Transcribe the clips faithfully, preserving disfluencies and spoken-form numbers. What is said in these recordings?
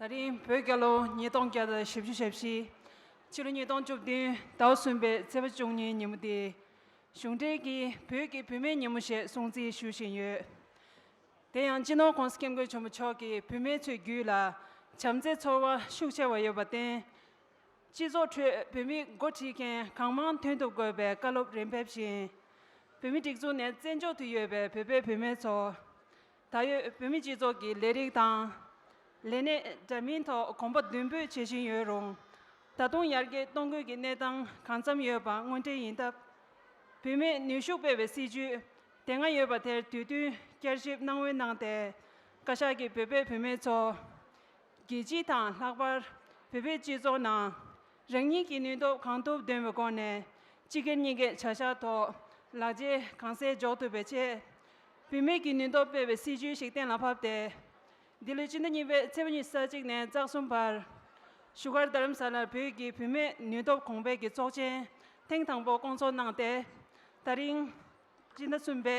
ད་རིང་བོད་རྒྱལ་ལོ་ཉིས་སྟོང་བརྒྱ་དང་བཞི་བཅུ་ཞེ་བཞི། ཕྱི་ལོ་ཉིས་སྟོང་བཅུ་བདུན་ཟླ་བ་གསུམ་པའི་ཚེས་པ་བཅུ་གཉིས་ཉིན་མོ་འདི། གཞུང་འབྲེལ་གྱིས་བོད་ཀྱི་བུད་མེད་ཉིན་མོ་ཞེས་སྲུང་བརྩི་ཞུ་བཞིན་ཡོད། དེ་ཡང་སྤྱི་ནོར་༸གོང་ས་༸སྐྱབས་མགོན་ཆེན་པོ་མཆོག་གིས་བུད་མེད་ཚོའི་རྒྱུད་ལ་བྱམས་བརྩེའི་ཚོར་བ་ཤུགས་ཆེ་བ་ཡོད་པར་བརྟེན། སྤྱི་ཚོགས་ཁྲོད་བུད་མེད་འགོ་ཁྲིད་མཁན་གང་མང་ཐོན་ཐུབ་དགོས་པའི་བཀའ་སློབ་རིམ་ཕེབས་བཞིན། བོད་མིའི་སྒྲིག་འཛུགས་ནས་བཙན་བྱོལ་དུ་ཡོད་པའི་བོད་པའི་བུད་མེད་ཚོ། ད་ཡོད་བོད་མིའི་སྤྱི་ཚོགས་ཀྱི་ལས་རིགས་དང་། ལས་གནས་འདྲ་མིན་ཐོག་གོམ་པ་མདུན་སྤོས་བྱེད་བཞིན་ཡོད་རུང་། ད་དུང་ཡར་རྒྱས་གཏོང་དགོས་ཀྱི་གནས་སྟངས་གང་འཚམ་ཡོད་པ་དངོས་འབྲེལ་ཡིན་སྟབས། བུད་མེད་ནུས་ཤུགས་སྤེལ་བའི་སྲིད་ཇུས་དེ་སྔ་ཡོད་པ་དེར་དུས་བསྟུན་བསྐྱར་ཞིབ་གནང་འོས་གནང་སྟེ། བཀའ་ཤག་གིས་བོད་པའི་བུད་མེད་ཚོ། རྒྱལ་སྤྱི་དང་ལྷག་པར་བོད་པའི་སྤྱི་ཚོགས་ནང་རང་ཉིད་ཀྱི་ནུས་སྟོབས་གང་ཐུབ་འདོན་པའི་སྒོ་ནས་སྤྱི་སྒེར་གཉིས་ཀའི་བྱ་གཞག་ཐོག་ལག་རྗེས་གང་གསལ་འཇོག་ཐུབ་པའི་ཆེད། བུད་མེད་ཀྱི་ནུས་སྟོབས་སྤེལ་བའི་སྲིད་ཇུས་ཤིག་གཏན་ལ་ཕབ་སྟེ། འདི་ལོའི་སྤྱི་ཟླ་གཉིས་པའི་ཚེས་པ་ཉི་ཤུ་རྩ་གཅིག་ནས་རྩ་གསུམ་བར། བཞུགས་སྒར་རྡ་རམ་ས་ལར་བོད་ཀྱི་བུད་མེད་ནུས་སྟོབས་གོང་འཕེལ་གྱི་ཚོགས་ཆེན་ཐེངས་དང་པོ་བསྐོང་ཚོགས་གནང་སྟེ། ད་རིང་། སྤྱི་ཟླ་གསུམ་པའི་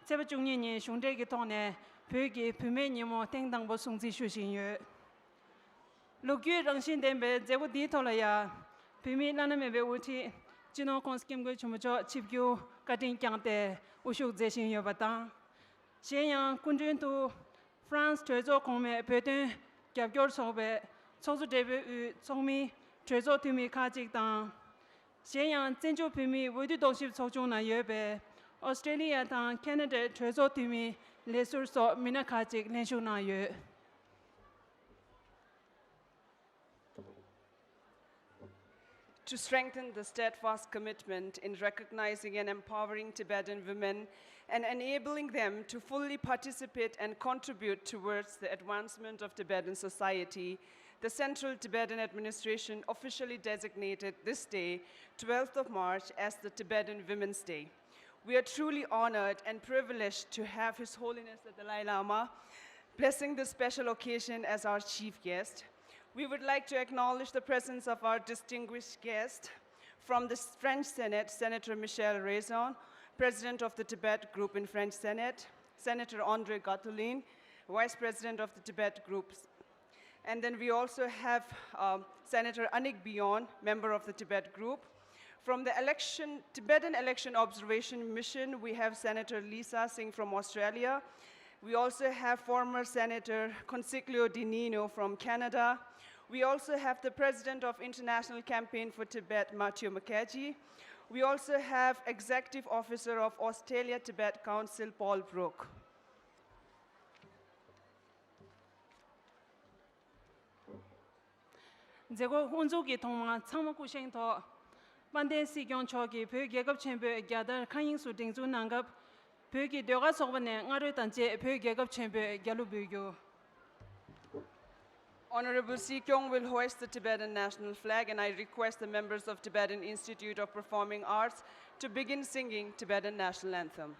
ཚེས་པ་བཅུ་གཉིས་ཉིན་གཞུང་འབྲེལ་གྱི་ཐོག་ནས་བོད་ཀྱི་བུད་མེད་ཉིན་མོ་ཐེངས་དང་པོ་སྲུང་བརྩི་ཞུ་བཞིན་ཡོད། ལོ་རྒྱུས་རང་བཞིན་ལྡན་པའི་མཛད་སྒོ་འདིའི་ཐོག་ལ་ཡང་། བོད་མིའི་བླ་ན་མེད་པའི་དབུ་ཁྲིད་སྤྱི་ནོར་༸གོང་ས་༸སྐྱབས་མགོན་ཆེན་པོ་མཆོག་ཆིབས་བསྒྱུར་བཀའ་དྲིན་བསྐྱངས་ཏེ་དབུ་བཞུགས་མཛད་བཞིན་ཡོད་པ་དང་། གཞན་ཡང་སྐུ་མགྲོན་དུ། ཧྥ་རན་སི་གྲོས་ཚོགས་གོང་མའི་བོད་དོན་རྒྱབ་སྐྱོར་ཚོགས་པའི་ཚོགས་གཙོ་སྦྲེལ་པོའི་དབུས་ཚོགས་མི་གྲོས་ཚོགས་འཐུས་མི་ཁག་ཅིག་དང་། གཞན་ཡང་བཙན་བྱོལ་བོད་མིའི་འོས་བསྡུ་རྟོག་ཞིབ་ཚོགས་ཆུང་ནང་ཡོད་པའི་ཨོ་སི་ཀྲེ་ལི་ཡ་དང་ཁེ་ན་ཌའི་གྲོས་ཚོགས་འཐུས་མི་ལས་ཟུར་སོགས་མི་སྣ་ཁག་ཅིག་ལྷན་ཞུགས་གནང་ཡོད། To strengthen the steadfast commitment in recognizing and empowering Tibetan women and enabling them to fully participate and contribute towards the advancement of Tibetan society, the Central Tibetan Administration officially designated this day, twelfth of March, as the Tibetan Women's Day. We are truly honored and privileged to have His Holiness the Dalai Lama blessing this special occasion as our chief guest. We would like to acknowledge the presence of our distinguished guest from the French Senate, Senator Michel Raison, President of the Tibet Group in French Senate, Senator André Gattolin, Vice President of the Tibet Group, and then we also have um, Senator Anik Beyonn, member of the Tibet Group. From the election, Tibetan Election Observation Mission, we have Senator Lisa Singh from Australia. We also have former Senator Consiglio Di Nino from Canada. We also have the President of International Campaign for Tibet, Matthew Mukherjee. We also have Executive Officer of Australia Tibet Council, Paul Brook. མཛད་སྒོ་དབུ་འཛུགས་ཀྱི་ཐོག་མར་ཚང་མ་སྐུ་བཞེངས་ཐོག་དཔལ་ལྡན་སྲིད་སྐྱོང་མཆོག་གིས་བོད་རྒྱལ་ཁབ་ཆེན་པོའི་རྒྱལ་དར་མཁའ་དབྱིངས་སུ་སྒྲེང་འཛུགས་གནང་སྐབས། བོད་ཀྱི་ཟློས་གར་ཚོགས་པ་ནས་སྔ་རོལ་དང་བཅས་བོད་རྒྱལ་ཁབ་ཆེན་པོའི་རྒྱལ་གླུ་འབུལ་རྒྱུ། Honorable Sir Kyong will hoist the Tibetan national flag, and I request the members of Tibetan Institute of Performing Arts to begin singing Tibetan national anthem.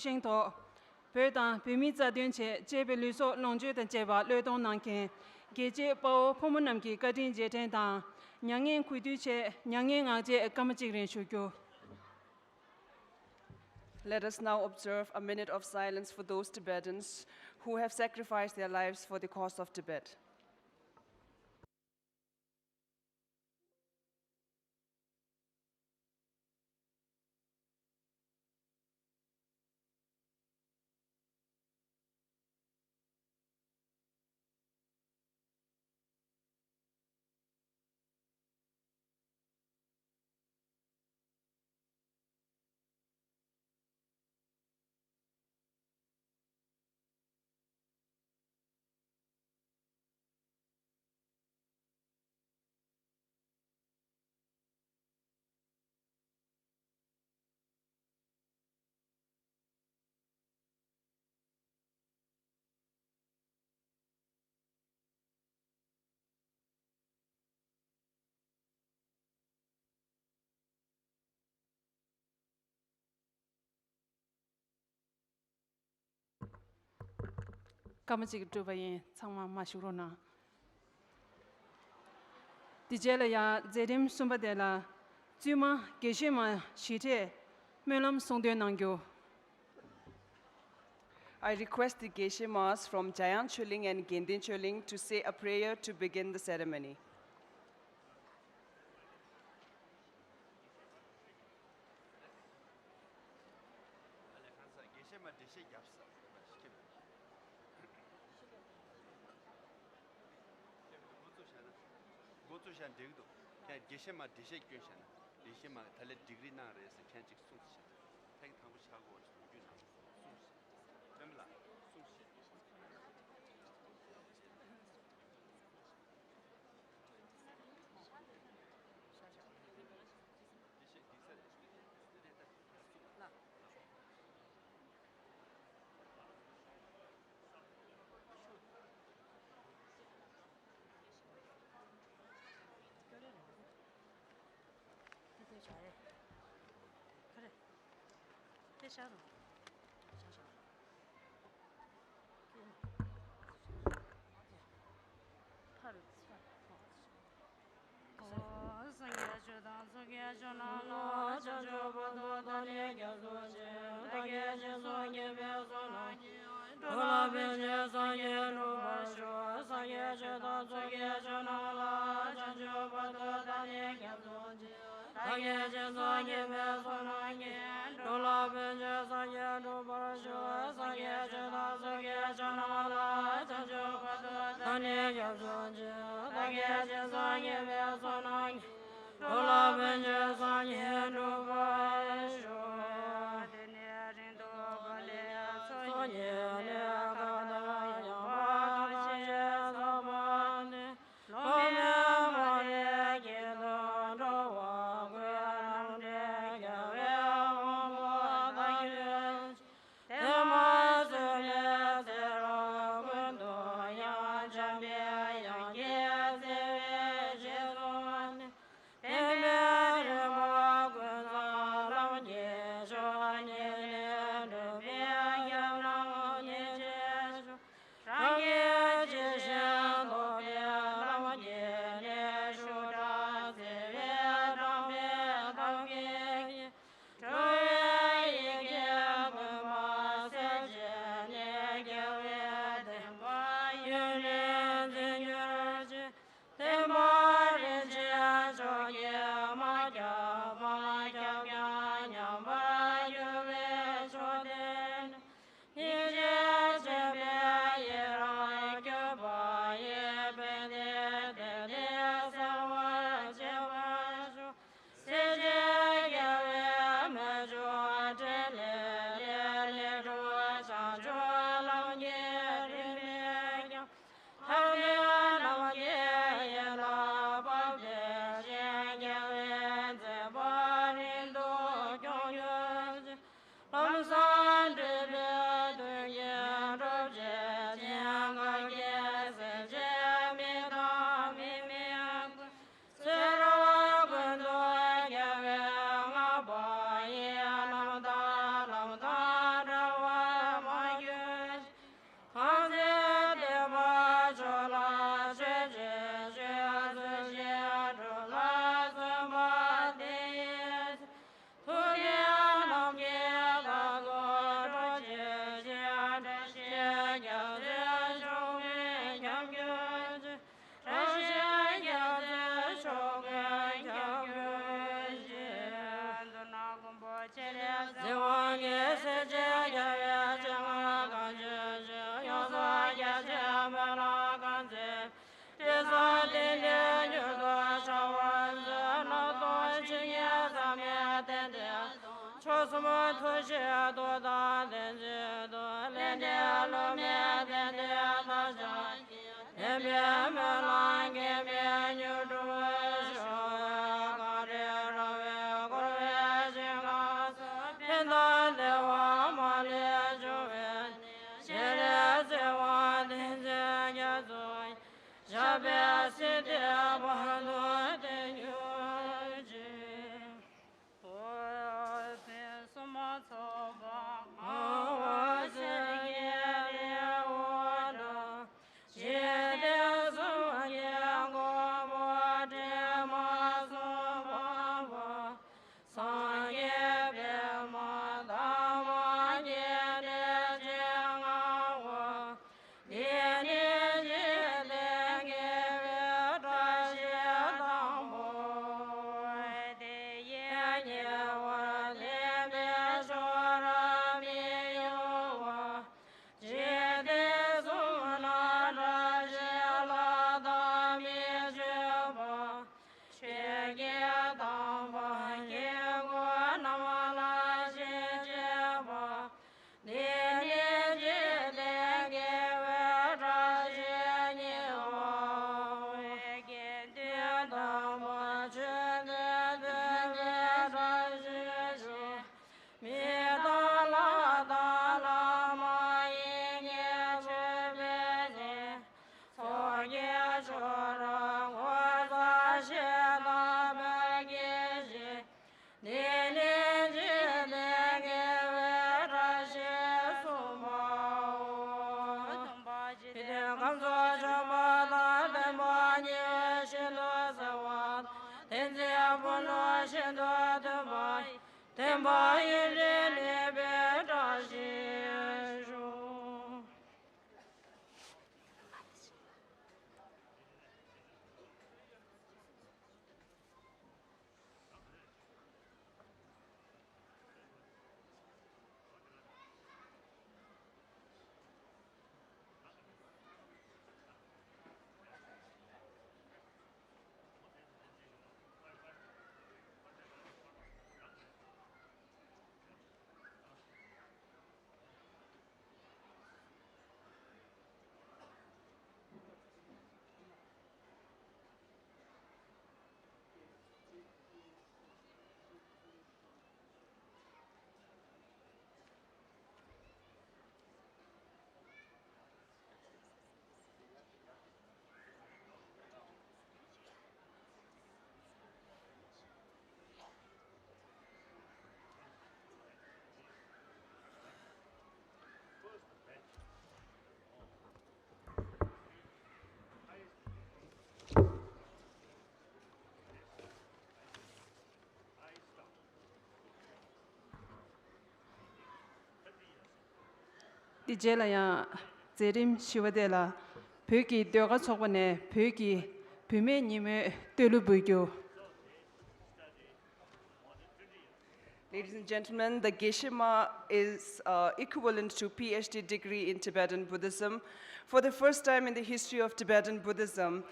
ཐོག་བོད་དང་བོད་མིའི་རྩ་དོན་ཆེད་གཅེས་པའི་ལུས་སྲོག་ལོངས་སྤྱོད་དང་བཅས་པ་བློས་གཏོང་གནང་མཁན་རྒྱལ་གཅེས་དཔའ་བོ་ཕོ་མོ་རྣམས་ཀྱི་བཀའ་དྲིན་རྗེས་དྲན་དང་། མྱ་ངན་གུས་འདུད་ཆེད་མྱ་ངན་ངག་བཅད་སྐར་མ་གཅིག་རིང་ཞུ་རྒྱུ། Let us now observe a minute of silence for those Tibetans who have sacrificed their lives for the cause of Tibet. སྐར་མ་གཅིག་གི་སྤྲོས་པ་ཡིན། ཚང་མ་མར་བཞུགས་རོགས་གནང་། དེ་རྗེས་ལ་ཡང་མཛད་རིམ་གསུམ་པ་དེ་ལ་བཙུན་མ་དགེ་བཤེས་མ་ཞི་ཁྲོས་སྨོན་ལམ་གསུང་འདོན་གནང་རྒྱུ། I request the Geshe Mas from Jayang Choling and Genden Choling to say a prayer to begin the ceremony. འགོ་བཙུགས་བཞག་ན། འགོ་བཙུགས་བཞག་འགྲིག་འདུག་ཁྱེད་དགེ་བཤེས་མ་འགྲེལ་བཤད་སྐྱོན་བཞག་ན། དགེ་བཤེས་མ་ད་ལས་སྒྲིག་རིས་གནང་རེད་ཟེར་མཁན་ཅིག་གསུངས་ཤིག་ཐེངས་དང་པོ་ཆག་སྒོ་རེད་ཟེར་རྒྱུ་ན་གསུངས་ཤིག་སྤེན་པ་ལགས་གསུངས་ཤིག་དེ་དེ་བྱ་རེད། ཁ་རེད། དེ་བྱ་རོ། བྱ་བྱ། ཕར་ཕར། སངས་རྒྱས་ཆོས་དང་ཚོགས་ཀྱི་མཆོག་རྣམས་ལ། བྱང་ཆུབ་བར་དུ་བདག་ནི་སྐྱབས་སུ་མཆི། བདག་གིས་སྦྱིན་སོགས་བགྱིས་པའི་བསོད་ནམས་ཀྱིས། འགྲོ་ལ་ཕན་ཕྱིར་སངས་རྒྱས་འགྲུབ་པར་ཤོག་སངས་རྒྱས་ཆོས་དང་ཚོགས་ཀྱི་མཆོག་རྣམས་ལ། བྱང་ཆུབ་བར་དུ་བདག་ནི་སྐྱབས་སུ་མཆི། བདག་གིས་སྦྱིན་སོགས་བགྱིས་པའི་བསོད་ནམས་ཀྱིས། འགྲོ་ལ་ཕན་ཕྱིར་སངས་རྒྱས་འགྲུབ་པར་ཤོག་སངས་རྒྱས་ཆོས་དང་ཚོགས་ཀྱི་མཆོག་རྣམས་ལ། བྱང་ཆུབ་བར་དུ་བདག་ནི་སྐྱབས་སུ་མཆི། བདག་གིས་སྦྱིན་སོགས་བགྱིས་པའི་བསོད་ནམས་ཀྱིས། འགྲོ་ལ་ཕན་ཕྱིར་སངས་རྒྱས་འགྲུབ་པར་ཤོག་དེ་ནས་རིང་དུ་བག་ལེབ་ཚོགས་གཉིས་ལས། གང་དག་ཡངས་པ་ཐམས་ཅད་བསགས་པ་ནི། སློབ་མའི་མ་ཎི་དཀྱིལ་དུ་འགྲོ་བ་ཀུན། རྣམ་འདྲེན་རྒྱལ་བའི་དབང་པོ་བདག་རྒྱུད་ཅན། དེ་མ་བཟོད་པའི་ཚེ་རབས་ཀུན་ཏུ་ཡང་། འཇམ་པའི་དབྱངས་ཀྱིས་བརྩེ་བས་རྗེས་བཟུང་ནས། དམ་པའི་རིམ་པ་ཀུན་བཟང་ལམ་གྱི་མཆོག་ཉིད་ནས་སྒྲུབ་པའི་ཁྱབ་བདག་ཉིད་ཅེས། དེ་བློ་མེད་དེ་དེ་ལ་བཞག །དེ་བས་སྨོན་ལམ་གྱིས་མི་ཉུང་འགྲུབ་ཤོག །གངས་རི་ར་བས་བསྐོར་བའི་ཞིང་ཁམས་སུ། ཕན་དང་བདེ་བ་མ་ལུས་འབྱུང་བའི་གནས། སྤྱན་རས་གཟིགས་དབང་བསྟན་འཛིན་རྒྱ་མཚོ་ཡི། ཞབས་པད་སྲིད་མཐའི་བར་དུ་བརྟན་གྱུར་ཅིག །འོད་ཟེར་གསུམ་ཚོགས་པ་ངང་བ་སེང་གེའི་རི་བོ་འདྲ། འཇིག་རྟེན་གསུམ་གྱི་མགོན་པོ་དྲི་མ་གསུམ་ཕོངས་པ། སངས་རྒྱས་པདྨ་དང་མ་སྐྱེས་དགྲའི་ཞལ་མངའ་འོང་། འདི་ནི་འཇིག་རྟེན་དགེ་བའི་བཀྲ་ཤིས་དང་པོ། དེ་ཡིས་ཉེ་བར་ལེན་པའི་ཆོས་རབ་མི་གཡོ་བ། འཇིག་རྟེན་གསུམ་ན་བཀྲ་ཤིས་ལྷ་དང་མི་བསྐྱོད་པ། ཆོས་ཀྱི་དམ་པ་དཀྱིལ་འཁོར་རྣམས་ལ་ཞིང་བྱེད་པ། འདི་ནི་འཇིག་རྟེན་དགེ་བའི་བཀྲ་ཤིས་སྙིང་པོ། དགེ་འདུན་དམ་པ་ཆོས་འདི་སྟོན་པའི་བཀྲ་ཤིས་ཤོག །མི་དང་ལྷ་དང་ལྷ་མ་ཡིན་གྱི་མཆོད་པའི་རྫས། ཚོགས་ཀྱི་མཆོག་རབ་འཁོར་ས་ཞེས་དང་པོའི་དགེ་བཤེས། འདི་ནི་འཇིག་རྟེན་དགེ་བའི་བཀྲ་ཤིས་གསུམ་པའོ། སྟོན་པ་འཇིག་རྟེན་ཁམས་སུ་བྱོན་པ་དང་། སྟོན་པ་ཉི་འོད་ཤིན་ཏུ་གསལ་བ་དང་། བསྟན་འཛིན་ཕུ་ནུ་ཤིན་ཏུ་མཐུན་པ་ཡི། སྟོན་པ་ཡིད་བཞིན་གནས་པའི་བཀྲ་ཤིས་ཤོག་དེ་རྗེས་ལ་ཡང་མཛད་རིམ་བཞི་པ་དེ་ལ་བོད་ཀྱི་ཟློས་གར་ཚོགས་པ་ནས་བོད་ཀྱི་བུད་མེད་ཉིན་མོའི་བསྟོད་གླུ་འབུལ་རྒྱུ། Ladies and gentlemen, the Geshe-ma is uh, equivalent to PhD degree in Tibetan Buddhism. For the first time in the history of Tibetan Buddhism,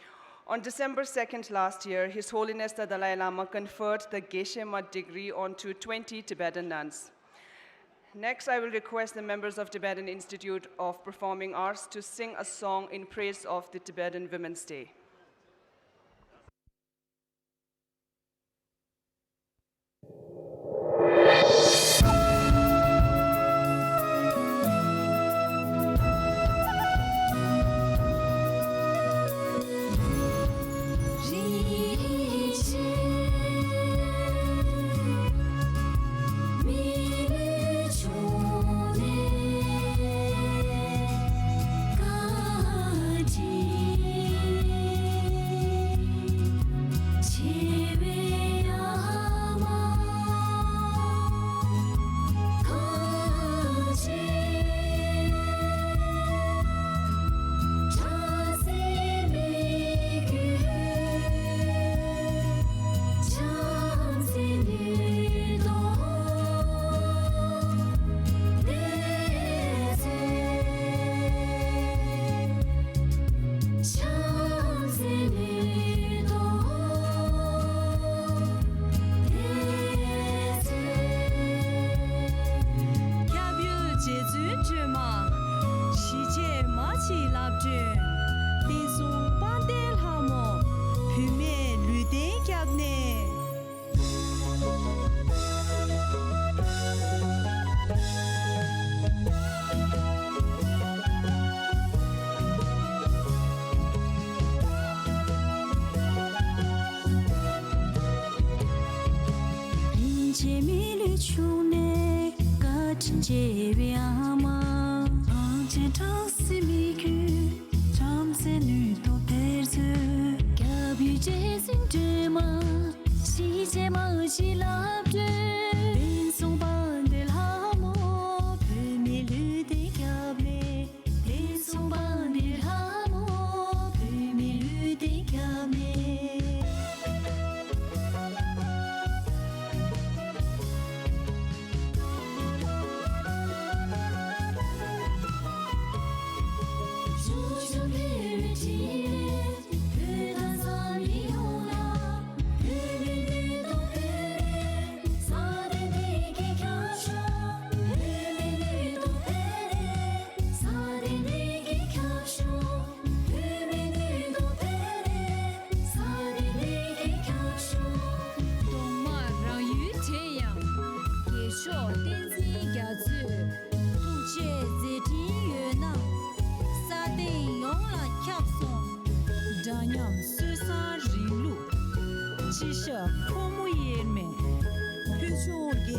on December second last year, His Holiness the Dalai Lama conferred the Geshe-ma degree onto twenty Tibetan nuns. Next, I will request the members of Tibetan Institute of Performing Arts to sing a song in praise of the Tibetan Women's Day.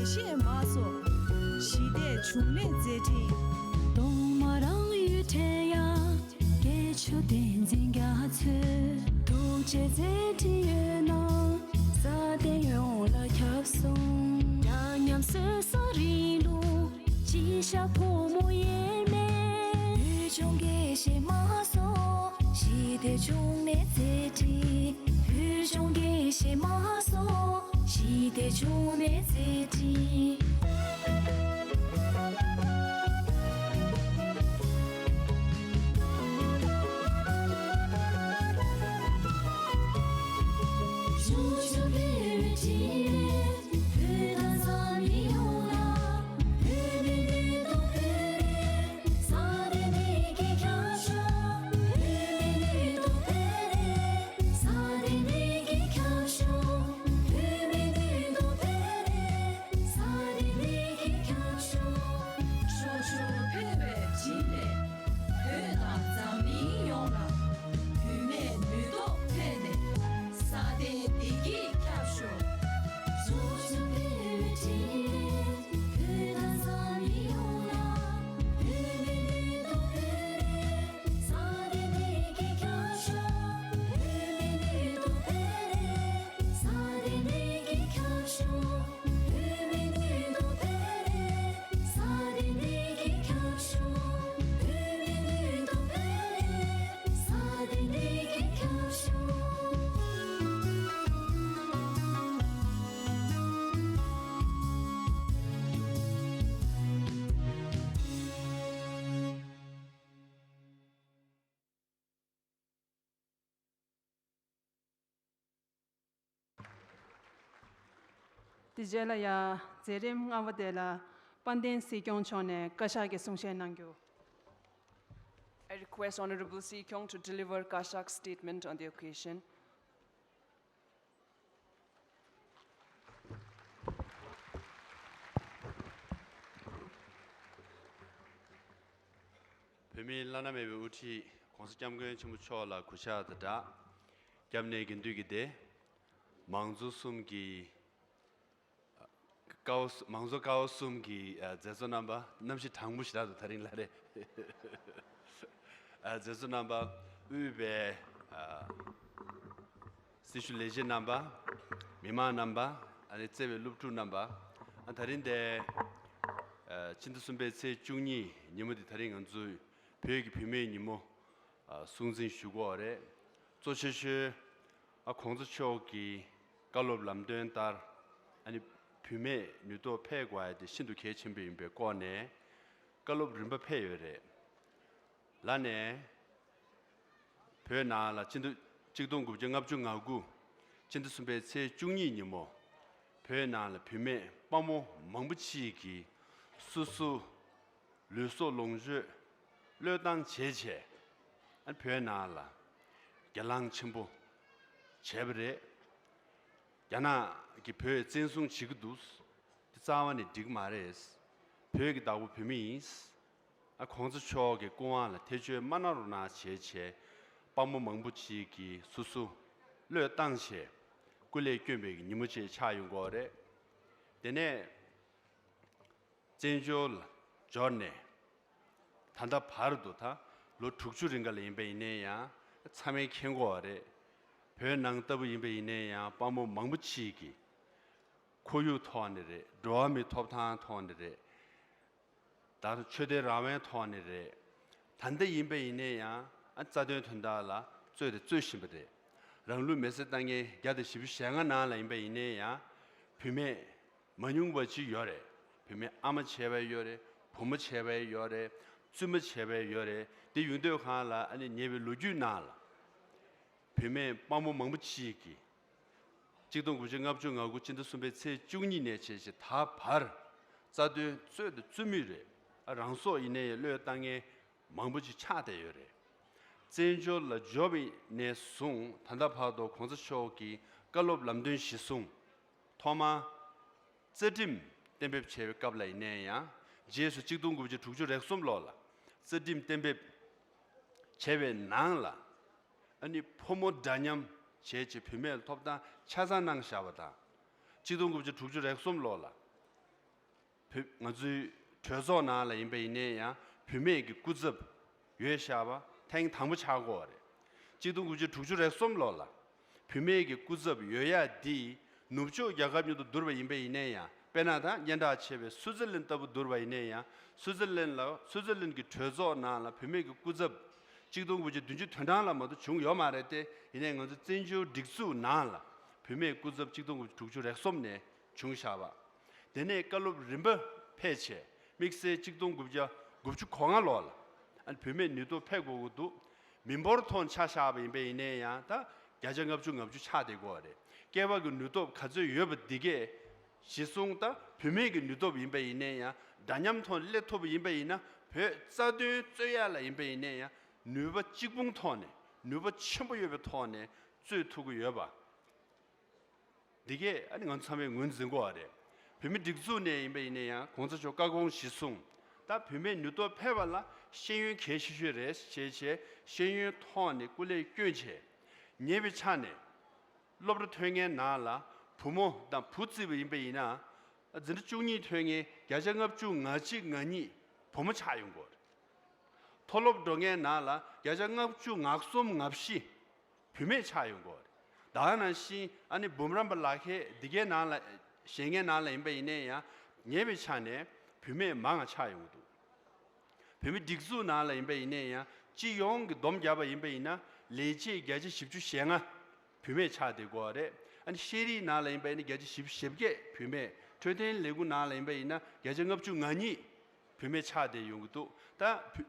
ཤེས་མ་སོང་། ཞི་བདེ་འབྱུང་གནས་མཛད་འཕྲིན། གདོང་དམར་རང་ཡུལ་འཕྲད་ཡ། སྐྱེས་མཆོག་བསྟན་འཛིན་རྒྱ་མཚོས། ཐུགས་རྗེ་མཛད་འཕྲིན་ཡོད་ན། ས་སྟེང་ཡོངས་ལ་ཁྱབ་སོང་། འདྲ་མཉམ་སོ་སོ་རིང་ལུགས། གཅིག་ཤ་ཕོ་མོ་དབྱེར་མེད། བོད་ལྗོངས་དགེ་བཤེས་མ་སོ། ཞི་བདེ་འབྱུང་གནས་མཛད་འཕྲིན། བོད་ལྗོངས་དགེ་བཤེས་མ་སོ། ཞི་བདེ་འབྱུང་གནས་མཛད་འཕྲིན། བོད་དང་འཛམ་གླིང་ཡོངས་ལ་བུད་མེད་ནུས་སྟོབས་འཕེལ་ནས་ས་སྟེང་བདེ་སྐྱིད་ཁྱབ་ཤོག་དེ་རྗེས་ལ་ཡ། མཛད་རིམ་ལྔ་པ་དེ་ལ་དཔལ་ལྡན་སྲིད་སྐྱོང་མཆོག་ནས་བཀའ་ཤག་གི་གསུང་བཤད་གནང་རྒྱུ། I request Honorable Sir Kyung to deliver Kashak statement on the occasion. བོད་མིའི་བླ་ན་མེད་པའི་དབུ་ཁྲིད་༸གོང་ས་༸སྐྱབས་མགོན་ཆེན་པོ་མཆོག་ལ་གུས་ཕྱག་དང་སྦྲགས། སྐྱབས་གནས་དགེ་འདུན་གྱི་སྡེ། མང་གཙོ་གསུམ་གྱི་ཀ་བ་མང་གཙོ་ཀ་བ་གསུམ་གྱི་ཨ་མཛད་གཙོ་རྣམ་པ། གནམ་གཤིས་གྲང་མོ་ཞེ་དྲག་འདུག་དེ་རིང་ལ་རེད། ཨ་མཛད་གཙོ་རྣམ་པ། དབུས་པའི་ཨ་སྲི་ཞུ་ལས་བྱེད་རྣམ་པ། མི་མང་རྣམ་པ། ཨ་ནི་བརྩེ་བའི་སློབ་ཕྲུག་རྣམ་པ། ཨ་དེ་རིང་འདི་ཨ་ཕྱི་ཟླ་གསུམ་པའི་ཚེས་བཅུ་གཉིས་ཉིན་མོ་འདི་དེ་རིང་ང་ཚོའི་བོད་ཀྱི་བུད་མེད་ཉིན་མོ་ཨ་སྲུང་བརྩི་ཞུ་གི་ཡོད་རེད། གཙོ་ཆེ་ཤོས་ཨ་༸གོང་ས་མཆོག་གི་བཀའ་སློབ་ལམ་སྟོན་ལྟར། ཨ་ནི་བུད་མེད་ནུས་སྟོབས་འཕེལ་དགོས་ཡ་དེ་ཤིན་ཏུ་གལ་ཆེན་པོ་ཡིན་པའི་སྐོར་ནས་བཀའ་སློབ་རིམ་པ་ཕེབས་ཡོད་རེད། ལ་ནས་བོད་ནང་ལ་ཕྱི་ཟླ་གཅིག་སྟོང་དགུ་བརྒྱ་ལྔ་བཅུ་ང་དགུ་ཕྱི་ཟླ་གསུམ་པའི་ཚེས་བཅུ་གཉིས་ཉིན་མོ། བོད་ནང་ལ་བུད་མེད་དཔའ་མོ་མང་པོ་ཅིག་གིས་སོ་སོ་ལུས་སྲོག་ལོངས་སྤྱོད་བློས་བཏང་བྱས་བྱས། ཨ་བོད་ནང་ལ་གྱེན་ལངས་ཆེན་པོ་བྱས་པ་རེད། རྒྱ་ནག་གིས་བོད་བཙན་བཟུང་བྱེད་ཀྱི་འདུག་དེ་རྩ་བ་ནས་འགྲིག་མ་རེད། བོད་ཀྱི་བདག་པོ་བོད་མི་ཡིན། ཨ་༸གོང་ས་མཆོག་གི་སྐུ་དབང་ལ་ཐེ་བྱུས་མ་གནང་རོགས་གནང་བྱས་བྱས། དཔའ་མོ་མང་པོ་ཅིག་གིས་སོ་སོ་བློས་བཏང་བྱས། སྐུ་ལས་བསྐྱོན་པའི་ཉིན་མོ་ཅིག་ཆགས་ཡོང་གི་ཡོད་རེད། དེ་ནས་བཙན་བྱོལ་ལ་འབྱོར་ནས་ད་ལྟ་བར་དུ་ད་ལོ་དྲུག་ཅུ་རིང་ག་ལ་ཡིན་པ་ཡིན་ནའི་ཡང་ཚང་མས་མཁྱེན་གྱི་ཡོད་རེད། བོད་ནང་ལྟ་བུ་ཡིན་པ་ཡིན་ནའི་ཡང་དཔའ་མོ་མང་པོ་ཅིག་གིས་ཁོར་ཡུག་ཐོག་ནས་རེད། འགྲོ་བ་མིའི་ཐོབ་ཐང་ཐོག་ནས་རེད། ད་ཆོས་དད་རང་དབང་ཐོག་ནས་རེད། ད་ལྟ་ཡིན་པ་ཡིན་ནའི་ཡང་ཨ་རྩ་དོན་དོན་དག་ལ་རྩོད་དེ་རྩོད་བཞིན་པ་རེད། རང་ལུས་མེར་སྲེག་བཏང་མཁན་བརྒྱ་དང་བཞི་བཅུ་ཞེ་ལྔ་ནང་ལ་ཡིན་པ་ཡིན་ནའི་ཡང་བུད་མེད་མ་ཉུང་བ་ཅིག་ཡོད་རེད། བུད་མེད་ཨ་མ་བྱས་པ་ཡོད་རེད། བུ་མོ་བྱས་པ་ཡོད་རེད། བཙུན་མ་བྱས་པ་ཡོད་རེད། དེ་ཡོང་དུས་སྒང་ལ་ཨ་ནི་ཉེ་བའི་ལོ་རྒྱུས་ནང་ལ་བུད་མེད་དཔའ་མོ་མང་པོ་ཅིག་གིས་གཅིག་སྟོང་དགུ་བརྒྱ་ལྔ་བཅུ་ང་དགུ་ཕྱི་ཟླ་གསུམ་པའི་ཚེས་བཅུ་གཉིས་ནས་བྱས་བྱས་ད་བར་རྩ་དོན་རྩོད་དང་རྩོད་མུས་རེད། ཨ་རང་སྲོག་ཡིན་ནའི་བློས་བཏང་མཁན་མང་པོ་ཅིག་ཆགས་བསྡད་ཡོད་རེད། བཙན་བྱོལ་ལ་འབྱོར་བ་ནས་བཟུང་ད་ལྟ་བར་དུ་༸གོང་ས་མཆོག་གིས་བཀའ་སློབ་ལམ་སྟོན་གཞིར་བཟུང་། ཐོག་མར་རྩ་ཁྲིམས་གཏན་འབེབས་བྱས་པའི་སྐབས་ལ་ཡིན་ནའི་ཡང་། རྗེས་སུ་གཅིག་སྟོང་དགུ་བརྒྱ་དྲུག་ཅུ་རེ་གསུམ་ལོ་ལ་རྩ་ཁྲིམས་གཏན་འབེབས་བྱས་པའི་ནང་ལ། ཨ་ནི་ཕོ་མོ་འདྲ་མཉམ་བྱས་བྱས་བུད་མེད་ལ་ཐོབ་ཐང་ཆ་ཚང་གནང་བཞག་པ་དང་། གཅིག་སྟོང་དགུ་བརྒྱ་དྲུག་ཅུ་རེ་གསུམ་ལོ་ལ་ བོད་ང་ཚོའི་གྲོས་ཚོགས་ནང་ལ་ཡིན་པ་ཡིན་ནའི་ཡང་བུད་མེད་ཀྱི་སྐུ་ཚབ་ཡོད་ཤག་པ་ཐེངས་དང་པོ་ཆགས་ཀྱི་ཡོད་རེད། གཅིག་སྟོང་དགུ་བརྒྱ་དྲུག་ཅུ་རེ་གསུམ་ལོ་ལ་བུད་མེད་ཀྱི་སྐུ་ཚབ་ཡོད་ཡ་འདི་ནུབ་ཕྱོགས་རྒྱལ་ཁབ་མཉམ་དུ་བསྡུར་བ་ཡིན་པ་ཡིན་ནའི་ཡང་དཔེར་ན་ད་སྙན་གྲགས་ཆེ་བའི་སུའུ་ཙི་ལན་ལྟ་བུ་བསྡུར་བ་ཡིན་ནའི་ཡང་སུའུ་ཙི་ལན་ལ་སུའུ་ཙི་ལན་གྱི་གྲོས་ཚོགས་ནང་ལ་བུད་མེད་ཀྱི་སྐུ་ཚབ་གཅིག་སྟོང་དགུ་བརྒྱ་བདུན་ཅུ་དོན་གྲངས་ལ་མ་གཏོགས་བྱུང་ཡོད་མ་རེད་དེ། ཡིན་ནའི་ང་ཚོ་བཙན་བྱོལ་སྒྲིག་འཛུགས་ནང་ལ་བུད་མེད་སྐུ་ཚབ་གཅིག་སྟོང་དགུ་བརྒྱ་དྲུག་ཅུ་རེ་གསུམ་ནས་བྱུང་བཞག་པ། དེ་ནས་བཀའ་སློབ་རིམ་པ་ཕེབས་བྱས་དམིགས་བསལ་གཅིག་སྟོང་དགུ་བརྒྱ་དགུ་བཅུ་གོ་ལྔ་ལོ་ལ་ཨ་ནི་བུད་མེད་ནུས་སྟོབས་འཕེལ་དགོས་ཀྱི་འདུག་མི་འབོར་ཐོག་ཆ་བཞག་པ་ཡིན་པ་ཡིན་ནའི་ཡང་ད་བརྒྱ་ཆ་ལྔ་བཅུ་ང་བཅུ་ཆགས་བསྡད་ཀྱི་ཡོད་རེད། སྐྱེས་པ་གི་ནུས་སྟོབས་ག་ཚོད་ཡོད་པ་འདི་གས་གཞི་བཟུང་ད་བུད་མེད་ཀྱི་ནུས་སྟོབས་ཡིན་པ་ཡིན་ནའི་ཡང་འདྲ་མཉམ་ཐོག་ནས་སླེབས་ཐུབ་པ་ཡིན་པ་ཡིན་ན་བོད་རྩ་དོན་རྩོད་ཡ་ལ་ཡིན་པ་ཡིན་ནའི་ཡང་ནུས་པ་གཅིག་པུའི་ཐོག་ནས་ནུས་པ་ཆེན་པོ་ཡོད་པའི་ཐོག་ནས་རྩོད་ཐུབ་ཀྱི་ཡོད་པ། འདི་གས་ཨ་ནི་ང་ཚོ་ཚང་མས་ངོས་འཛིན་དགོས་པ་རེད། བོད་མི་སྒྲིག་འཛུགས་ནས་ཡིན་པ་ཡིན་ན་ཡང་གོང་ས་མཆོག་བཀའ་དགོངས་གཞིར་བཟུང་ད་བུད་མེད་ནུས་སྟོབས་འཕེལ་བ་ལ་ཤེས་ཡོན་གལ་ཆེ་ཤོས་རེད་ཅེས་བྱས་ཤེས་ཡོན་ཐོག་ནས་སྐུ་ལས་བསྐྱོན་བྱས་ཉེ་བའི་ཆ་ནས་སློབ་གྲྭ་ཐོན་མཁན་ནང་ལ་བུ་མོ་དང་བུ་བརྩིས་པ་ཡིན་པ་ཡིན་ན་འཛིན་གྲྭ་བཅུ་གཉིས་ཐོན་མཁན་བརྒྱ་ཆ་ལྔ་བཅུ་ང་གཅིག་ང་གཉིས་བུ་མོ་ཆགས་ཡོང་གི་ཡོད་རེད། མཐོ་སློབ་འགྲོ་མཁན་ནང་ལ་བརྒྱ་ཆ་ལྔ་བཅུ་ང་གསུམ་ང་བཞི་བུད་མེད་ཆགས་ཡོང་གི་ཡོད་རེད། ད་ག་ནང་བཞིན་ཨ་ནི་འབུམ་རམས་པ་ལག་ཁྱེར་འདི་གའི་ནང་ལ་བཞེས་མཁན་ནང་ལ་ཡིན་པ་ཡིན་ནའི་ཡང་ཉེ་བའི་ཆ་ནས་བུད་མེད་མང་ང་ཆགས་ཡོང་གི་འདུག་བོད་མི་སྒྲིག་འཛུགས་ནང་ལ་ཡིན་པ་ཡིན་ནའི་ཡང་སྤྱི་ཡོངས་ཀྱི་སྡོམ་བརྒྱབ་པ་ཡིན་པ་ཡིན་ན་ལས་བྱེད་བརྒྱ་ཆ་བཞི་བཅུ་ཞེ་ལྔ་བུད་མེད་ཆགས་བསྡད་ཀྱི་ཡོད་རེད། ཨ་ནི་ཤེས་རིག་ནང་ལ་ཡིན་པ་ཡིན་ན་བརྒྱ་ཆ་བཞི་བཅུ་ཞེ་བརྒྱད་བུད་མེད། འཕྲོད་བསྟེན་ལས་ཁུངས་ནང་ལ་ཡིན་པ་ཡིན་ན་བརྒྱ་ཆ་ལྔ་བཅུ་ང་གཉིས་བུད་མེད་ཆགས་བསྡད་ཡོང་གི་འདུག་ད་བུ་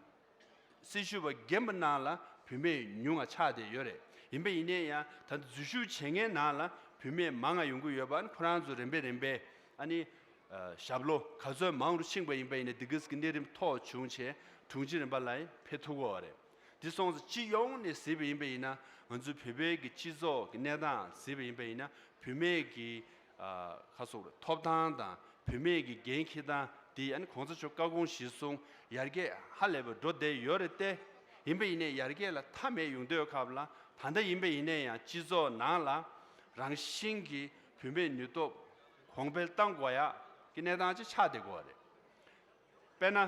སྲི་ཞུ་བ་རྒན་པ་ནང་ལ་བུད་མེད་ཉུང་ང་ཆགས་བསྡད་ཡོད་རེད། ཡིན་པ་ཡིན་ནའི་ཡང་ད་ལྟ་འཛུལ་ཞུགས་བྱེད་མཁན་ནང་ལ་བུད་མེད་མང་ང་ཡོང་གི་ཡོད་པ་ཨ་ནི་ཁོ་རང་ཚོ་རིམ་པས་རིམ་པས་ཨ་ནི་ཨ་ཞབས་ལོ་ག་ཚོད་མང་རུ་ཕྱིན་པ་ཡིན་པ་ཡིན་ན་འདི་ག་ཙམ་གྱི་གནས་རིམ་མཐོ་བྱུང་བྱས་དྲུང་ཆེ་རིམ་པ་ལ་ཕེབས་ཐུབ་ཀྱི་ཡོད་རེད། འདི་སོང་ཙང་སྤྱི་ཡོངས་ནས་གཟིགས་པ་ཡིན་པ་ཡིན་ན་ང་ཚོའི་བོད་པའི་གི་སྤྱི་ཚོགས་ཀྱི་གནས་སྟངས་གཟིགས་པ་ཡིན་པ་ཡིན་ན་བུད་མེད་ཀྱི་ཨ་ཁ་སོགས་ཐོབ་ཐང་དང་བུད་མེད་ཀྱི་འགན་འཁྱེར་སྟངས་དེ་ཨ་ནི་གོང་ས་མཆོག་བཀའ་དགོངས་གཞིར་བཟུང་ཡར་རྒྱས་ཧ་ལས་པ་འགྲོ་བསྡད་ཡོད་རེད་དེ། ཡིན་པ་ཡིན་ནའི་ཡར་རྒྱས་ལ་མཐའ་མེད་ཡོང་དུས་སྐབས་ལ་ད་ལྟ་ཡིན་པ་ཡིན་ནའི་ཡང་སྤྱི་ཚོགས་ནང་ལ་རང་བཞིན་གྱི་བུད་མེད་ནུས་སྟོབས་གོང་འཕེལ་གཏང་དགོས་ཡག་གི་གནས་སྟངས་ཅིག་ཆགས་བསྡད་ཀྱི་ཡོད་རེད། དཔེར་ན།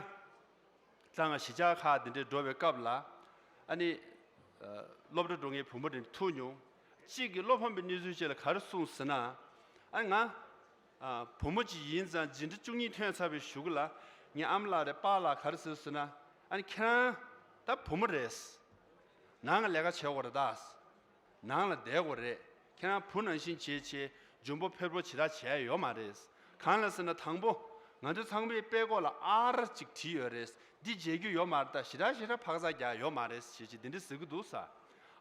ད་ང་གཞིས་ཆགས་ཁག་འདི་འདྲའི་འགྲོ་བའི་སྐབས་ལ་ཨ་ནི་ཨ་སློབ་གྲྭ་འགྲོ་མཁན་བུ་མོ་རེ་ཐུག་མྱོང་། གཅིག་གིས་བློ་ཕམ་པའི་གནས་ཚུལ་ཅིག་ལ་ག་རེ་གསུངས་ཟེར་ན། ཨ་ང་ཨ་བུ་མོ་གཅིག་ཡིན་ཙང་འཛིན་གྲྭ་བཅུ་གཉིས་ཐོན་ཚར་བའི་གཞུག་ལ་ངའི་ཨ་མ་ལགས་རེད་པཱ་ལགས་ག་རེ་ཟེར་ཟེར་ན། ཨ་ནི་ཁྱེད་རང་ད་བུ་མོ་རེད། ནང་ལ་ལས་ཀ་བྱེད་དགོས་རེད་ད། ནང་ལ་བསྡད་དགོས་རེད། ཁྱེད་རང་བུ་ནང་བཞིན་བྱེད་བྱེད་འཇོན་པོ་ཕེར་པོ་བྱེད་ར་བྱས་ཡོད་མ་རེད། གང་ལ་ཟེར་ན་དང་པོ་ང་ཚོ་ཚང་མའི་པད་ཀོག་ལ་ཨར་ཅིག་བྲིས་ཡོད་རེད། འདི་བརྗེད་རྒྱུ་ཡོད་མ་རེད་ད་ཞེ་དྲག་ཞེ་དྲག་ཕག་ཚག་རྒྱག་ཡོད་མ་རེད་ཞེས་ཅིག་འདི་འདྲ་ཟེར་གི་འདུག་ས།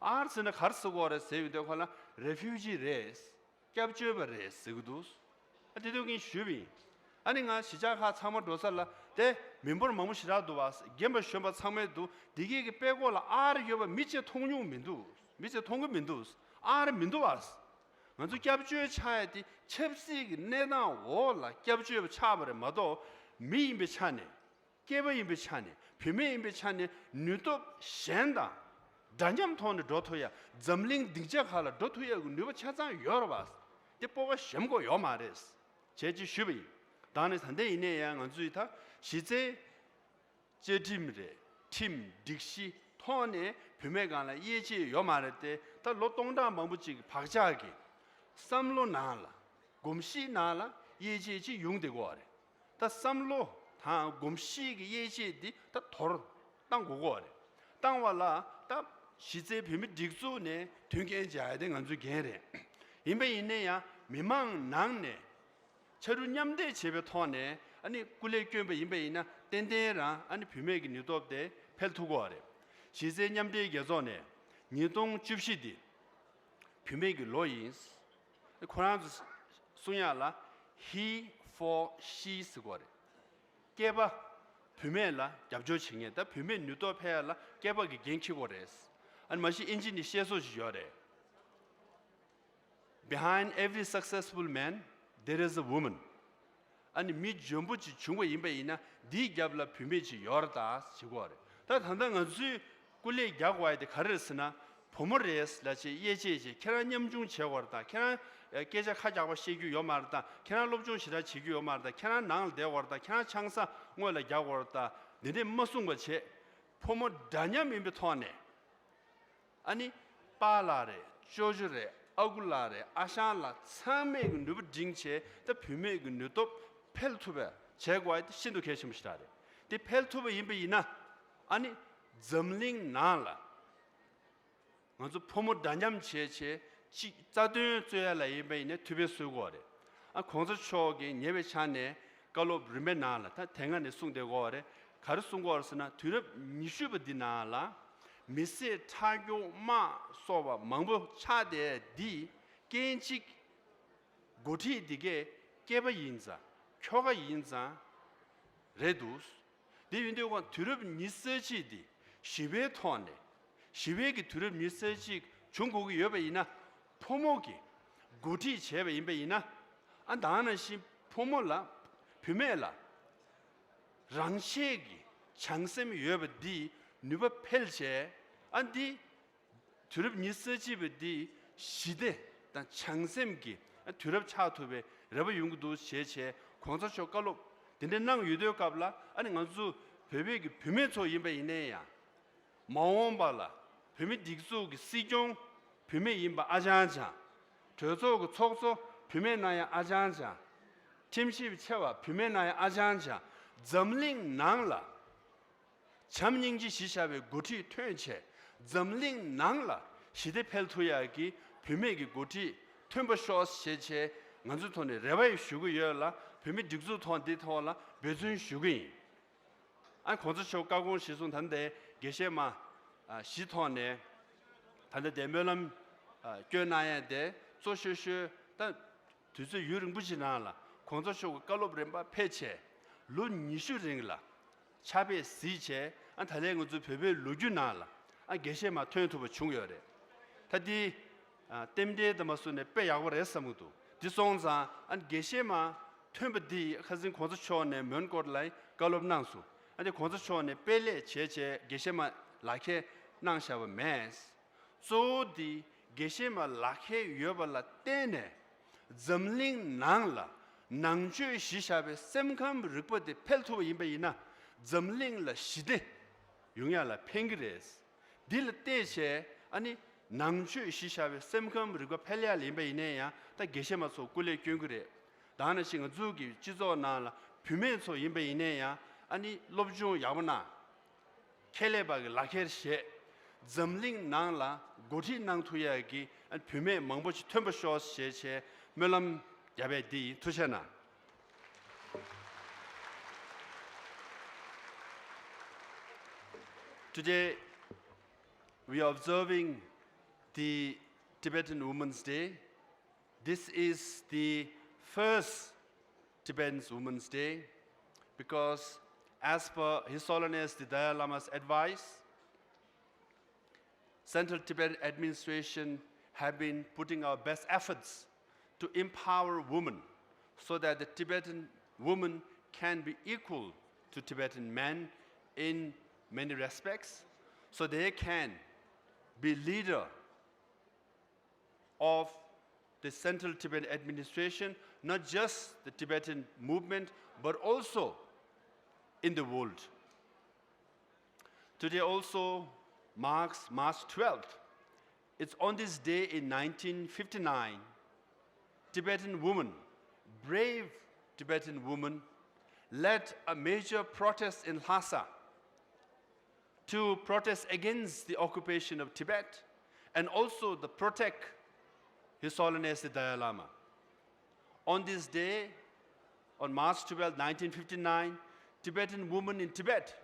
ཨར་ཟེར་ན་ག་རེ་ཟེར་དགོས་རེད་ཟེར་ཡོང་དུས་ཁོ་ལ་རེ་ཕིའུ་ཇི་རེད། སྐྱབས་བཅོལ་བ་རེད་ཟེར་གི་འདུག་ཨ་དེ་དུས་ངས་ཞུས་པ་ཡིན། ཨ་ནི་ང་གཞིས་ཆགས་ཁག་ཚང་མ་འགྲོ་ས་ལ་དེ་མི་འབོར་མང་པོ་ཞེ་དྲག་འདུག་བ། རྒན་པ་གཞོན་པ་ཚང་མས་འདུག་འདི་གས་ཀྱི་པད་ཀོག་ལ་ཨར་ཡོད་པ་མི་གཅིག་མཐོང་མྱོང་མི་འདུག་མི་གཅིག་མཐོང་གི་མི་འདུག་ཨར་མི་འདུག་བ། ང་ཚོ་སྐྱབས་བཅོལ་ཆགས་ཡ་དེ་ཆབ་སྲིད་ཀྱི་གནས་སྟངས་འོག་ལ་སྐྱབས་བཅོལ་བ་ཆགས་པ་རེད་མ་གཏོགས་མི་ཡིན་པའི་ཆ་ནས། སྐྱེས་པ་ཡིན་པའི་ཆ་ནས་བུད་མེད་ཡིན་པའི་ཆ་ནས་ནུས་སྟོབས་གཞན་དང་འདྲ་མཉམ་ཐོག་ནས་འགྲོ་ཐུབ་ཡ་འཛམ་གླིང་སྡིངས་ཆ་ཁག་ལ་འགྲོ་ཐུབ་ཡ་གི་ནུས་པ་ཆ་ཚང་ཡོད་རེད་བ། དེ་སྤོབས་པ་ཞེམ་དགོས་ཡོད་མ་རེད། བྱས་ཅེས་ཞུས་པ་ཡིན། ད་ནི་ད་ལྟ་ཡིན་ནའི་ཡང་ང་ཚོས་ད་གཞི་རྩའི་བཅའ་ཁྲིམས་རེད་ཁྲིམས་སྒྲིག་གཞི་ཐོག་ནས་བུད་མེད་སྒང་ལ་དབྱེ་འབྱེད་ཡོད་མ་རེད་དེ། ད་ལོ་སྟོང་ཕྲག་མང་པོ་ཅིག་གི་བག་ཆགས་ཀྱི་བསམ་བློ་ནང་ལ་གོམས་གཤིས་ནང་ལ་དབྱེ་འབྱེད་ཅིག་ཡོང་བསྡད་ཀྱི་ཡོད་རེད། ད་བསམ་བློ་དང་གོམས་གཤིས་ཀྱི་དབྱེ་འབྱེད་འདི་ད་དོར་བཏང་དགོས་ཀྱི་ཡོད་རེད། བཏང་བ་ལ་ད་གཞི་རྩའི་བོད་མི་སྒྲིག་འཛུགས་ནས་མཐུན་རྐྱེན་སྦྱར་ཡ་དེ་ང་ཚོའི་འགན་རེད། ཡིན་པ་ཡིན་ན་ཡང་མི་མང་ནང་ནས་ཕྱར་གྲུ་མཉམ་འདེགས་བྱེད་པའི་ཐོག་ནས་ཨ་ནི་སྐུ་ལས་བསྐྱོན་པ་ཡིན་པ་ཡིན་ན་ཏན་ཏན་རང་ཨ་ནི་བུད་མེད་ཀྱི་ནུས་སྟོབས་དེ་འཕེལ་ཐུབ་ཀྱི་ཡོད་རེད། གཞི་རྩའི་མཉམ་འབྲེལ་རྒྱལ་ཚོགས་ནས་ཉིས་སྟོང་བཅུ་བཞི་འདི་བུད་མེད་ཀྱི་ལོ་ཡིན། ཁོ་རང་ཚོ་གསུང་ཡག་ལ་He for She ཟེར་གོ་རེད། སྐྱེས་པ་བུད་མེད་ལ་རྒྱབ་སྐྱོར་བྱེད་མཁན་ད་བུད་མེད་ནུས་སྟོབས་འཕེལ་ཡག་ལ་སྐྱེས་པ་གི་འགན་འཁྱེར་དགོས་རེད། ཨ་ནི་མ་གཞི་ཨིན་ཇི་ནས་བཤད་སྲོལ་ཞིག་ཡོད་རེད། Behind every successful man, there is a woman. ཨ་ནི་མི་འཇོན་པོ་ཅིག་བྱུང་བ་ཡིན་པ་ཡིན་ན་འདིའི་རྒྱབ་ལ་བུད་མེད་ཅིག་ཡོད་རེད་ད་ཞེས་གོ་རེད། ད་ད་ལྟ་ང་ཚོས་སྐུ་ལས་རྒྱག་དགོས་ཡ་དེ་ག་རེ་རེད་ཟེར་ན། བུ་མོ་རེད་ལབ་བྱས་དབྱེ་འབྱེད་བྱས་ཁྱེད་རང་ཉམ་ཆུང་བྱེད་དགོས་རེད་ད། ཁྱེད་རང་ སྐད་ཆ་ཁ་རྒྱག་པ་བཤད་རྒྱུ་ཡོད་མ་རེད་ད། ཁྱེད་རང་སློབ་སྦྱོང་ཞེ་དྲག་བྱེད་རྒྱུ་ཡོད་མ་རེད་ད། ཁྱེད་རང་ནང་ལ་བསྡད་དགོས་རེད་ད། ཁྱེད་རང་ཆང་ས་སྔོན་ལ་རྒྱག་དགོས་རེད་ད། འདི་འདྲས་མ་གསུངས་པ་བྱས། ཕོ་མོ་འདྲ་མཉམ་ཡིན་པའི་ཐོག་ནས། ཨ་ནི་པཱ་ལགས་རེད། ཅོ་ཅོ་རེད། ཨ་ཁུ་ལགས་རེད། ཨ་ཞང་ལགས་ཚང་མས་ཀྱི་ནུས་པ་བསྒྲིམས་བྱས། ད་བུད་མེད་ཀྱི་ནུས་སྟོབས་འཕེལ་ཐུབ་པ་བྱེད་དགོས་པ་དེ་ཤིན་ཏུ་གལ་ཆེན་པོ་ཞིག་རེད། དེ་འཕེལ་ཐུབ་པ་ཡིན་པ་ཡིན་ན། ཨ་ནི་འཛམ་གླིང་ནང་ལ་ང་ཚོ་ཕོ་མོ་འདྲ་མཉམ་བྱས་བྱས་གཅིག་རྩ་དོན་རྩོད་ཡ་ལ་ཡིན་པ་ཡིན་ན་ཐུགས་ཕན་གསོས་དགོས་རེད། ཨ་གོང་ས་མཆོག་གིས་ཉེ་བའི་ཆར་ནས་བཀའ་སློབ་རིམ་པའི་ནང་ལ་ད་དེ་སྔ་ནས་གསུངས་བསྡད་ཡོད་རེད། ག་རེ་གསུངས་ཡོད་རེད་ཟེར་ན། དུས་རབས་ཉི་ཤུ་པ་འདི་ནང་ལ་མི་སེར་ཁྲག་སྐྱོང་དམག་སོགས་པ་མང་པོ་ཆགས་བསྡད་འདི་རྐྱེན་གཅིག་འགོ་ཁྲིད་འདི་གས་སྐྱེས་པ་ཡིན་ཙང་ཁྱོ་ག་ཡིན་ཙང་རེད་འདུག། དེ་ཡིན་དུས་ཀྱང་དུས་རབས་ཉི་ཤུ་རྩ་གཅིག་འདི་ཞི་བའི་ཐོག་ནས་ཞི་བའི་གི་དུས་རབས་ཉི་ཤུ་རྩ་གཅིག་བྱུང་དགོས་ཀྱི་ཡོད་པ་ཡིན་ན། ཕོ་མོ་གི་འགོ་ཁྲིད་བྱས་པ་ཡིན་པ་ཡིན་ན། ཨ་ད་ནང་བཞིན་ཕོ་མོ་ལ་བུད་མེད་ལ་རང་ཆས་ཀྱི་བྱམས་སེམས་ཡོད་པ་འདི་ནུས་པ་འཕེལ་བྱས། ཨ་འདི་དུས་རབས་ཉི་ཤུ་རྩ་གཅིག་པ་འདི་ཞི་བདེ་དང་བྱམས་སེམས་ཀྱི་དུས་རབས་ཆགས་ཐུབ་པའི་རེ་བ་ཡོང་གི་འདུག་ཞེས་བྱས་གོང་ས་མཆོག་བཀའ་སློབ་དེ་འདྲ་གནང་ཡོད་དུས་སྐབས་ལ། ཨ་ནི་ང་ཚོ་བོད་པའི་གི་བུད་མེད་ཚོ་ཡིན་པ་ཡིན་ནའི་ཡང་། མ་འོངས་པ་ལ་བོད་མི་སྒྲིག་འཛུགས་ཀྱི་སྲིད་སྐྱོང་བུད་མེད་ཡིན་པ་ཨ་ཅང་ཅང་། གྲོས་ཚོགས་ཀྱི་ཚོགས་གཙོ་བུད་མེད་ན་ཡང་ཨ་ཅང་ཅང་། ཁྲིམས་ཞིབ་ཆེ་བ་བུད་མེད་ན་ཡང་ཨ་ཅང་ཅང་། འཛམ་གླིང་ནང་ལ་བྱམས་སྙིང་རྗེ་གཞི་བཞག་པའི་འགོ་ཁྲིད་ཐོན་བྱས། འཛམ་གླིང་ནང་ལ་ཞི་བདེ་འཕེལ་ཐུབ་ཡག་གི་བུད་མེད་ཀྱི་འགོ་ཁྲིད་ཐོན་པ་ཤོག་ཞེས་བྱས་ང་ཚོའི་ཐོག་ནས་རེ་བ་ཞུ་གི་ཡོད་ལ། བོད་མི་སྒྲིག་འཛུགས་ཐོག་འདི་ཐོག་ལ་འབད་བརྩོན་ཞུ་གི་ཡིན། ཨ་གོང་ས་མཆོག་བཀའ་དགོངས་གཞིར་བཟུང་ད་ལྟའི་དགེ་བཤེས་མ་ཨ་བཞི་ཐོག་ནས་ད་ལྟ་དེ་སྨོན་ལམ་ཨ་སྐྱོན་གནང་ཡས་དེ་གཙོ་ཤོས་ཤོས། ད་དུས་ཚོད་ཡུན་རིང་པོ་ཞིག་ནང་ལ་གོང་ས་མཆོག་གི་བཀའ་སློབ་རིམ་པ་ཕེབས་བྱས་ལོ་ཉི་ཤུ་རིང་ལ་ཕྱག་དཔེ་གཟིགས་བྱས། ཨ་ད་ལྟའི་ང་ཚོའི་བོད་པའི་ལོ་རྒྱུས་ནང་ལ་ཨ་དགེ་བཤེས་མ་ཐོན་ཐུབ་པ་བྱུང་ཡོད་རེད། ད་འདི་ཨ་རྟེན་འབྲེལ་དུ་མ་བཟུང་ནས་དཔེ་ཡག་པོ་རེད་བསམ་གྱི་འདུག། འདི་སོང་ཙང་ཨ་དགེ་བཤེས་མ་ཐོན་པ་འདི་ཁ་སང་གོང་ས་མཆོག་ནས་མོན་གྷོ་ལ་བཀའ་སློབ་གནང་སོང་། ཨ་འདི་གོང་ས་མཆོག་ནས་དཔེ་ལེགས་བྱས་བྱས་དགེ་བཤེས་མ་ལག་ཁྱེར་གནང་བཞག་པ་མེད། གཙོ་བོ་འདི་དགེ་བཤེས་མ་ལག་ཁྱེར་ཡོད་པ་ལ་བརྟེན་ནས་འཛམ་གླིང་ནང་ལ་ནང་ཆོས་གཞི་བཞག་པའི་སེམས་ཁམས་རིག་པ་དེ་འཕེལ་ཐུབ་པ་ཡིན་པ་ཡིན་ན། འཛམ་གླིང་ལ་ཞི་བདེ་ཡོང་ཡ་ལ་ཕན་གྱི་རེད། འདི་ལ་བལྟས་བྱས་ཨ་ནི་ནང་ཆོས་གཞི་བཞག་པའི་སེམས་ཁམས་རིག་པ་འཕེལ་ཡ་ལ་ཡིན་པ་ཡིན་ནའི་ཡང་ད་དགེ་བཤེས་མ་ཚོ་སྐུ་ལས་བསྐྱོན་གྱི་རེད། ད་ནང་བཞིན་ང་ཚོ་གི་སྤྱི་ཚོགས་ནང་ལ་བུད་མེད་ཚོ་ཡིན་པ་ཡིན་ནའི་ཡང་ཨ་ནི་སློབ་སྦྱོང་ཡག་པོ་གནང་། ཁྱད་ལས་པ་གི་ལག་ཁྱེར་བཞེས། འཛམ་གླིང་ནང་ལ་འགོ་ཁྲིད་གནང་ཐུབ་ཡ་གི་ཨ་ནི་བུད་མེད་མང་པོ་ཞིག་ཐོན་པ་ཤོག་ཞེས་བྱས་སྨོན་ལམ་རྒྱབ་པ་འདི་ཡིན། ཐུགས་རྗེ་གནང་། Today, we are observing the Tibetan Women's Day. This is the first Tibetan Women's Day because, as per His Holiness the Dalai Lama's advice, Central Tibetan Administration have been putting our best efforts to empower women so that the Tibetan woman can be equal to Tibetan men in many respects, so they can be leader of the Central Tibetan Administration, not just the Tibetan movement, but also in the world. Today also marks March twelfth. It's on this day in nineteen fifty-nine, Tibetan woman, brave Tibetan woman, led a major protest in Lhasa to protest against the occupation of Tibet and also to protect His Holiness the Dalai Lama. On this day, on March twelfth, nineteen fifty-nine, Tibetan women in Tibet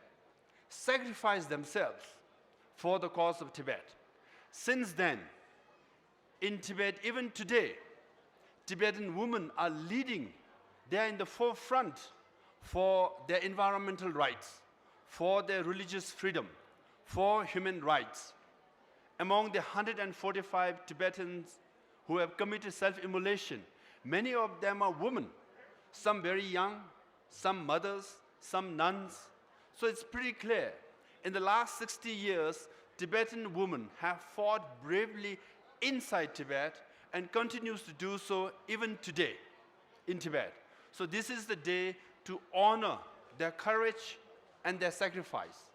sacrificed themselves for the cause of Tibet. Since then, in Tibet, even today, Tibetan women are leading. They are in the forefront for their environmental rights, for their religious freedom, for human rights. Among the hundred and forty-five Tibetans who have committed self-immolation, many of them are women, some very young, some mothers, some nuns. So it's pretty clear. In the last sixty years, Tibetan women have fought bravely inside Tibet and continues to do so even today in Tibet. So this is the day to honor their courage and their sacrifice.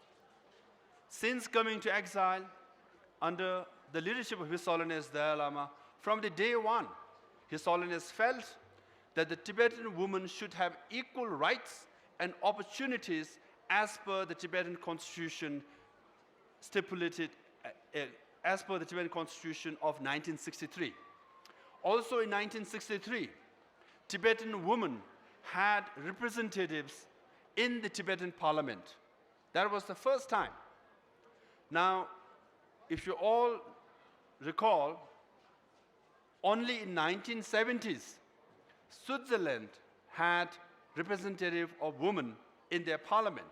Since coming to exile under the leadership of His Holiness Dalai Lama, from the day one, His Holiness felt that the Tibetan woman should have equal rights and opportunities as per the Tibetan constitution stipulated, uh, uh, as per the Tibetan constitution of nineteen sixty-three. Also in nineteen sixty-three, Tibetan women had representatives in the Tibetan parliament. That was the first time. Now, if you all recall, only in nineteen seventies, Switzerland had representative of women in their parliament.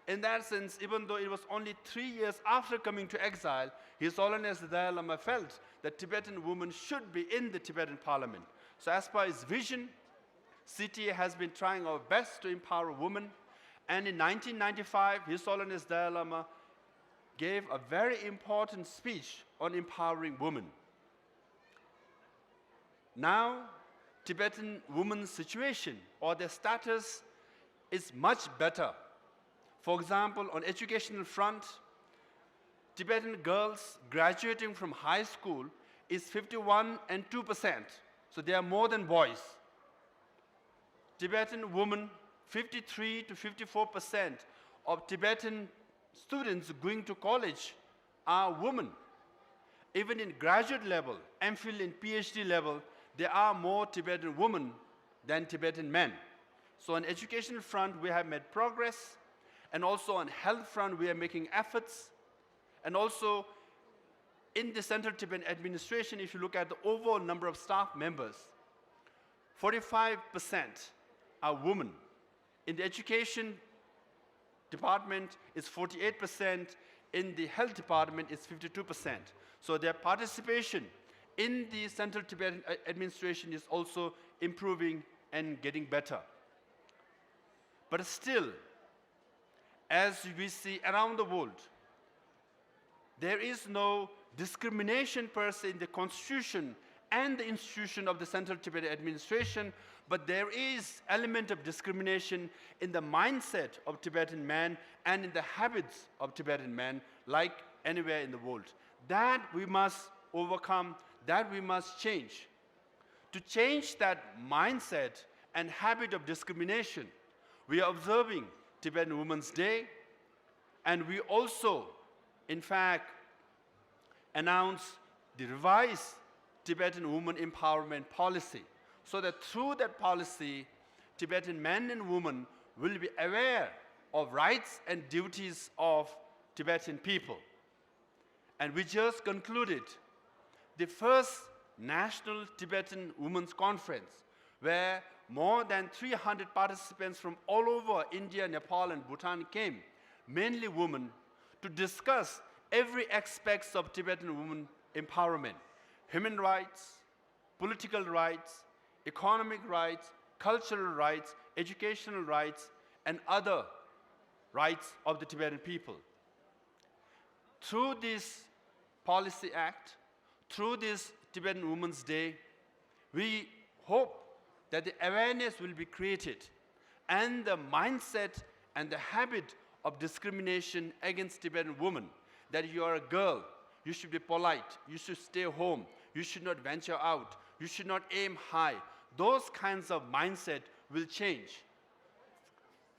In that sense, even though it was only three years after coming to exile, His Holiness the Dalai Lama felt that Tibetan women should be in the Tibetan parliament. So as per his vision, C T A has been trying our best to empower women. And in nineteen ninety-five, His Holiness Dalai Lama gave a very important speech on empowering women. Now, Tibetan women's situation or their status is much better. For example, on educational front, Tibetan girls graduating from high school is fifty-one and two percent. So they are more than boys. Tibetan women, fifty-three to fifty-four percent of Tibetan students going to college are women. Even in graduate level, M Phil and P H D level, there are more Tibetan women than Tibetan men. So on education front, we have made progress, and also on health front, we are making efforts. And also in the Central Tibetan Administration, if you look at the overall number of staff members, forty-five percent are women. In the education department, it's forty-eight percent. In the health department, it's fifty-two percent. So their participation in the Central Tibetan A-, Administration is also improving and getting better. But still, as we see around the world, there is no discrimination per se in the constitution and the institution of the Central Tibetan Administration, but there is element of discrimination in the mindset of Tibetan men and in the habits of Tibetan men, like anywhere in the world. That we must overcome, that we must change. To change that mindset and habit of discrimination, we are observing Tibetan Women's Day, and we also, in fact, announce the revised Tibetan Women Empowerment Policy, so that through that policy, Tibetan men and women will be aware of rights and duties of Tibetan people. And we just concluded the first National Tibetan Women's Conference, where more than three hundred participants from all over India, Nepal, and Bhutan came, mainly women, to discuss every aspects of Tibetan women empowerment, human rights, political rights, economic rights, cultural rights, educational rights, and other rights of the Tibetan people. Through this Policy Act, through this Tibetan Women's Day, we hope that the awareness will be created and the mindset and the habit of discrimination against Tibetan women, that you are a girl, you should be polite, you should stay home, you should not venture out, you should not aim high. Those kinds of mindset will change.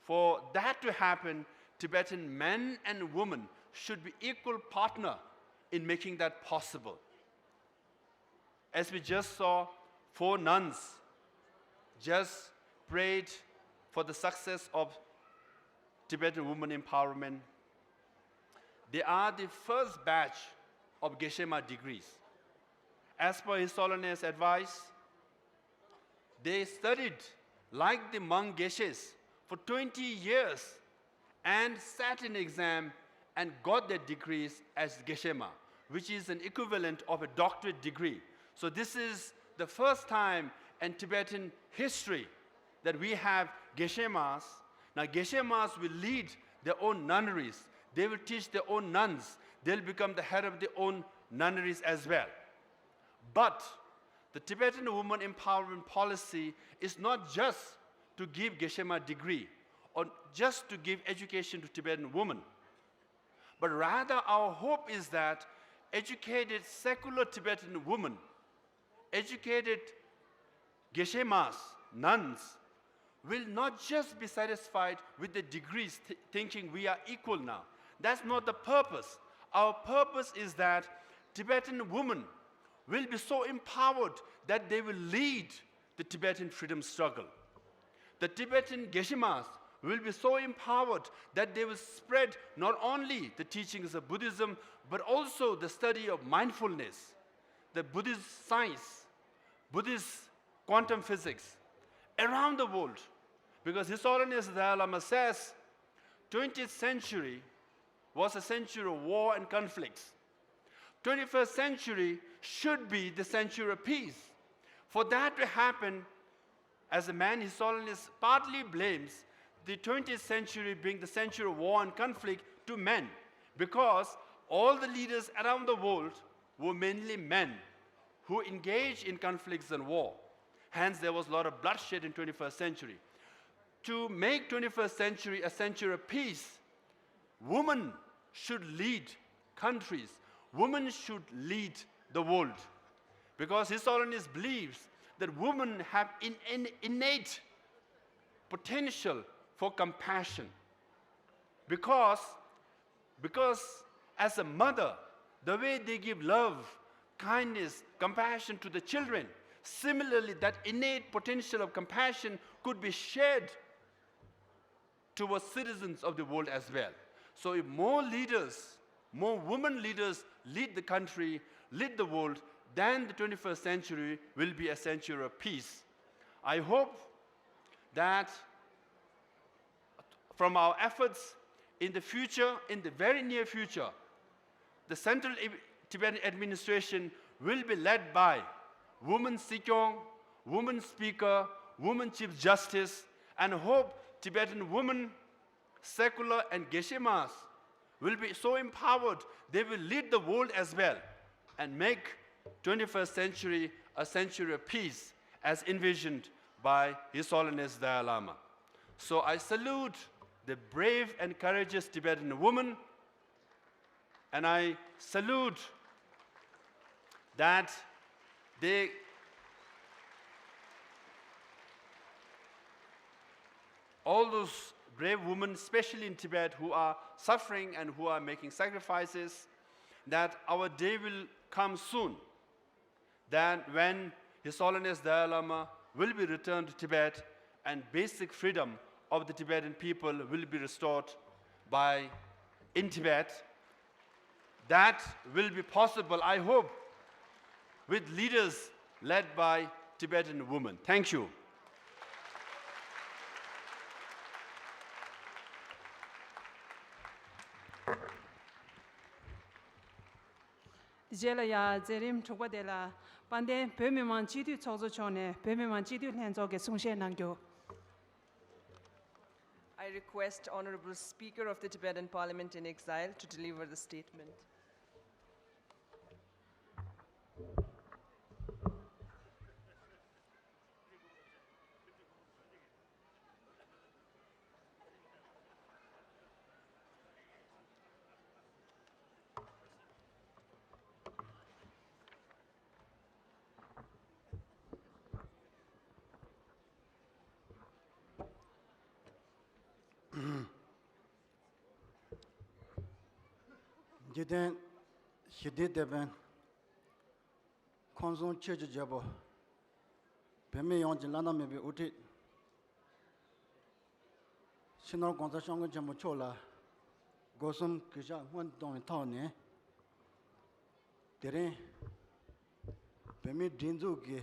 For that to happen, Tibetan men and women should be equal partner in making that possible. As we just saw, four nuns just prayed for the success of Tibetan women empowerment. They are the first batch of Geshe-la degrees. As per His Holiness' advice, they studied like the monk Geshes for twenty years and sat an exam and got their degrees as Geshe-la, which is an equivalent of a doctorate degree. So this is the first time in Tibetan history that we have Geshe-las. Now, Geshe-las will lead their own nunneries. They will teach their own nuns. They'll become the head of their own nunneries as well. But The Tibetan woman empowerment policy is not just to give Geshe-la degree or just to give education to Tibetan women, but rather our hope is that educated secular Tibetan women, educated Geshe-las, nuns, will not just be satisfied with the degrees, th- thinking we are equal now. That's not the purpose. Our purpose is that Tibetan women will be so empowered that they will lead the Tibetan freedom struggle. The Tibetan Geshe-las will be so empowered that they will spread not only the teachings of Buddhism, but also the study of mindfulness, the Buddhist science, Buddhist quantum physics around the world. Because His Holiness the Dalai Lama says, twentieth century was a century of war and conflicts. twenty-first century should be the century of peace. For that to happen, as a man, His Holiness partly blames the twentieth century being the century of war and conflict to men, because all the leaders around the world were mainly men who engaged in conflicts and war. Hence, there was a lot of bloodshed in twenty-first century. To make twenty-first century a century of peace, women should lead countries. Women should lead the world. Because His Holiness believes that women have in, in innate potential for compassion. Because, because as a mother, the way they give love, kindness, compassion to the children, similarly, that innate potential of compassion could be shared towards citizens of the world as well. So if more leaders, more women leaders lead the country, lead the world, then the twenty-first century will be a century of peace. I hope that from our efforts in the future, in the very near future, the Central Tibetan Administration will be led by women Sikyong, women Speaker, women Chief Justice, and hope Tibetan women, secular and Geshe-las, will be so empowered they will lead the world as well and make twenty-first century a century of peace as envisioned by His Holiness Dalai Lama. So I salute the brave and courageous Tibetan women, and I salute that they, all those brave women, especially in Tibet, who are suffering and who are making sacrifices, that our day will come soon, that when His Holiness Dalai Lama will be returned to Tibet and basic freedom of the Tibetan people will be restored by, in Tibet, that will be possible, I hope, with leaders led by Tibetan women. Thank you. དེ་རྗེས་ལ་ཡང་མཛད་རིམ་དྲུག་པ་དེ་ལ་དཔལ་ལྡན་བོད་མི་མང་སྤྱི་འཐུས་ཚོགས་གཙོ་མཆོག་ནས་བོད་མི་མང་སྤྱི་འཐུས་ལྷན་ཚོགས་ཀྱི་གསུང་བཤད་གནང་རྒྱུ། I request Honorable Speaker of the Tibetan Parliament in Exile to deliver the statement. འཇིག་རྟེན་ཞི་བདེའི་དེད་དཔོན། ཁམས་གསུམ་ཆོས་ཀྱི་རྒྱལ་པོ། བོད་མི་ཡོངས་ཀྱི་བླ་ན་མེད་པའི་དབུ་ཁྲིད། སྤྱི་ནོར་༸གོང་ས་༸སྐྱབས་མགོན་ཆེན་པོ་མཆོག་ལ་སྒོ་གསུམ་གུས་ཕྱག་སྔོན་བཏང་བའི་ཐོག་ནས། དེ་རིང་བོད་མིའི་སྒྲིག་འཛུགས་ཀྱི་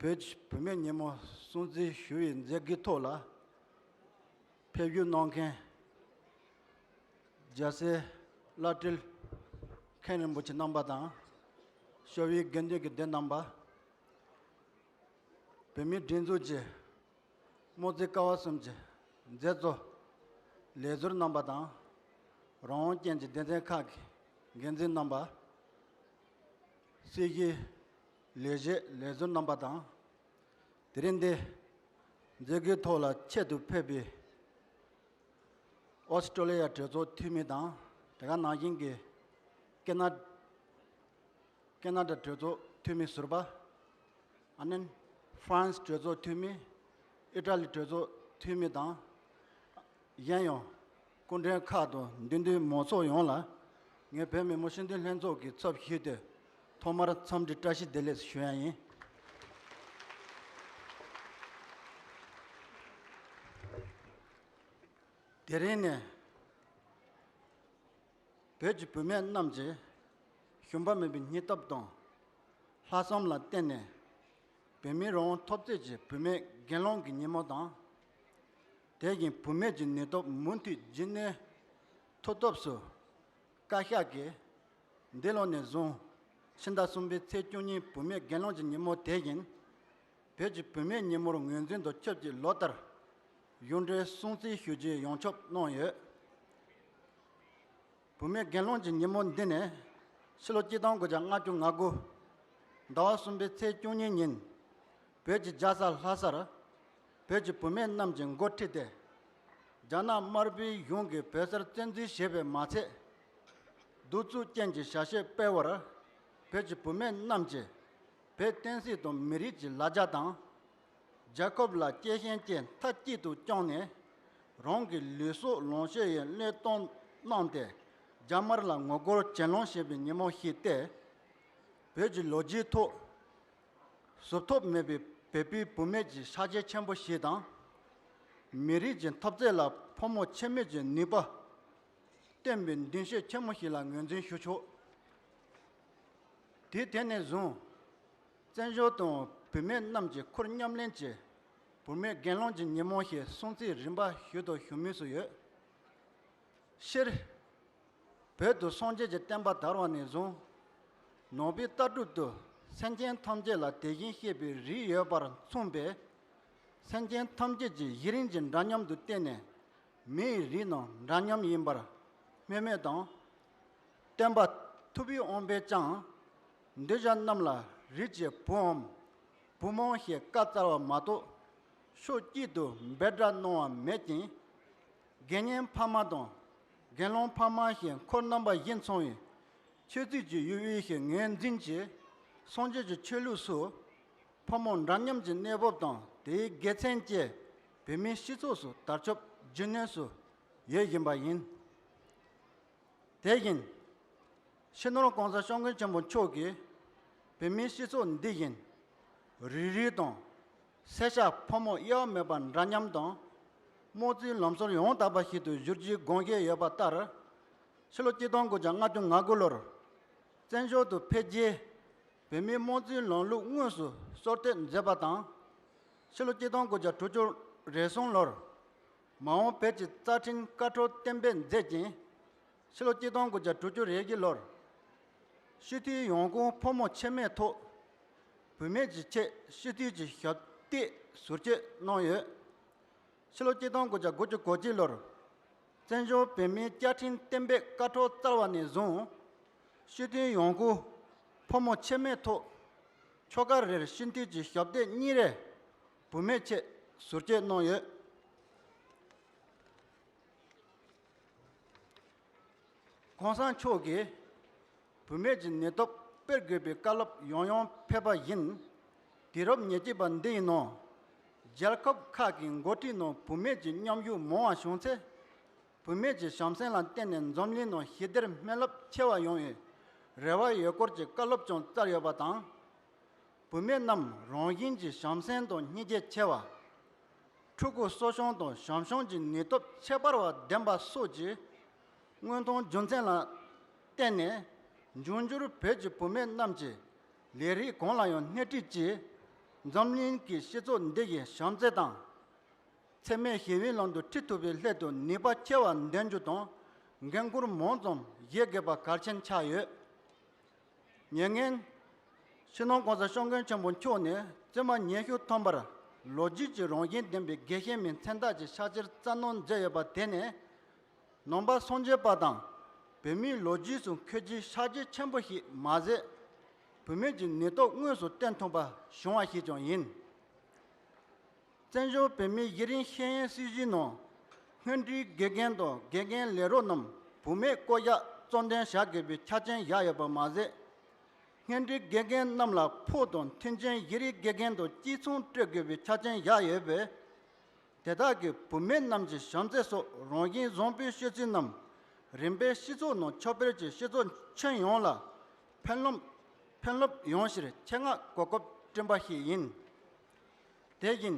བོད་བོད་མིའི་ཉིན་མོ་སྲུང་བརྩི་ཞུ་བའི་མཛད་སྒོའི་ཐོག་ལ་ཕེབས་བསུ་གནང་མཁན་རྒྱལ་སྲས་བླ་སྤྲུལ་མཁན་རིན་པོ་ཆེ་རྣམ་པ་དང་། ཤོ་བའི་དགེ་འདུན་གྱི་སྡེ་རྣམ་པ། བོད་མིའི་སྒྲིག་འཛུགས་ཀྱི་དམངས་གཙོའི་ཀ་བ་གསུམ་གྱི་མཛད་གཙོ་ལས་ཟུར་རྣམ་པ་དང་། རང་དབང་ཅན་གྱི་སྡེ་ཚན་ཁག་གི་འགན་འཛིན་རྣམ་པ། སྲིད་ཞུའི་ ལས་བྱེད་ལས་བཟོ་རྣམ་པ་དང་། དེ་རིང་འདི་མཛད་སྒོའི་ཐོག་ལ་ཆེད་དུ་ཕེབས་པའི་ཨོ་སི་ཀྲོ་ལི་ཡ་གྲོས་ཚོགས་འཐུས་མི་དང་། དེ་ག་ནང་བཞིན་གྱི་ཀེ་ན་ཀེ་ན་ཌ་གྲོས་ཚོགས་འཐུས་མི་ཟུར་པ། ཨ་ནི་ཧྥ་རན་སི་གྲོས་ཚོགས་འཐུས་མི། ཨི་ཊ་ལི་གྲོས་ཚོགས་འཐུས་མི་དང་། གཞན་ཡང་སྐུ་མགྲོན་ཁག་དང་འདུས་མདུན་མང་ཚོགས་ཡོངས་ལ། ངས་བོད་མི་མང་སྤྱི་འཐུས་ལྷན་ཚོགས་ཀྱི་ཚབ་ཞུས་ཏེ་ཐོག་མར་འཚམས་འདྲི་བཀྲ་ཤིས་བདེ་ལེགས་ཞུ་ཡ་ཡིན། དེ་རིང་ནས། བོད་ཀྱི་བུད་མེད་རྣམས་ཀྱི་ཞུམ་པ་མེད་པའི་སྙིང་སྟོབས་དང་། ལྷག་བསམ་ལ་བརྟེན་ནས། བོད་མིའི་རང་དབང་འཐབ་རྩོད་ཀྱི་བུད་མེད་རྒན་རློམ་གྱི་ཉིན་མོ་དང་། དེ་བཞིན་བུད་མེད་ཀྱི་ནུས་སྟོབས་མུ་མཐུད་རྒྱུན་གནས་ཐུབ་ཐབས་སུ། བཀའ་ཤག་གིས་འདི་ལོ་ནས་བཟུང་ཕྱི་ཟླ་གསུམ་པའི་ཚེས་བཅུ་གཉིས་བུད་མེད་རྒན་རློམ་གྱི་ཉིན་མོ་དེ་བཞིན། བོད་ཀྱི་བུད་མེད་ཉིན་མོར་ངོས་འཛིན་དང་ཆབས་ཅིག་ལོ་ལྟར་གཞུང་འབྲེལ་སྲུང་བརྩི་ཞུ་རྒྱུའི་ཡོངས་ཁྱབ་གནང་ཡོད། བུད་མེད་རྒན་རློམ་གྱི་ཉིན་མོ་འདི་ནི་ཕྱི་ལོ་ཆིག་སྟོང་དགུ་བརྒྱ་ལྔ་བཅུ་ང་དགུ་ཟླ་བ་གསུམ་པའི་ཚེས་བཅུ་གཉིས་ཉིན། བོད་ཀྱི་རྒྱལ་ས་ལྷ་སར་བོད་ཀྱི་བུད་མེད་རྣམས་ཀྱིས་འགོ་ཁྲིད་དེ། རྒྱ་ནག་དམར་པོའི་གཞུང་གིས་བོད་སར་བཙན་འཛུལ་བྱས་པས་མ་ཚད། གདུག་རྩུབ་ཅན་གྱི་བྱ་སྤྱོད་སྤེལ་བར་བོད་ཀྱི་བུད་མེད་རྣམས་ཀྱིས་བོད་བསྟན་སྲིད་དང་མི་རིགས་ཀྱི་ལ་རྒྱ་དང་། རྒྱལ་ཁབ་ལ་གཅེས་ཞེན་བཅས་མཐའ་གཅིག་ཏུ་བསྐྱངས་ནས། རང་གི་ལུས་སྲོག་ལོངས་སྤྱོད་ཡི་བློས་གཏོང་གནང་སྟེ། རྒྱ་དམར་ལ་ངོ་རྒོལ་གྱེན་ལངས་བྱེད་པའི་ཉིན་མོ་ཞིག་སྟེ། བོད་ཀྱི་ལོ་རྒྱུས་ཐོག་བཟོད་ཐབས་མེད་པའི་བོད་པའི་བུད་མེད་ཀྱི་ཤ་ཆེན་ཆེན་པོ་ཞིག་དང་། མི་རིགས་ཀྱི་འཐབ་རྩོད་ལ་ཕོ་མོ་ཁྱད་མེད་ཀྱི་ནུས་པ་བསྟན་པའི་མདུན་ཤོག་ཆེན་མོ་ཞིག་ལ་ངོས་འཛིན་ཞུ་ཆོག་དེ་དེ་ནས་བཟུང་། བཙན་བྱོལ་དུ་བུད་མེད་རྣམས་ཀྱི་ཁུར་མཉམ་ལེན་གྱིས་བུད་མེད་རྒན་རློམ་གྱི་ཉིན་མོ་ཞེས་སྲུང་བརྩི་རིམ་པ་ཞུས་དང་ཞུ་མུས་སུ་ཡོད། སྤྱིར། བོད་དུ་སངས་རྒྱས་ཀྱི་བསྟན་པ་དར་བ་ནས་བཟུང་། ནང་པའི་ལྟ་གྲུབ་ཏུ་སེམས་ཅན་ཐམས་ཅད་ལ་དེ་བཞིན་གཤེགས་པའི་རིགས་ཡོད་པར་མཚོན་པས། སེམས་ཅན་ཐམས་ཅད་ཀྱི་གཞི་རིམ་གྱི་འདྲ་མཉམ་དུ་བརྟེན་ནས་མིའི་རིགས་རྣམས་འདྲ་མཉམ་ཡིན་པར་སྨོས་མེད་དང་། སྟོན་པ་ཐུབ་པའི་དབང་པོས་ཀྱང་། གདུལ་བྱ་རྣམས་ལ་རིགས་ཀྱི་བུའམ་བུ་མོ་ཞེས་བཀའ་སྩལ་བ་མ་གཏོགས། ཕྱོགས་གཅིག་ཏུ་འབོད་སྒྲ་གནང་བ་མེད་ཅིང་། དགེ་བསྙེན་ཕ་མ་དང་། དགེ་སློང་ཕ་མ་ཞེས་འཁོར་རྣམ་པ་བཞི་ཚང་བའི་ཆོས་སྲིད་ཀྱི་ཡུལ་དབུས་ཤིག་ངོས་འཛིན་གྱིས། སངས་རྒྱས་ཀྱི་ཆོས་ལུགས་སུ་ཕོ་མོ་འདྲ་མཉམ་གྱི་གནས་བབ་དང་དེའི་དགེ་མཚན་བཅས་བོད་མིའི་སྤྱི་ཚོགས་སུ་དར་ཁྱབ་རྒྱུན་གནས་སུ་ཡོད་བཞིན་པ་ཡིན། དེ་བཞིན། སྤྱི་ནོར་༸གོང་ས་༸སྐྱབས་མགོན་ཆེན་པོ་མཆོག་གིས་བོད་མིའི་སྤྱི་ཚོགས་འདི་བཞིན་རིགས་རུས་དང་། སེར་སྐྱ་ཕོ་མོ་དབྱེ་བ་མེད་པར་འདྲ་མཉམ་དང་། རྨོངས་ཚོད་ལམ་སྲོལ་ཡང་དག་པ་ཞིག་ཏུ་བསྒྱུར་རྒྱུའི་དགོངས་བཞེས་ཡོད་པ་ལྟར། ཕྱི་ལོ་ཆིག་སྟོང་དགུ་བརྒྱ་ལྔ་བཅུ་ང་དགུ་ལོར་བཙན་བྱོལ་དུ་ཕེབས་རྗེས། བོད་མིའི་རྨོངས་ཚོད་ལམ་ལུགས་དངོས་སུ་གསོལ་སྟོན་མཛད་པ་དང་། ཕྱི་ལོ་ཆིག་སྟོང་དགུ་བརྒྱ་དྲུག་ཅུ་རེ་གསུམ་ལོར། མ་འོངས་བོད་ཀྱི་རྩ་ཁྲིམས་བཀའ་འཁྲོལ་གཏན་འབེབས་མཛད་ཅིང་། ཕྱི་ལོ་ཆིག་སྟོང་དགུ་བརྒྱ་དྲུག་ཅུ་རེ་བཞི་ལོར། སྤྱི་འཐུས་ཡོངས་སྐོར་ཕོ་མོ་ཁྱད་མེད་ཐོག་བུད་མེད་ཀྱི་ཆེད་སྤྱི་འཐུས་ཀྱི་ཞབས་སྟེགས་ཟུར་བཅད་གནང་ཡོད། ཕྱི་ལོ་ཆིག་སྟོང་དགུ་བརྒྱ་དགུ་བཅུ་གོ་གཅིག་ལོར། བཙན་བྱོལ་བོད་མིའི་བཅའ་ཁྲིམས་གཏན་འབེབས་བཀའ་འཁྲོལ་བསྩལ་བ་ནས་བཟུང་། སྤྱི་འཐུས་ཡོངས་སྐོར་ཕོ་མོ་ཁྱད་མེད་ཐོག་ཆོལ་ཁ་རེར་སྤྱི་འཐུས་ཀྱི་ཞབས་སྟེགས་གཉིས་རེ་བུད་མེད་ཆེད་ཟུར་བཅད་གནང་ཡོད། ༸གོང་ས་མཆོག་གིས་བུད་མེད་ཀྱི་ནུས་སྟོབས་སྤེལ་དགོས་པའི་བཀའ་སློབ་ཡང་ཡང་ཕེབས་པ་བཞིན། དུས་རབས་ཉེར་གཅིག་པ་འདི་ཡི་ནང་། རྒྱལ་ཁབ་ཁག་གི་འགོ་ཁྲིད་ནང་བུད་མེད་ཀྱི་མཉམ་ཞུགས་མང་བ་བྱུང་ཚེ། བུད་མེད་ཀྱི་བྱམས་སེམས་ལ་བརྟེན་ནས་འཛམ་གླིང་ནང་ཞི་བདེར་སྨོན་ལམ་ཆེ་བ་ཡོང་བའི་རེ་བ་ཡོད་སྐོར་གྱི་བཀའ་སློབ་ཀྱང་བསྩལ་ཡོད་པ་དང་། བུད་མེད་རྣམས་རང་བཞིན་གྱིས་བྱམས་སེམས་དང་སྙིང་རྗེ་ཆེ་བ། ཕྲུ་གུ་གསོ་སྐྱོང་དང་བྱམས་སྐྱོང་གི་ནུས་སྟོབས་ཁྱད་པར་བ་ལྡན་པ་སོགས་ཀྱི་མངོན་མཐོང་རྒྱུ་མཚན་ལ་བརྟེན་ནས། འབྱུང་འགྱུར་བོད་ཀྱི་བུད་མེད་རྣམས་ཀྱིས་ལས་རིགས་གང་ལ་ཡང་སྣེ་ཁྲིད་ཀྱིས། འཛམ་གླིང་གི་སྤྱི་ཚོགས་འདི་ཡི་བྱམས་བརྩེ་དང་། འཚེ་མེད་ཞི་བའི་ལམ་དུ་ཁྲིད་ཐུབ་པའི་སླད་དུ་ནུས་པ་ཆེ་བ་འདོན་རྒྱུ་དང་། འགན་ཁུར་མང་ཙམ་བཞེས་དགོས་པ་གལ་ཆེན་ཆགས་ཡོད། མྱ་ངན། སྤྱི་ནོར་༸གོང་ས་༸སྐྱབས་མགོན་ཆེན་པོ་མཆོག་ནས་བཙུན་མ་ཉི་ཤུ་ཐམ་པར་ལོ་རྒྱུས་ཀྱི་རང་བཞིན་ལྡན་པའི་དགེ་བཤེས་མའི་མཚན་རྟགས་ཀྱི་ཕྱག་ཕྱིར་བསྩལ་གནང་མཛད་ཡོད་པ་དེ་ནི། ནང་པ་སངས་རྒྱས་པ་དང་བོད་མིའི་ལོ་རྒྱུས་སུ་འཁོད་རྒྱུའི་ཕྱག་རྗེས་ཆེན་པོ་ཞིག་མ་ཟད། བུད་མེད་ཀྱི་ནུས་སྟོབས་དངོས་སུ་བསྟན་ཐུབ་པ་བྱུང་བ་ཞིག་ཀྱང་ཡིན། བཙན་བྱོལ་བོད་མིའི་གཞི་རིམ་ཤེས་ཡོན་སྲིད་བྱུས་ནང་། སྔོན་འགྲོའི་དགེ་རྒན་དང་དགེ་རྒན་ལས་རོགས་རྣམས་བུད་མེད་བསྐོ་གཞག་གཙོ་འདོན་བྱ་དགོས་པའི་ཆ་རྐྱེན་བཞག་ཡོད་པ་མ་ཟད། སྔོན་འགྲོའི་དགེ་རྒན་རྣམས་ལ་ཕོ་དང་མཐུན་རྐྱེན་གཞི་རིམ་དགེ་རྒན་དང་གཅིག་མཚུངས་སྤྲོད་དགོས་པའི་ཆ་རྐྱེན་བཞག་ཡོད་པས། དེ་དག་གིས་བུད་མེད་རྣམས་ཀྱི་བྱམས་བརྩེ་སོགས་རང་བཞིན་བཟང་པོའི་སྤྱོད་ཚུལ་རྣམས་རིམ་པས་སྤྱི་ཚོགས་ནང་ཁྱབ་སྤེལ་གྱིས་སྤྱི་ཚོགས་ཁྱོན་ཡོངས་ལ་ཕན་ལམ་ཕན་རླབས་ཡོང་ཕྱིར་ཆེད་མངགས་གོ་སྐབས་བསྐྲུན་པ་ཞིག་ཡིན། དེ་བཞིན་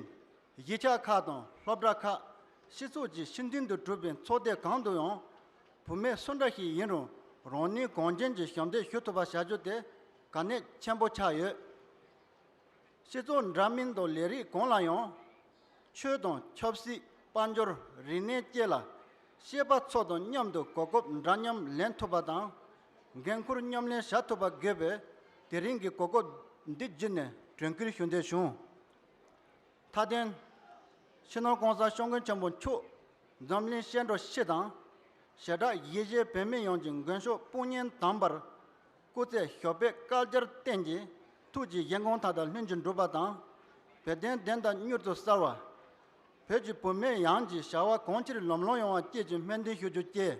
གཞིས་ཆགས་ཁག་དང་སློབ་གྲྭ་ཁག་སྤྱི་ཚོགས་ཀྱི་ཤུགས་འདུན་དུ་གྲུབ་པའི་ཚོགས་སྡེ་གང་དུ་ཡང་བུད་མེད་སུ་འདྲ་ཞིག་ཡིན་རུང་རང་ནུས་གང་ལྗོན་གྱིས་ཞབས་འདེགས་ཞུ་ཐུབ་པ་བྱ་རྒྱུ་དེ་གལ་གནད་ཆེན་པོ་ཆགས་ཡོད། སྤྱི་ཚོགས་འདྲ་མིན་དང་ལས་རིགས་གང་ལ་ཡང་། ཆོས་དང་ཆབ་སྲིད་དཔལ་འབྱོར་རིག་གནས་བཅས་ལ་བྱེད་པ་ཚོ་དང་མཉམ་དུ་གོ་སྐབས་འདྲ་མཉམ་ལེན་ཐུབ་པ་དང་། འགན་ཁུར་མཉམ་ལེན་བྱ་ཐུབ་པ་དགོས་པས་དེ་རིང་གི་གོ་སྐབས་འདི་བརྒྱུད་ནས་དྲན་སྐུལ་ཞུ་འདོད་བྱུང་། མཐའ་དོན། སྤྱི་ནོར་༸གོང་ས་༸སྐྱབས་མགོན་ཆེན་པོ་མཆོག་འཛམ་གླིང་སྐྱེ་འགྲོ་སྤྱི་དང་། བྱེ་བྲག་གཞིས་བྱེས་བོད་མི་ཡོངས་ཀྱི་མགོན་ཤོག་དཔུང་གཉེན་དམ་པར་སྐུ་ཚེ་ཞབས་པད་བསྐལ་བརྒྱར་བརྟན་ཅིང་ཐུགས་ཀྱི་བཞེད་དགོངས་མཐའ་དག་ལྷུན་གྱིས་འགྲུབ་པ་དང་། བོད་དོན་བདེན་མཐའ་མྱུར་དུ་གསལ་བ། བོད་ཀྱི་བུད་མེད་ཡོངས་ཀྱི་བྱ་བ་གང་ཅིར་ལམ་ལྷོང་ཡོང་བ་བཅས་ཀྱི་སྨོན་འདུན་ཞུ་རྒྱུ་བཅས།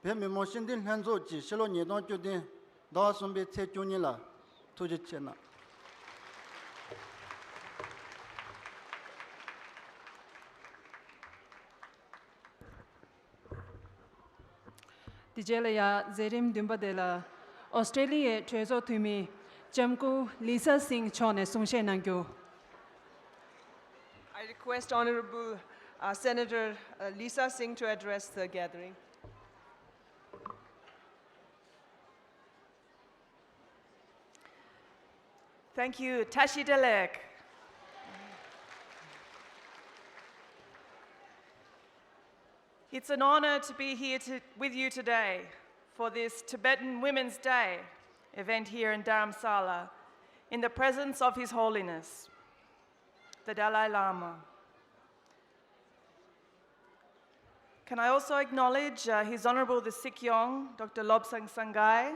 བོད་མི་མང་སྤྱི་འཐུས་ལྷན་ཚོགས་ཀྱིས་ཕྱི་ལོ་ཉིས་སྟོང་བཅུ་བདུན་ཟླ་བ་གསུམ་པའི་ཚེས་བཅུ་གཉིས་ལ་ཐུགས་རྗེ་ཆེ་གནང་། དེ་རྗེས་ལ་ཡ་མཛད་རིམ་བདུན་པ་དེ་ལ་ཨོ་སི་ཀྲེ་ལི་ཡའི་གྲོས་ཚོགས་འཐུས་མི་ལྕམ་སྐུ་ལི་ས་སིང་མཆོག་ནས་གསུང་བཤད་གནང་རྒྱུ། I request Honorable, uh, Senator, uh, Lisa Singh to address the gathering. Thank you. Tashi Delek. It's an honor to be here to, with you today for this Tibetan Women's Day event here in Dharamsala in the presence of His Holiness, the Dalai Lama. Can I also acknowledge, uh, His Honorable the Sikyong, Doctor Lobsang Sangay,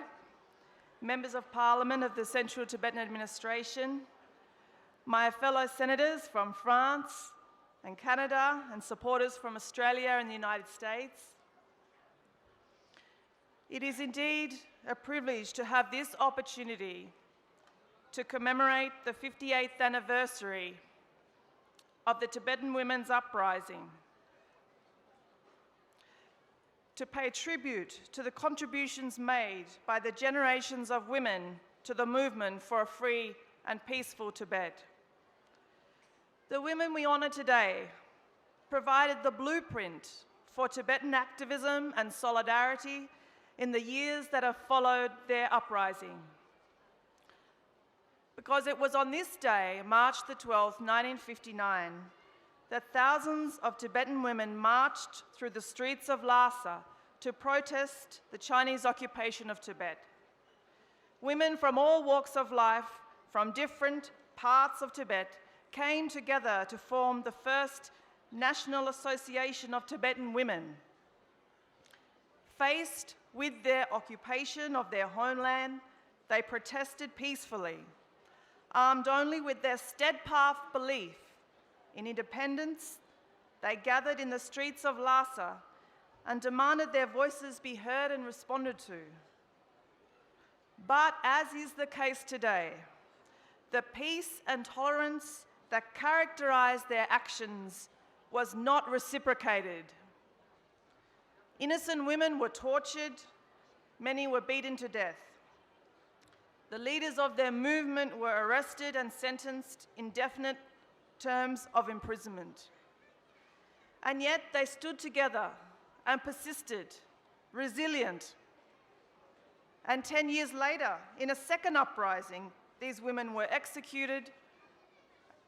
Members of Parliament of the Central Tibetan Administration, my fellow senators from France and Canada, and supporters from Australia and the United States. It is indeed a privilege to have this opportunity to commemorate the fifty-eighth anniversary of the Tibetan Women's Uprising, to pay tribute to the contributions made by the generations of women to the movement for a free and peaceful Tibet. The women we honor today provided the blueprint for Tibetan activism and solidarity in the years that have followed their uprising. Because it was on this day, March the twelfth, nineteen fifty-nine, that thousands of Tibetan women marched through the streets of Lhasa to protest the Chinese occupation of Tibet. Women from all walks of life, from different parts of Tibet, came together to form the first National Association of Tibetan Women. Faced with their occupation of their homeland, they protested peacefully. Armed only with their steadfast belief in independence, they gathered in the streets of Lhasa and demanded their voices be heard and responded to. But as is the case today, the peace and tolerance that characterized their actions was not reciprocated. Innocent women were tortured, many were beaten to death. The leaders of their movement were arrested and sentenced indefinite terms of imprisonment. And yet they stood together and persisted, resilient. And ten years later, in a second uprising, these women were executed,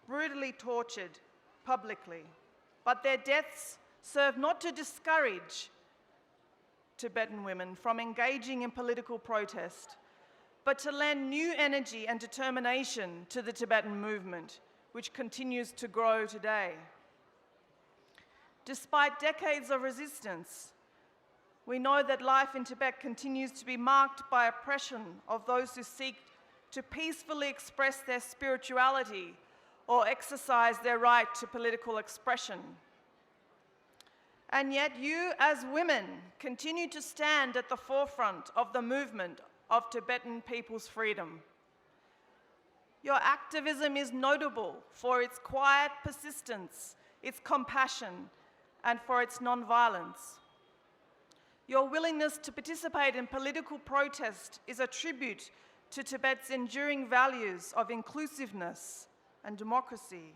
brutally tortured publicly. But their deaths served not to discourage Tibetan women from engaging in political protest, but to lend new energy and determination to the Tibetan movement, which continues to grow today. Despite decades of resistance, we know that life in Tibet continues to be marked by oppression of those who seek to peacefully express their spirituality or exercise their right to political expression. And yet, you as women continue to stand at the forefront of the movement of Tibetan people's freedom. Your activism is notable for its quiet persistence, its compassion, and for its non-violence. Your willingness to participate in political protest is a tribute to Tibet's enduring values of inclusiveness and democracy.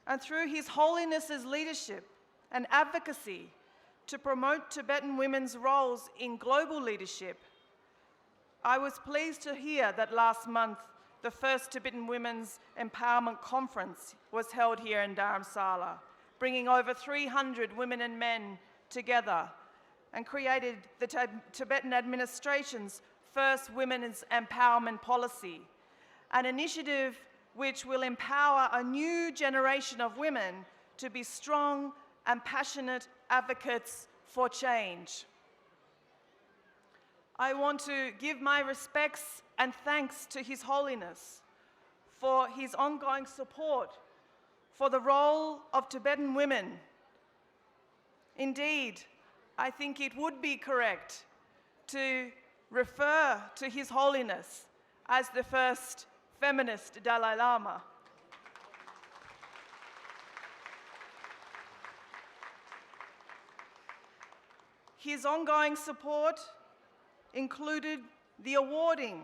And through His Holiness's leadership and advocacy to promote Tibetan women's roles in global leadership, I was pleased to hear that last month the first Tibetan Women's Empowerment Conference was held here in Dharamsala, bringing over three hundred women and men together, and created the Tib- Tibetan administration's first women's empowerment policy, an initiative which will empower a new generation of women to be strong and passionate advocates for change. I want to give my respects and thanks to His Holiness for his ongoing support for the role of Tibetan women. Indeed, I think it would be correct to refer to His Holiness as the first feminist Dalai Lama. His ongoing support included the awarding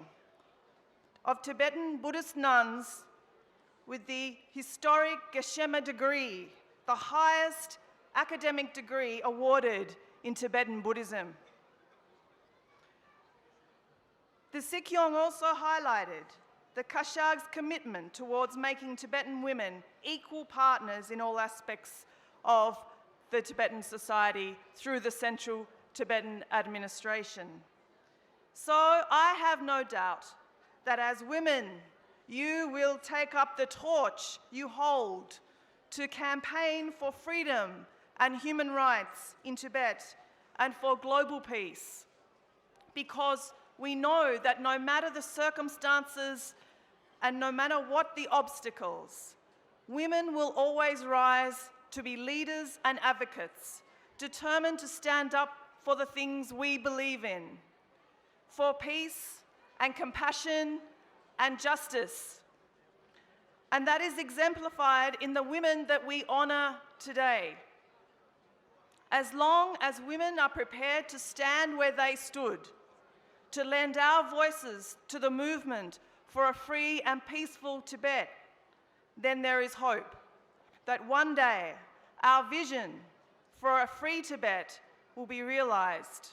of Tibetan Buddhist nuns with the historic Geshe-la degree, the highest academic degree awarded in Tibetan Buddhism. The Sikyong also highlighted the Kashag's commitment towards making Tibetan women equal partners in all aspects of the Tibetan society through the Central Tibetan Administration. So I have no doubt that as women, you will take up the torch you hold to campaign for freedom and human rights in Tibet and for global peace. Because we know that no matter the circumstances and no matter what the obstacles, women will always rise to be leaders and advocates, determined to stand up for the things we believe in, for peace and compassion and justice. And that is exemplified in the women that we honour today. As long as women are prepared to stand where they stood, to lend our voices to the movement for a free and peaceful Tibet, then there is hope that one day our vision for a free Tibet will be realised,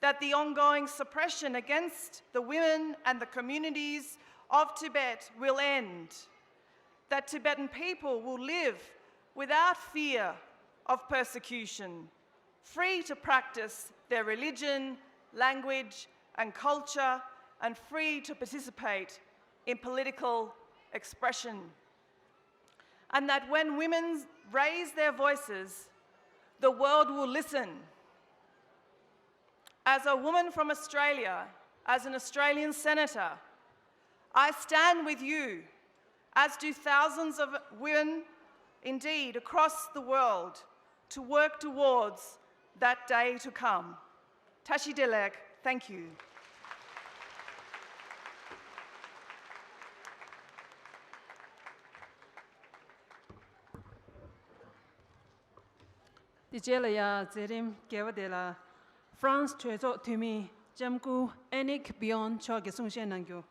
that the ongoing suppression against the women and the communities of Tibet will end, that Tibetan people will live without fear of persecution, free to practice their religion, language, and culture, and free to participate in political expression. And that when women raise their voices, the world will listen. As a woman from Australia, as an Australian senator, I stand with you, as do thousands of women, indeed, across the world, to work towards that day to come. Tashi Delek, thank you. དེ་རྗེས་ལ་ཡང་མཛད་རིམ་རྒྱས་པ་དེ་ལ་ཧྥ་རན་སི་གྲོས་ཚོགས་འཐུས་མི་ལྕམ་སྐུ་ཨེ་ནིག་བི་ཡོན་མཆོག་གིས་གསུང་བཤད་གནང་རྒྱུ།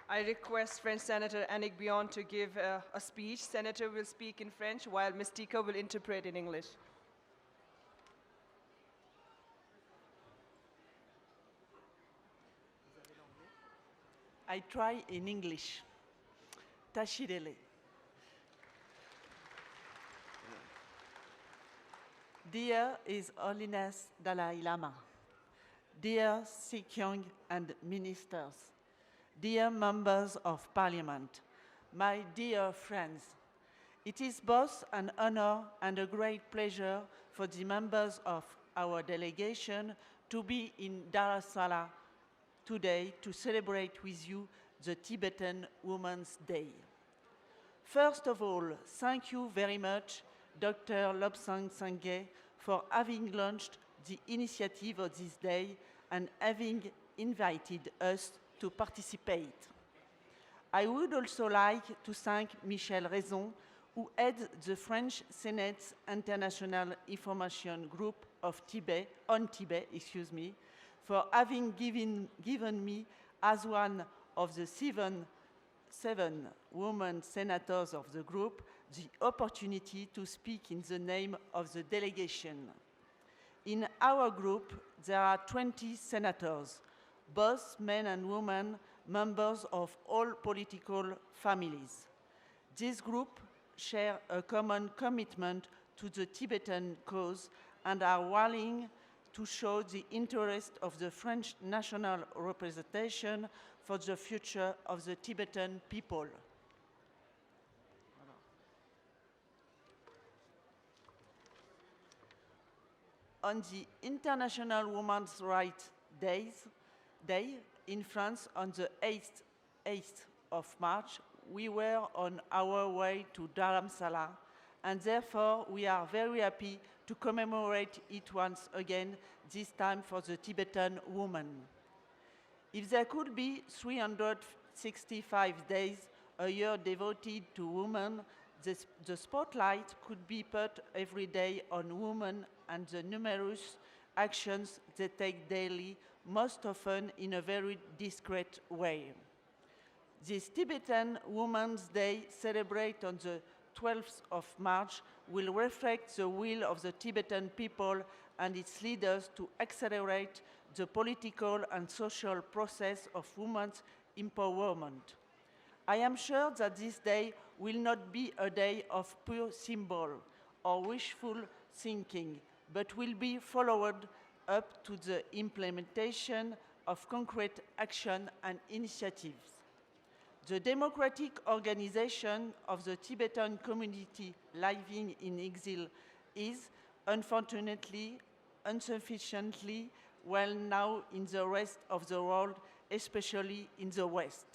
I request French Senator Annick Billon to give a, a speech. Senator will speak in French while Miss Tika will interpret in English. I try in English. Tashi Delek. Dear His Holiness Dalai Lama, dear Sikyong and ministers, dear members of parliament, my dear friends, it is both an honor and a great pleasure for the members of our delegation to be in Dharamsala today to celebrate with you the Tibetan Women's Day. First of all, thank you very much, Doctor Lobsang Sangay, for having launched the initiative of this day and having invited us to participate. I would also like to thank Michel Raison, who heads the French Senate's International Information Group of Tibet, on Tibet, excuse me, for having given, given me, as one of the seven, seven women senators of the group, the opportunity to speak in the name of the delegation. In our group, there are twenty senators, both men and women, members of all political families. This group share a common commitment to the Tibetan cause and are willing to show the interest of the French national representation for the future of the Tibetan people. On the International Women's Rights Days, Day in France on the eighth, eighth of March, we were on our way to Dharamsala, and therefore we are very happy to commemorate it once again, this time for the Tibetan women. If there could be three hundred sixty-five days a year devoted to women, the, the spotlight could be put every day on women and the numerous actions they take daily, most often in a very discreet way. This Tibetan Women's Day, celebrated on the twelfth of March, will reflect the will of the Tibetan people and its leaders to accelerate the political and social process of women's empowerment. I am sure that this day will not be a day of pure symbol or wishful thinking, but will be followed up to the implementation of concrete action and initiatives. The democratic organization of the Tibetan community living in exile is, unfortunately, insufficiently well known in the rest of the world, especially in the West.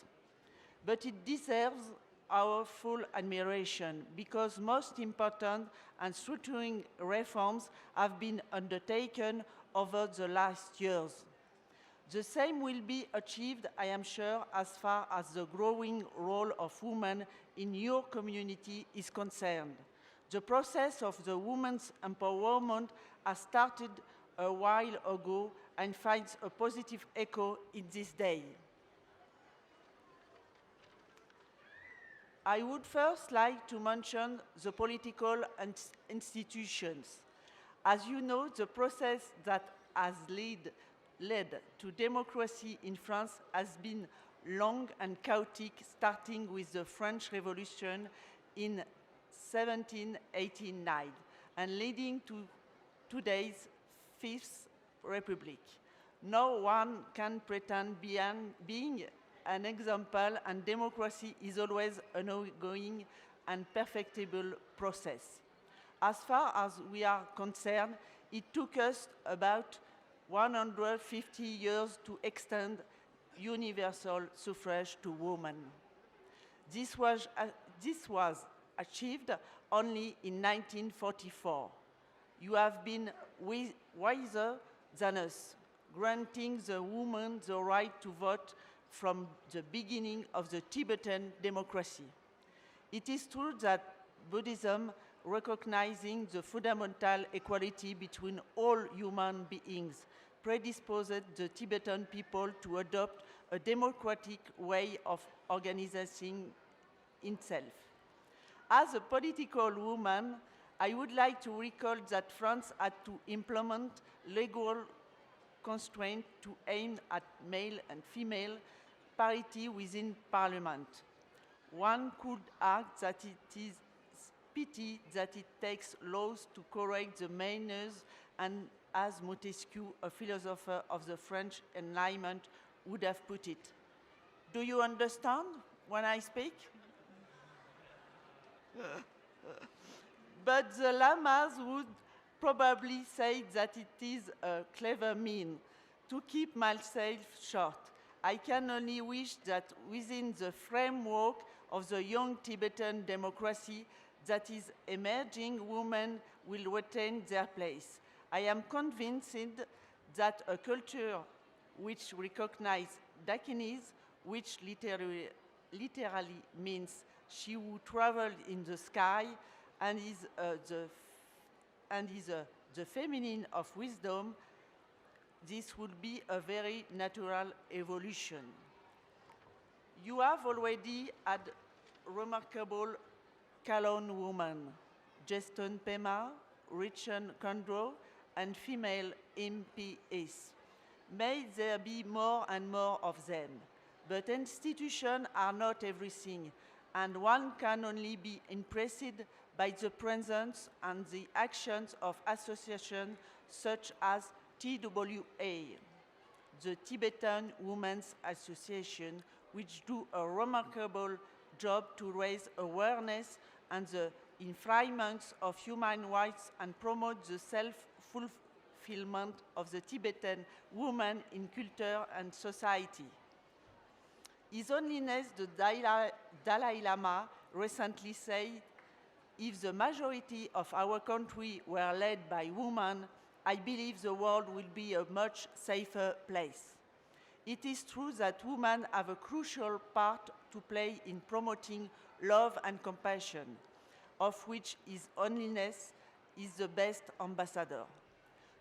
But it deserves our full admiration because most important and structuring reforms have been undertaken over the last years. The same will be achieved, I am sure, as far as the growing role of women in your community is concerned. The process of the women's empowerment has started a while ago and finds a positive echo in this day. I would first like to mention the political ins-, institutions. As you know, the process that has lead, led to democracy in France has been long and chaotic, starting with the French Revolution in seventeen eighty-nine and leading to today's Fifth Republic. No one can pretend beyond being an example, and democracy is always an ongoing and perfectible process. As far as we are concerned, it took us about one hundred fifty years to extend universal suffrage to women. This was, uh, this was achieved only in nineteen forty-four. You have been wi-, wiser than us, granting the women the right to vote from the beginning of the Tibetan democracy. It is true that Buddhism, recognizing the fundamental equality between all human beings, predisposed the Tibetan people to adopt a democratic way of organizing himself. As a political woman, I would like to recall that France had to implement legal constraints to aim at male and female parity within parliament. One could argue that it is pity that it takes laws to correct the manners, and as Montesquieu, a philosopher of the French Enlightenment, would have put it. Do you understand when I speak? But the Lamas would probably say that it is a clever mean to keep myself short. I can only wish that within the framework of the young Tibetan democracy that is emerging, women will retain their place. I am convinced that a culture which recognizes Dakinis, which literally, literally means she who traveled in the sky and is, uh, the, and is, uh, the feminine of wisdom, this would be a very natural evolution. You have already had remarkable Kowloon women, Jeston Pema, Rachel Khandro, and female M Ps. May there be more and more of them. But institutions are not everything, and one can only be impressed by the presence and the actions of associations such as T W A, the Tibetan Women's Association, which do a remarkable job to raise awareness and the enfranchisement of human rights and promote the self-fulfillment of the Tibetan woman in culture and society. His Holiness the Dalai, Dalai Lama recently said, "If the majority of our country were led by women, I believe the world will be a much safer place." It is true that women have a crucial part to play in promoting love and compassion, of which His Holiness is the best ambassador.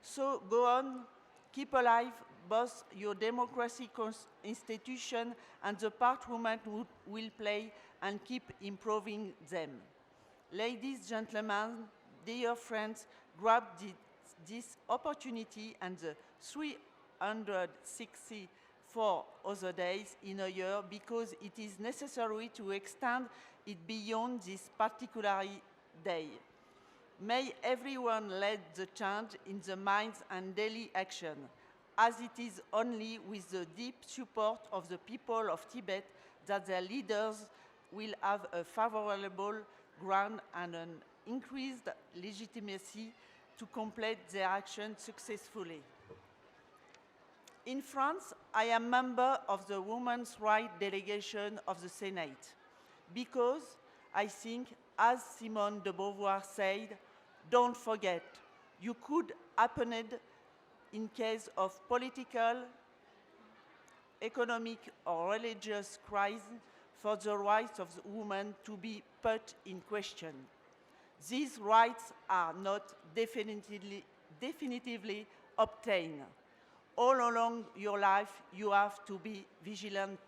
So go on, keep alive both your democracy cons-, institution and the part women would, will play, and keep improving them. Ladies, gentlemen, dear friends, grab thi-, this opportunity and the three hundred sixty-four other days in a year, because it is necessary to extend it beyond this particular day. May everyone lead the change in the minds and daily action, as it is only with the deep support of the people of Tibet that their leaders will have a favorable ground and an increased legitimacy to complete their action successfully. In France, I am member of the women's rights delegation of the Senate because I think, as Simone de Beauvoir said, "Don't forget, you could append in case of political, economic or religious crisis for the rights of the women to be put in question. These rights are not definitively, definitively obtained. All along your life, you have to be vigilant."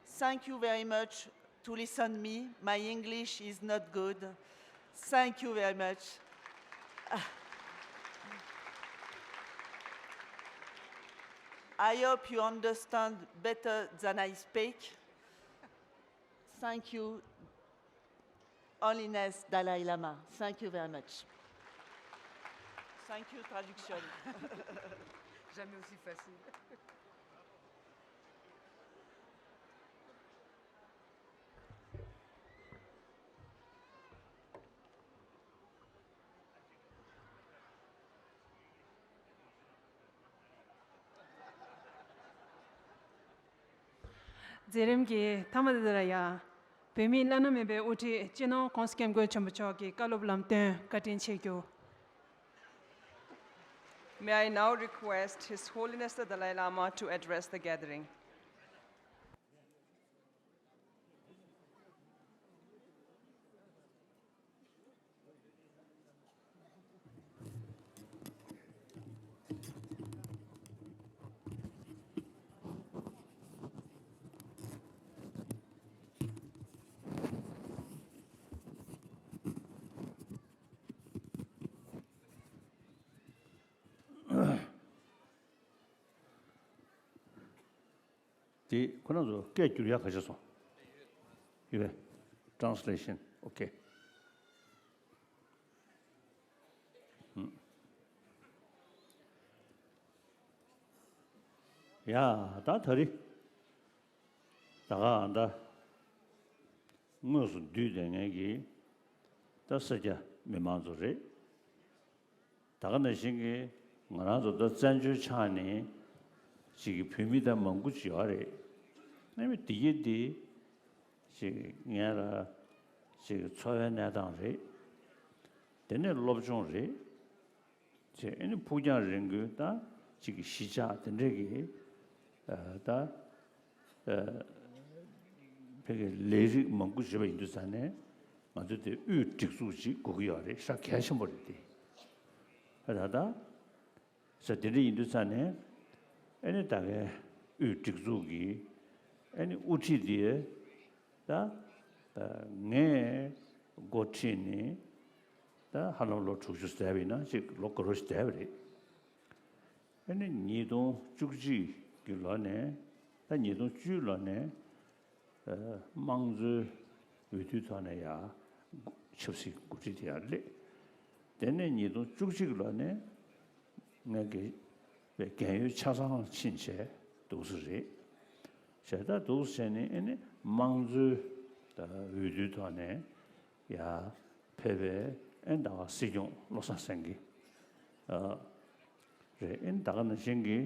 Thank you very much to listen me. My English is not good. Thank you very much. I hope you understand better than I speak. Thank you, Holiness Dalai Lama. Thank you very much. Thank you, traduction. Jamais aussi facile. མཛད་རིམ་གྱི་མཐའ་མ་འདི་ལ་ཡང་། བོད་མིའི་བླ་ན་མེད་པའི་དབུ་ཁྲིད་སྤྱི་ནོར་༸གོང་ས་༸སྐྱབས་མགོན་ཆེན་པོ་མཆོག་གིས་བཀའ་སློབ་ལམ་སྟོན་བཀའ་དྲིན་ཆེ་ཞུ། May I now request His Holiness the Dalai Lama to address the gathering. དེ་ཁོ་རང་ཚོ་སྐད་བསྒྱུར་ཡག་ག་ཤེད་སོང་། ཡོད་པས། Translation. Okay. ཡ། ད་ད་རེས་ད་ག་ཨ་ད་དངོས་སུ་འདུས་བསྡད་མཁན་གྱི་ད་སེར་སྐྱ་མི་མང་ཚོ་རེད། ད་ག་ནང་བཞིན་གྱི་ང་རང་ཚོ་ད་བཙན་བྱོལ་ཆགས་ནས་ ཅིག་གི་བོད་མི་ད་མང་པོ་ཅིག་ཡོད་རེད། ཨ་ནི་དེ་གི་དེ་ཅིག་ངས་ལ་ཅིག་འཚོ་བའི་གནས་སྟངས་རེད། དེ་ནས་སློབ་སྦྱོང་རེད། ཅེས་ཨ་ནི་ཕུགས་རྒྱང་རིང་པོའི་ད་ཅིག་གི་གཞིས་ཆགས་དེ་འདྲས་ཀྱི་ཨ་ད་ཨ་ཕ་གི་ལས་རིགས་མང་པོ་བྱེད་པ་ཡིན་དུས་ཙང་ནས་ང་ཚོ་དེ་དབུས་སྒྲིག་འཛུགས་ཅིག་དགོས་ཀྱི་ཡོད་རེད། ཤ་གལ་ཆེན་པོ་རེད་དེ། ཨ་ད་ད་ས་དེ་འདྲས་ཡིན་དུས་ཙང་ནས་ཨ་ནི་ད་གའི་དབུས་སྒྲིག་འཛུགས་ཀྱི་ཨ་ནི་དབུ་ཁྲིད་དེ་ད་ངས་འགོ་ཁྲིད་ནས་ད་ཧ་ལམ་ལོ་དྲུག་ཅུ་ཟེར་བ་ཡིན་ན་ཅིག་ལོ་འགའ་རེ་ཞིག་བསྡད་པ་རེད། ཨ་ནི་ཉིས་སྟོང་བཅུ་གཅིག་གི་ལོ་ནས་ད་ཉིས་སྟོང་བཅུའི་ལོ་ནས་ཨ་དམངས་གཙོའི་འོས་བསྡུའི་ཐོག་ནས་ཡང་ཆབ་སྲིད་འགོ་ཁྲིད་དེ་ཡང་སླེབས། དེ་ནས་ཉིས་སྟོང་བཅུ་གཅིག་གི་ལོ་ནས་ངས་ཀྱི་རྒན་ཡོལ་ཆ་ཚང་ཕྱིན་བྱས་འདུག་སེ་རེད། བྱས་ད་འདུག་སེ་བྱས་ནས་ཨ་ནི་དམངས་གཙོའི་ད་འོས་བསྡུའི་ཐོག་ནས་ཡར་ཕེབས་པའི་ཨ་ནི་ད་ག་སྲིད་སྐྱོང་བློ་བཟང་སེང་གེ་ཨ་རེད། ཨ་ནི་ད་ག་ནང་བཞིན་གྱི་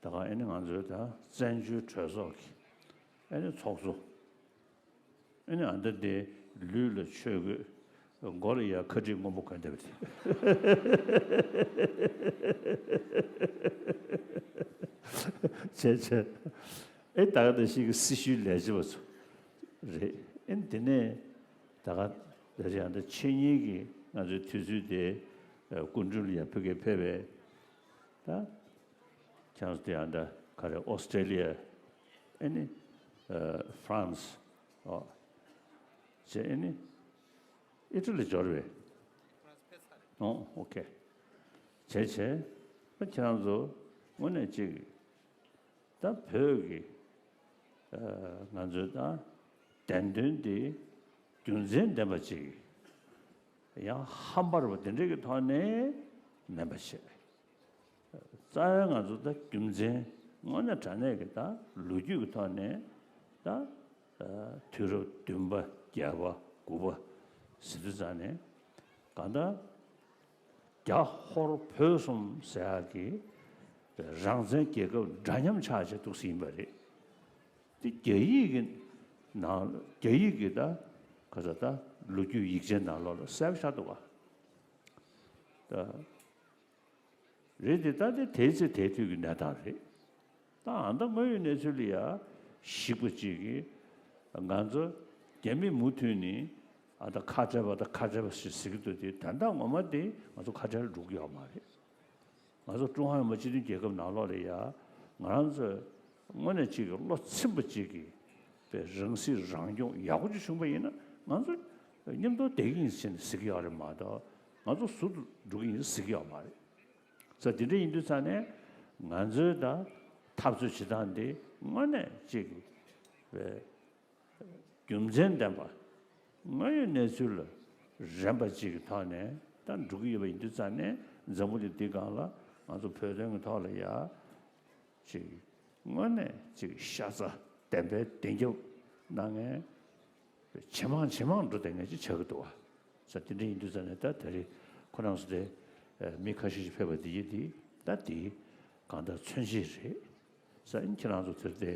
ད་ག་ཨ་ནི་ང་ཚོའི་ད་བཙན་བྱོལ་གྲོས་ཚོགས་ཀྱི་ཨ་ནི་ཚོགས་གཙོ། ཨ་ནི་ཨ་མདའ་དེ་ལུས་ལ་ཆོས་གོས། མགོ་ལ་ཡ་ཁ་དཀྲིས་སྔོན་པོ་གོན་བསྡད་པ་དེ་བྱས་བྱས། ཨེ་ད་ག་ད་ཞིག་གི་སྲི་ཞུའི་ལས་བྱེད་པ་ཚོ་རེད། ཨེ་དེ་ནས་ད་ག་ད་རེད། ཨ་མདའ་ཆེ་གཉིས་ཀྱི་ང་ཚོའི་དུས་ཚོད་དེ་སྐུ་མགྲོན་ལ་ཡ་ཕ་གིར་ཕེབས་པའི་ད། ཁྱེད་རང་ཚོ་དེ་ཡང་འདྲ་ག་རེ་ཨོ་སི་ཀྲེ་ལི་ཡ། ཨེ་ནི་ཨ་ཧྥ་རན་སི། ཨོ། བྱས་ཨེ་ནི་ཨི་ཊ་ལི་འབྱོར་བས། ཨོ་ཨོ་ཁེ། བྱས་བྱས་ཨ་ཁྱེད་རང་ཚོ་དངོས་གནས་ཅིག་ད་བོད་ཀྱི་ཨ་ང་ཚོའི་ད་བདེན་དོན་འདི་རྒྱུ་མཚན་ལྡན་པ་ཅིག་ཡང་ཧམ་པ་རེད་པ་དེ་འདྲ་གི་ཐོག་ནས་མིན་པ་བྱས། རྩ་བའི་ང་ཚོ་ད་རྒྱུ་མཚན་དངོས་གནས་དྲང་གནས་ཀྱི་ད་ལོ་རྒྱུས་ཀྱི་ཐོག་ནས་ད་དུས་རབས་བདུན་པ་བརྒྱད་པ་དགུ་པ་ཟེར་དུས་ཙང་ནས་གང་ལྟར་རྒྱ་ཧོར་བོད་གསུམ་ཟེར་ཡག་གི་རང་བཙན་རྒྱལ་ཁབ་འདྲ་མཉམ་ཆགས་བྱས་འདུག་སེ་ཡིན་པ་རེད། དེ་རྒྱ་ཡིག་གི་ནང་རྒྱ་ཡིག་གི་ད་ག་ས་ད་ལོ་རྒྱུས་ཡིག་ཆའི་ནང་ལོགས་ལ་གསལ་པོ་ཆགས་འདུག་ག་ད། རེད་དེ་ད་དེ་དེའི་ཚེ་དེའི་དུས་ཀྱི་གནས་སྟངས་རེད། ད་ཨ་མདའ་དངོས་ཡོད་གནས་ཚུལ་ལ་ཡ་གཞིགས་པ་ཅིག་གིས་ང་ཚོ་རྒྱ་མི་མུ་མཐུད་ནས་ཨ་ད་ཁ་བྲལ་བ་ད་ཁ་བྲལ་བ་ཞེས་ཟེར་གྱི་འདུག་དེ་དོན་དག་ངོ་མ་དེ་ང་ཚོ་ཁ་བྲལ་འགྲོ་གི་ཡོད་མ་རེད། ང་ཚོ་ཀྲུང་ཧྭ་མི་དམངས་སྤྱི་མཐུན་རྒྱལ་ཁབ་ནང་ལོགས་ལ་ཡ་ང་རང་ཚོ་དངོས་གནས་ཅིག་གི་བློ་ཚིམ་པ་ཅིག་གིས་པའི་རང་སྲིད་རང་སྐྱོང་ཡག་པོ་ཅིག་བྱུང་པ་ཡིན་ན་ང་ཚོ་མཉམ་དུ་བསྡད་ཀྱི་ཡིན་ཟེར་ནས་ཟེར་གྱི་ཡོད་རེད་མ་གཏོགས་ང་ཚོ་ཟུར་དུ་འགྲོ་གི་ཡིན་ཟེར་གྱི་ཡོད་མ་རེད། ས་དེ་འདྲ་ཡིན་དུས་ཙང་ནས་ང་ཚོའི་ད་འཐབ་རྩོད་བྱེད་སྟངས་འདི་དངོས་གནས་ཅིག་པའི་རྒྱུ་མཚན་ལྡན་པ་དངོས་ཡོད་གནས་ཚུལ་ལ་རན་པ་ཅིག་གི་ཐོག་ནས་ད་འགྲོ་གི་ཡོད་པ་ཡིན་དུས་ཙང་ནས་འཛམ་བུ་གླིང་འདི་སྒང་ལ་ང་ཚོ་བོད་དོན་གྱི་ཐོག་ལ་ཡ་ཅིག་དངོས་གནས་ཅིག་ཤ་ཚ་བདེན་པའི་བདེན་རྒྱབ་གནང་མཁན་ཇེ་མང་ཇེ་མང་འགྲོ་བསྡད་མཁན་ཅིག་ཆགས་ཀྱི་འདུག་བ། ས་དེ་འདྲ་ཡིན་དུས་ཙང་ནས་ད་ད་རེས་ཁོ་རང་ཚོ་དེ་མི་ཁ་ཤས་ཤིག་ཕེབས་པ་དེ་ཡིན་དེ་ད་དེ་གང་ལྟར་མཚོན་བྱེད་རེད། ས་ཡིན་ཁྱེད་རང་ཚོ་དེར་དེ་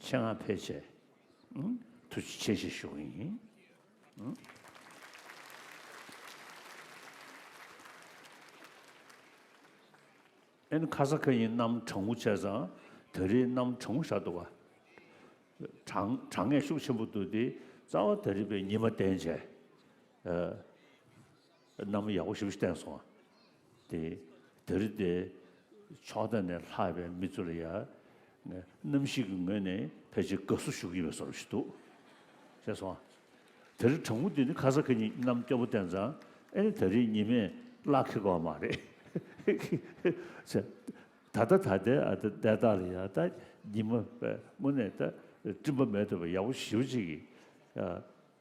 ཆེད་མངགས་ཕེབས་བྱས་ཐུགས་རྗེ་ཆེ་ཞེས་ཞུ་གི་ཡིན། ཨེ་ནི་ཁ་ས་ཁ་ཉིན་གནམ་གྲང་མོ་བྱས་ཙང་ད་རེས་གནམ་གྲང་མོ་ཞིག་འདུག་ག་གྲང་གྲང་ངར་ཤུགས་ཆེན་པོ་འདུག་སྟེ་རྩ་བ་ད་རེས་པའི་ཉི་མ་བསྟན་བྱས། གནམ་ཡག་པོ་ཞེ་པོ་ཞིག་བསྟན་སོང་བ། དེ་ད་རེས་དེ་ཕྱོགས་མཐའ་ནས་ལྷགས་པའི་མི་ཚོ་ལ་ཡ་གནམ་གཤིས་ཀྱི་ངོས་ནས་ཕལ་ཆེར་དགའ་བསུ་ཞུ་གི་ཡོད་པའི་བཟོ་འདྲ་ཞིག་འདུག་ཤེས་སོང་ཨ། དེ་རིང་གྲང་མོ་དེ་ནི་ཁ་ས་ཁ་ཉིན་གནམ་སྐྱོ་པོ་བསྟན་ཙང་ཨེ་ནི་ད་རེས་ཉི་མས་གླགས་འཁེལ་གི་ཡོད་མ་རེད། ད་ལྟ་ད་ལྟའི་ཨ་ད་བསྡད་སྟངས་ལ་ཡང་ད་ཉི་མ་དངོས་གནས་ད་སྤྲིན་པ་མེད་ཐུབ་པ་ཡག་པོ་ཞེ་པོ་ཅིག་གིས་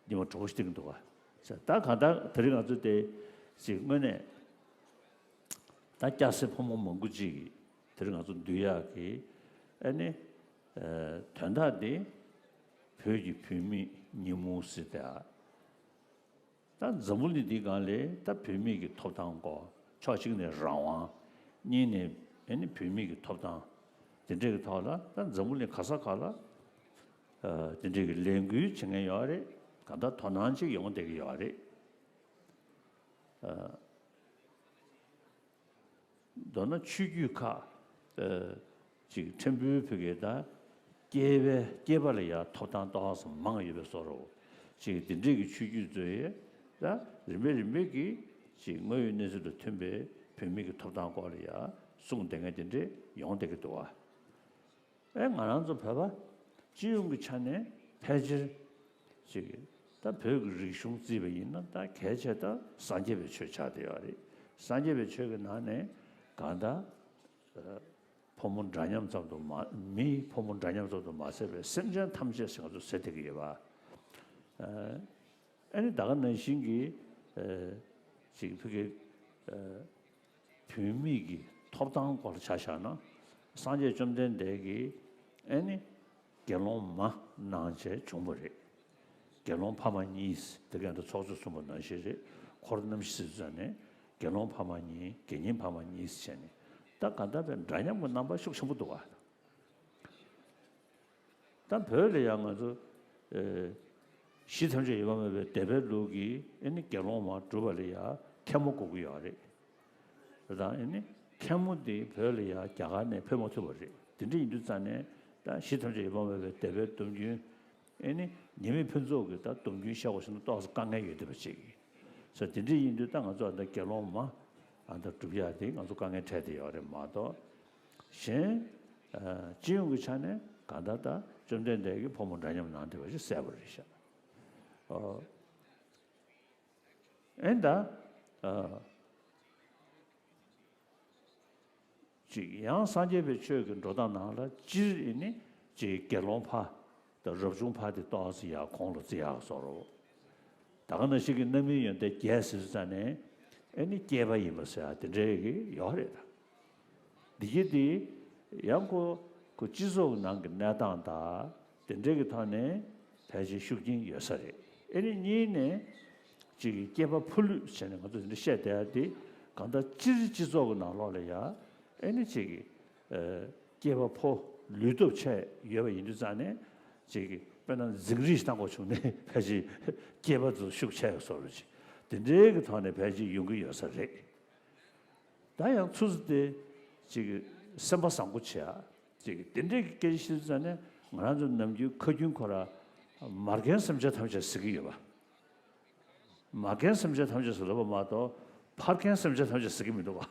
ཉི་མ་གྲོགས་པོ་ཞིག་བསྟན་གྱི་འདུག་ག་ད་གང་ལྟར་ད་རེས་ང་ཚོ་དེ་ཅིག་དངོས་གནས་ད་སྐྱ་སེར་ཕོ་མོ་མང་པོ་ཅིག་གིས་དེ་རིང་ང་ཚོ་འདུས་ཡག་གི་ཨ་ནི་དོན་དག་འདི་བོད་ཀྱི་བུད་མེད་ཉིན་མོ་ཟེར་ཏེ་ཨ། ད་འཛམ་བུ་གླིང་འདིའི་སྒང་ལ་ད་བུད་མེད་ཀྱི་ཐོབ་ཐང་སྐོར་ཕྱོགས་གཅིག་ནས་རང་དབང་། གཉིས་ནས་ ཨེ་ནི་བུད་མེད་ཀྱི་ཐོབ་ཐང་དེ་འདྲའི་གི་ཐོག་ལ་ད་འཛམ་བུ་གླིང་ག་ས་ག་ལ་དེ་འདྲའི་གི་ལས་འགུལ་བྱེད་མཁན་ཡོད་རེད། གང་ལྟར་དོ་སྣང་ཅིག་ཡོང་བསྡད་ཀྱི་ཡོད་རེད། མདོར་ན་ཆོས་བརྒྱུད་ཁག་ཅིག་ཕྲན་བུའི་བུ་གའི་ད་སྐྱེས་པའི་སྐྱེས་པ་ལ་ཡང་ཐོབ་ཐང་ཏོག་ཙམ་མང་ཡོད་པའི་བཟོ་འདྲ་ཅིག་དེ་འདྲའི་གི་ཆོས་བརྒྱུད་ཚོས་ད་རིམ་པས་རིམ་པས་ཀྱིས་ཅིག་དངོས་ཡོད་གནས་ཚུལ་དང་མཐུན་པའི་བུད་མེད་ཀྱི་ཐོབ་ཐང་སྐོར་ལ་ཡང་གསུངས་བསྡད་མཁན་དེ་འདྲས་ཡོང་བསྡད་ཀྱི་འདུག་བ། ཨེ་ང་རང་ཚོ་བོད་པ་སྤྱི་ཡོངས་ཀྱི་ཆ་ནས་ཕལ་ཆེར་ཅིག་ད་བོད་ཀྱི་རིག་གཞུང་བརྩིས་པ་ཡིན་ན་ད་གལ་ཆེ་ད་སངས་རྒྱས་པའི་ཆོས་ཆགས་བསྡད་ཡོད་རེད། སངས་རྒྱས་པའི་ཆོས་ཀྱི་ནང་ནས་གང་ལྟར་ཕོ་མོ་འདྲ་མཉམ་ཙམ་དུ་མ་མིའི་ཕོ་མོ་འདྲ་མཉམ་ཙམ་དུ་མ་ཟད་པའི་སེམས་ཅན་ཐམས་ཅད་ཟེར་ང་ཚོ་ཟེར་བསྡད་ཀྱི་ཡོད་པ། ཨ་ནི་ད་ག་ནང་བཞིན་གྱི་ཅིག་ཕ་གི་བུད་མེད་ཀྱི་ཐོབ་ཐང་སྐོར་ཆ་བཞག་ན་སངས་རྒྱས་བཅོམ་ལྡན་འདས་ཀྱིས་ཨེ་ནི་དགེ་སློང་མ་གནང་བྱས་བྱུང་བ་རེད། དགེ་སློང་ཕ་མ་གཉིས་དེ་ག་ད་ཚོགས་གཙོ་གསུངས་པ་ནང་བཞིན་རེད། འཁོར་རྣམ་བཞི་ཟེར་ཙང་ནས་དགེ་སློང་ཕ་མ་གཉིས་དགེ་བསྙེན་ཕ་མ་གཉིས་བྱས་ནས་ད་ག་ད་བའི་འདྲ་མཉམ་གྱི་རྣམ་པ་ཤུགས་ཆེན་པོ་འདུག་ག་ད་བོད་ལ་ཡང་ང་ཚོ་ཨེ་གཞི་ཐམས་ཅད་ཡོད་པར་སྨྲ་བའི་སྡེ་པའི་ལུགས་ཀྱིས་ཨེ་ནི་དགེ་སློང་མ་སྒྲུབ་པ་ལ་ཡང་མཁན་མོ་དགོས་ཀྱི་ཡོད་རེད། དེ་དང་ཨེ་ནི་མཁན་མོ་དེ་བོད་ལ་ཡང་རྒྱ་གར་ནས་ཕེབས་མ་ཐུབ་པ་རེད། དེ་འདྲ་ཡིན་དུས་ཙང་ནས་ད་གཞི་ཐམས་ཅད་ཡོད་པར་སྨྲ་བའི་སྡེ་པའི་སྡོམ་རྒྱུན་ཨེ་ནི་ཉེས་མེད་ཕུན་ཚོགས་ཀྱི་ད་སྡོམ་རྒྱུན་བཤད་དགོས་ཟེར་ན་ཏོག་ཙམ་དཀའ་ངལ་ཡོད་བསྡད་པ་ཅིག་ས་དེ་འདྲ་ཡིན་དུས་ད་ང་ཚོ་ཨ་ད་དགེ་སློང་མ་ཨ་ད་སྒྲུབ་ཡག་དེ་ང་ཚོ་དཀའ་ངལ་འཕྲད་བསྡད་ཡོད་རེད་མ་གཏོགས། གཞན་ཨ་སྤྱི་ཡོངས་ཀྱི་ཆ་ནས་གང་ལྟར་ད་བཅོམ་ལྡན་འདས་ཀྱིས་ཕོ་མོ་འདྲ་མཉམ་གནང་བསྡད་པ་ཞིག་གསལ་པོ་རེད་ཤག་ཨོ། ཨེ་ད་ཨ་ཅིག་ཡང་སངས་རྒྱས་པའི་ཆོས་ཀྱི་འགྲོ་སྟངས་ནང་ལ་སྤྱིར་ཨེ་ནི་ཅིག་དགེ་སློང་ཕ་དང་རབ་བྱུང་ཕ་དེ་ཏོག་ཙམ་ཡར་གོང་ལ་བརྩི་ཡག་བཟོ་འདྲ། ད་ག་ནང་བཞིན་གྱི་རྣམ་སྨིན་ཡོན་ཏན་བརྒྱད་ཟེར་ཙང་ནས་ཨེ་ནི་སྐྱེས་པ་ཡིན་པ་ཟེར་ཡག་དེ་འདྲའི་གི་ཡོད་རེད་ད། འདི་གི་དེ་ཡང་ཁོ་ཁོ་སྤྱི་ཚོགས་ནང་གི་གནས་སྟངས་དང་དེ་འདྲའི་གི་ཐོག་ནས་ཕལ་ཆེར་ཤུགས་རྐྱེན་ཡོད་ས་རེད། ཨེ་ནི་གཉིས་ནས་ཅིག་གི་སྐྱེས་པ་ཕོ་ལུས་བྱས་ནས་ང་ཚོ་དེ་འདྲ་བཤད་བསྡད་ཡག་དེ་གང་ལྟར་སྤྱིར་སྤྱི་ཚོགས་ཀྱི་ནང་ལོགས་ལ་ཡ་ཨེ་ནི་ཅིག་གི་ཨ་སྐྱེས་པ་ཕོ་ལུས་སྟོབས་ཆེ་ཡོད་པ་ཡིན་དུས་ཙང་ནས་ཅིག་གི་དཔེར་ན་འཛིང་རེས་བཏང་དགོས་བྱུང་ནས་ཕལ་ཆེར་སྐྱེས་པ་ཚོ་ཤུགས་ཆེ་བཟོ་འདྲ་ཅིག་དེ་འདྲའི་གི་ཐོག་ནས་ཕལ་ཆེར་ཡོང་གི་ཡོད་ས་རེད། ད་ཡང་ཚུར་ཚུར་དེ་ཅིག་སེམས་པ་བཟང་པོ་བྱེད་ཡ་ཅིག་དེ་འདྲའི་གི་སྐད་ཆ་བཤད་ཙང་ནས་ང་རང་ཚོ་ནམ་རྒྱུན་ཁ་རྒྱུན་ཁོ་ར་མ་རྒན་སེམས་ཅན་ཐམས་ཅད་ཟེར་གི་ཡོད་པ། མ་རྒན་སེམས་ཅན་ཐམས་ཅད་ཟེར་ལབ་པ་མ་གཏོགས་ཕ་རྒན་སེམས་ཅན་ཐམས་ཅད་ཟེར་གི་མི་འདུག་པ།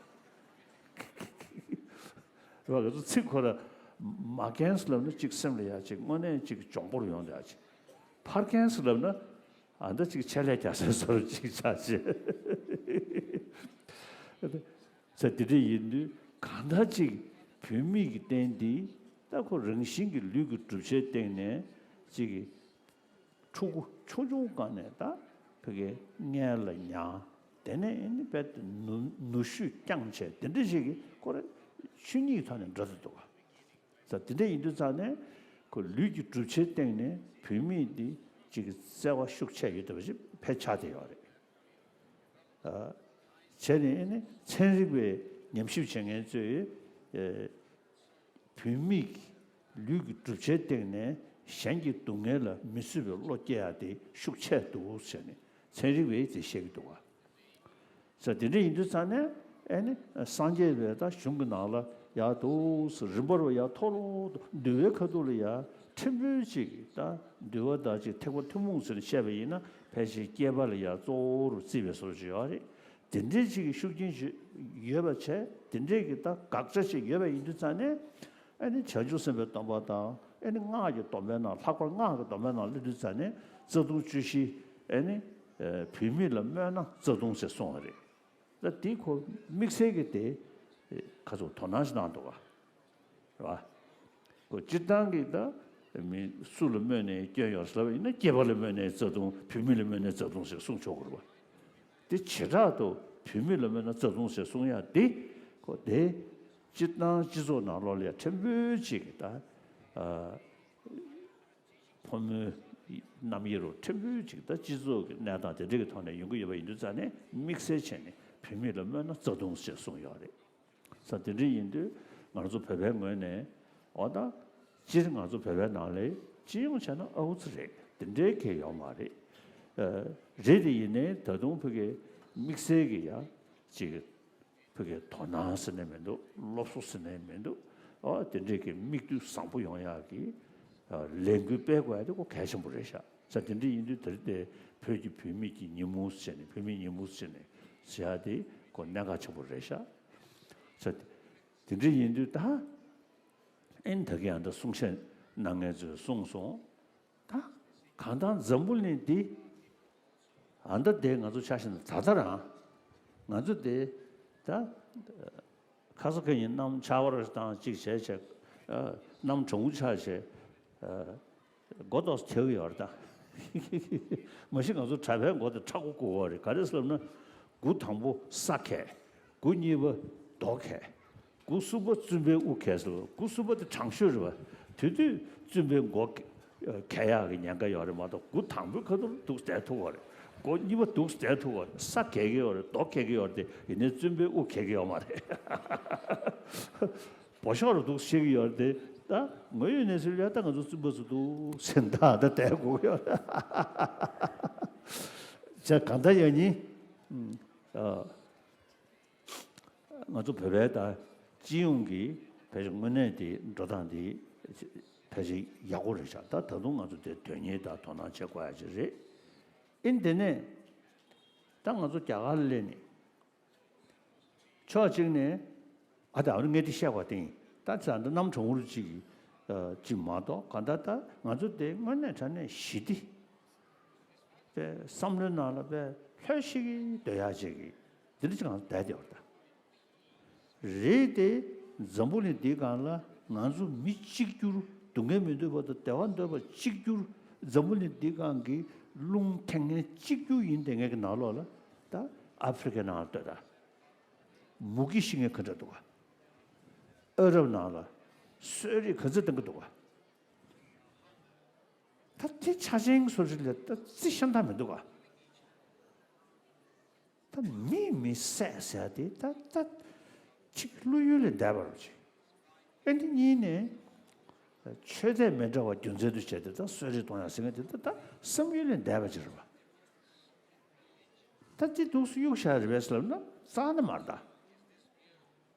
རེད་པ། ང་ཚོ་ཚིག་ཁོ་ར་མ་རྒན་ཟེར་ལབ་ན་ཅིག་སེམས་ལ་ཡ་ཅིག་དངོས་གནས་ཅིག་གྱོང་པོར་ཡོང་བསྡད་ཡ་ཅིག་ཕ་རྒན་ཟེར་ལབ་ན། ཨ་འདི་ཅིག་ཆེད་ལས་རྒྱག་སའི་བཟོ་འདྲ་ཅིག་ཆགས་བྱས། ས་དེ་འདྲ་ཡིན་དུས་གང་ལྟར་ཅིག་བུད་མེད་ཀྱི་རྟེན་འདི་ད་ཁོ་རང་བཞིན་གྱི་ལུས་ཀྱི་གྲུབ་ཆའི་སྟེང་ནས་ཅིག་ཕྲུ་གུ་ཆུང་ཆུང་སྒང་ནས་ད་ཕ་གིའི་མངལ་ལ་མྱངས། དེ་ནས་ཨེ་ནི་རྦད་དེ་ནུ་ནུ་ཞོས་བསྐྱངས་བྱས་དེ་འདྲ་ཞིག་གི་ཁོ་རང་ཆོས་ཉིད་ཀྱི་ཐོག་ནས་འགྲོ་ཐུབ་འདུག་ག་ད་དེ་འདྲ་ཡིན་དུས་ཙང་ནས་ཁོ་ལུས་ཀྱི་གྲུབ་ཆའི་སྟེང་ནས་བུད་མེད་འདི་གཅིག་གི་བརྩེ་བ་ཤུགས་ཆེ་ཡོད་བསྡད་པ་ཞིག་ཕལ་ཆགས་བསྡད་ཡོད་རེད། ཨ། བྱས་ནས་ཨེ་ནི་ཚན་རིག་པའི་ཉམས་ཞིབ་བྱེད་མཁན་ཚོས་ཨེ་བུད་མེད་ཀྱི་ལུས་ཀྱི་གྲུབ་ཆའི་སྟེང་ནས་གཞན་གྱི་སྡུག་བསྔལ་ལ་མི་བཟོད་པའི་བློ་སྐྱེ་ཡ་དེ་ཤུགས་ཆེ་འདུག་ཟེར་ནས་ཚན་རིག་པས་དེ་བཤད་ཀྱི་འདུག་ག་ས་དེ་འདྲ་ཡིན་དུས་ཙང་ནས་ཨེ་ནི་སངས་རྒྱས་པའི་ད་གཞུང་གི་ནང་ལ་ཡར་འདུག་སེ་རིམ་པར་བ་ཡར་མཐོ་རུ་འདུལ་བའི་ཁ་ཐུག་ལ་ཡར་ཕྲན་བུ་ཅིག་ད་འདུལ་བ་དང་ཅིག་ཐེག་པ་ཐུན་མོང་ཟེར་ནས་བཤད་པ་ཡིན་ན་ཕལ་ཆེར་སྐྱེས་པ་ལ་ཡར་གཙོ་བོ་རུ་བརྩི་བའི་བཟོ་ཅིག་ཡོད་རེད། དེ་འདྲའི་ཅིག་གི་ཤུགས་རྐྱེན་ཅིག་ཡོད་པ་བྱས་དེ་འདྲའི་གི་ད་དགག་བྱ་ཅིག་ཡོད་པ་ཡིན་དུས་ཙང་ནས། ཨེ་ནི་བྱང་ཆུབ་སེམས་དཔའི་སྡོམ་པ་དང་ཨེ་ནི་སྔགས་ཀྱི་སྡོམ་པའི་ནང་ལྷག་པར་སྔགས་ཀྱི་སྡོམ་པའི་ནང་སླེབས་དུས་ཙང་ནས་རྩ་ལྟུང་བཅུ་བཞི་ཨེ་ནི་བུད་མེད་ལ་སྨོད་ན་རྩ་ལྟུང་ཟེར་གསུངས་པ་རེད། ད་དེ་ཁོ་དམིགས་བསལ་གྱི་དེ་ཁ་ཚོ་དོ་སྣང་ཞིག་གནང་འདུག་ག་རེད་བ། ཁོ་སྤྱིར་བཏང་གི་ད་མི་སུ་ལ་སྨོད་ནའི་སྐྱོན་ཡོད་ཟེར་བ་ཡིན་ན་སྐྱེས་པ་ལ་སྨོད་ནའི་རྩ་ལྟུང་བུད་མེད་ལ་སྨོད་ནའི་རྩ་ལྟུང་ཟེར་གསུངས་ཆོག་གི་རེད་བ། དེ་བྱེ་བྲག་ཏུ་བུད་མེད་ལ་སྨོད་ན་རྩ་ལྟུང་ཟེར་གསུང་ཡ་དེ་ཁོ་དེ་སྤྱིར་བཏང་སྤྱི་ཚོགས་ནང་ལོགས་ལ་ཡ་ཕྲན་བུ་ཅིག་གི་ད་ཨ་ཕོ་མོའི་རྣམ་དབྱེ་རུ་ཕྲན་བུ་ཅིག་ད་སྤྱི་ཚོགས་ཀྱི་གནས་སྟངས་དེ་འདྲ་གི་ཐོག་ནས་ཡོང་གི་ཡོད་པ་ཡིན་དུས་ཙང་ནས་དམིགས་བསལ་བྱས་ནས་བུད་མེད་ལ་སྨོད་ན་རྩ་ལྟུང་ཟེར་གསུངས་ཡོད་རེད། ས་དེ་འདྲ་ཡིན་དུས་ང་ཚོ་བོད་པའི་ངོས་ནས་འོ་ད་སྤྱིར་ང་ཚོ་བོད་པའི་ནང་ལ་སྤྱི་ཡོངས་བྱས་ན་ཨ་ཁུ་ཚ་རེད། དེ་འདྲའི་གལ་ཡོད་མ་རེད། ཨ། རེད་དེ་ཡིན་ནའི་ད་དུང་ཕ་གི་དམིགས་བསལ་གྱི་ཡ་ཅིག་ཕ་གི་དོ་སྣང་ཟེར་ནས་མི་འདུག་སློབ་གསོ་ཟེར་ནས་མི་འདུག་ཨ། དེ་འདྲའི་གི་མིག་ལྟོས་བཟང་པོ་ཡོང་ཡག་གི་ཨ་ལས་འགུལ་སྤེལ་དགོས་ཡ་དེ་ཁོ་གལ་ཆེན་པོ་རེད་ཤག་ས་དེ་འདྲ་ཡིན་དུས་དེ་རིང་དེ་བོད་ཀྱི་བུད་མེད་ཀྱི་ཉིན་མོ་ཟེར་ནས་བུད་མེད་ཉིན་མོ་ཟེར་ནས་ཟེར་ཡ་དེ་ཁོ་གནད་འགག་ཆེན་པོ་རེད་ཤག་ས་དེ་འདྲ་ཡིན་དུས་ད་ཨེ་ད་གི་ཡང་ད་གསུང་བཤད་གནང་མཁན་ཚོས་གསུངས་སོང་། ད་གང་ལྟར་འཛམ་བུ་གླིང་འདི་ཨ་ད་དེ་ང་ཚོ་ཆ་བཞག་ན་ད་ལྟ་རང་ང་ཚོ་དེ་ད་ཁ་ས་ཁ་ཡིན་གནམ་ཆར་པ་དང་གཅིག་བྱས་བྱས་གནམ་གྲང་མོ་ཆགས་བྱས་སྒོ་ཏོག་ཙམ་ཁྱེར་གི་ཡོད་རེད་ད། མ་གཞི་ང་ཚོ་གྲྭ་པའི་མགོ་དེ་མཁྲེགས་པོ་དགོས་པ་རེད། ག་རེ་ཟེར་ལབ་ན་སྒོ་དང་པོ་ས་ཁེལ། སྒོ་གཉིས་པ་རྡོ་ཁེལ། སྒོ་གསུམ་པ་བཙུན་པའི་དབུ་ཁེལ་ཟེར། སྒོ་གསུམ་པ་དེ་དྲང་ཤོས་རེད་པ། དེ་དུས་བཙུན་པའི་མགོ་ཁེལ་ཡག་གི་ཉེན་ཁ་ཡོད་རེད་མ་གཏོགས་སྒོ་དང་པོའི་ཁ་ཐུག་འདུག་བསྡད་ཐུབ་པ་རེད། སྒོ་གཉིས་པ་འདུག་བསྡད་ཐུབ་པ་རེད། ས་ཁེལ་གི་ཡོད་རེད། རྡོ་ཁེལ་གི་ཡོད་རེད། དེ་ཡིན་ནའི་བཙུན་པའི་དབུ་ཁེལ་གི་ཡོད་མ་རེད། བོད་ཤོག་རུ་འདུག་བཤད་ཀྱི་ཡོད་རེད་དེ། ད་ངོས་ཡོད་གནས་ཚུལ་ལ་ད་ང་ཚོ་བཙུན་པ་ཚོ་འདུག་སེམས་ཐག་ད་བསྡད་དགོས་ཀྱི་ཡོད་རེད། ཅེས་གང་ལྟར་ཡང་ནི། ཨ། ང་ཚོ་བོད་པའི་ད་སྤྱི་ཡོངས་ཀྱི་ཕལ་ཆེར་དངོས་གནས་དེ་འགྲོ་སྟངས་དེ་ཕལ་ཆེར་ཡག་པོ་རེད་ཤག་ད་ད་དུང་ང་ཚོ་དེ་དོན་གཉེར་དང་དོ་སྣང་བྱེད་དགོས་ཡ་ཅིག་རེད། ཨིན་དེ་ནས་ད་ང་ཚོ་རྒྱ་གར་ལ་སླེབས་ནས་ཕྱོགས་གཅིག་ནས་ཨ་ད་ཨ་ནི་ངས་དེ་བཤད་པ་དེ་ཡིན། ད་ཙང་ད་གནམ་གྲང་མོ་རུ་ཅིག་ཅིག་མ་གཏོགས་གང་ལྟར་ད་ང་ཚོ་དེ་དངོས་གནས་དྲང་གནས་ཞི་བདེ་པའི་བསམ་བློའི་ནང་ལ་པའི་ལྷོད་ཤིག་སྡོད་ཡག་ཅིག་གི་དེ་འདྲ་ཅིག་ང་ཚོ་བསྡད་བསྡད་པ་རེད་ད། རེད་དེ། འཛམ་བུ་གླིང་འདིའི་སྒང་ལ་ང་ཚོ་མི་གཅིག་གྱུར། སྡུག་བསྔལ་མི་འདོད་པ་དང་བདེ་བ་འདོད་པ་གཅིག་གྱུར། འཛམ་བུ་གླིང་འདིའི་སྒང་གི་རླུང་འཐེན་མཁན་གཅིག་གྱུར་ཡིན་བསྡད་མཁན་གྱི་ནང་ལོགས་ལ་ད་ཨ་ཧྥེ་རི་ཁའི་ནང་ལ་ལྟོས་དང་། མུ་གེ་ཤི་མཁན་ག་འདྲ་འདུག་ག་ཨ་རབ་ནང་ལ་གསོད་རེས་ག་ཚོད་གཏོང་གི་འདུག་ག་ད་དེ་ཆ་ཅན་སོ་རིགས་ལ་ད་རྩི་ཤ་འདྲ་མི་འདུག་ག་ད་མིས་མི་བསད་ཟེར་ཡ་དེ་ད་ད་ཅིག་བློ་ཡུལ་ལས་འདས་པ་རེད་ཅིག་ཨ་ནི་གཉིས་ནས་ཆོས་དད་མི་འདྲ་བ་རྒྱུ་མཚན་དུ་བྱས་ཏེ་ད་གསོད་རེས་གཏོང་ཡ་ཟེར་མཁན་དེ་ད་ད་བསམ་ཡུལ་ལས་འདས་པ་ཅིག་རེད་པ། ད་དེ་འདུག་སེ་གཡུག་བཞག་རེད་པས་ལབ་ན་རྩ་ནས་མ་རེད་ད།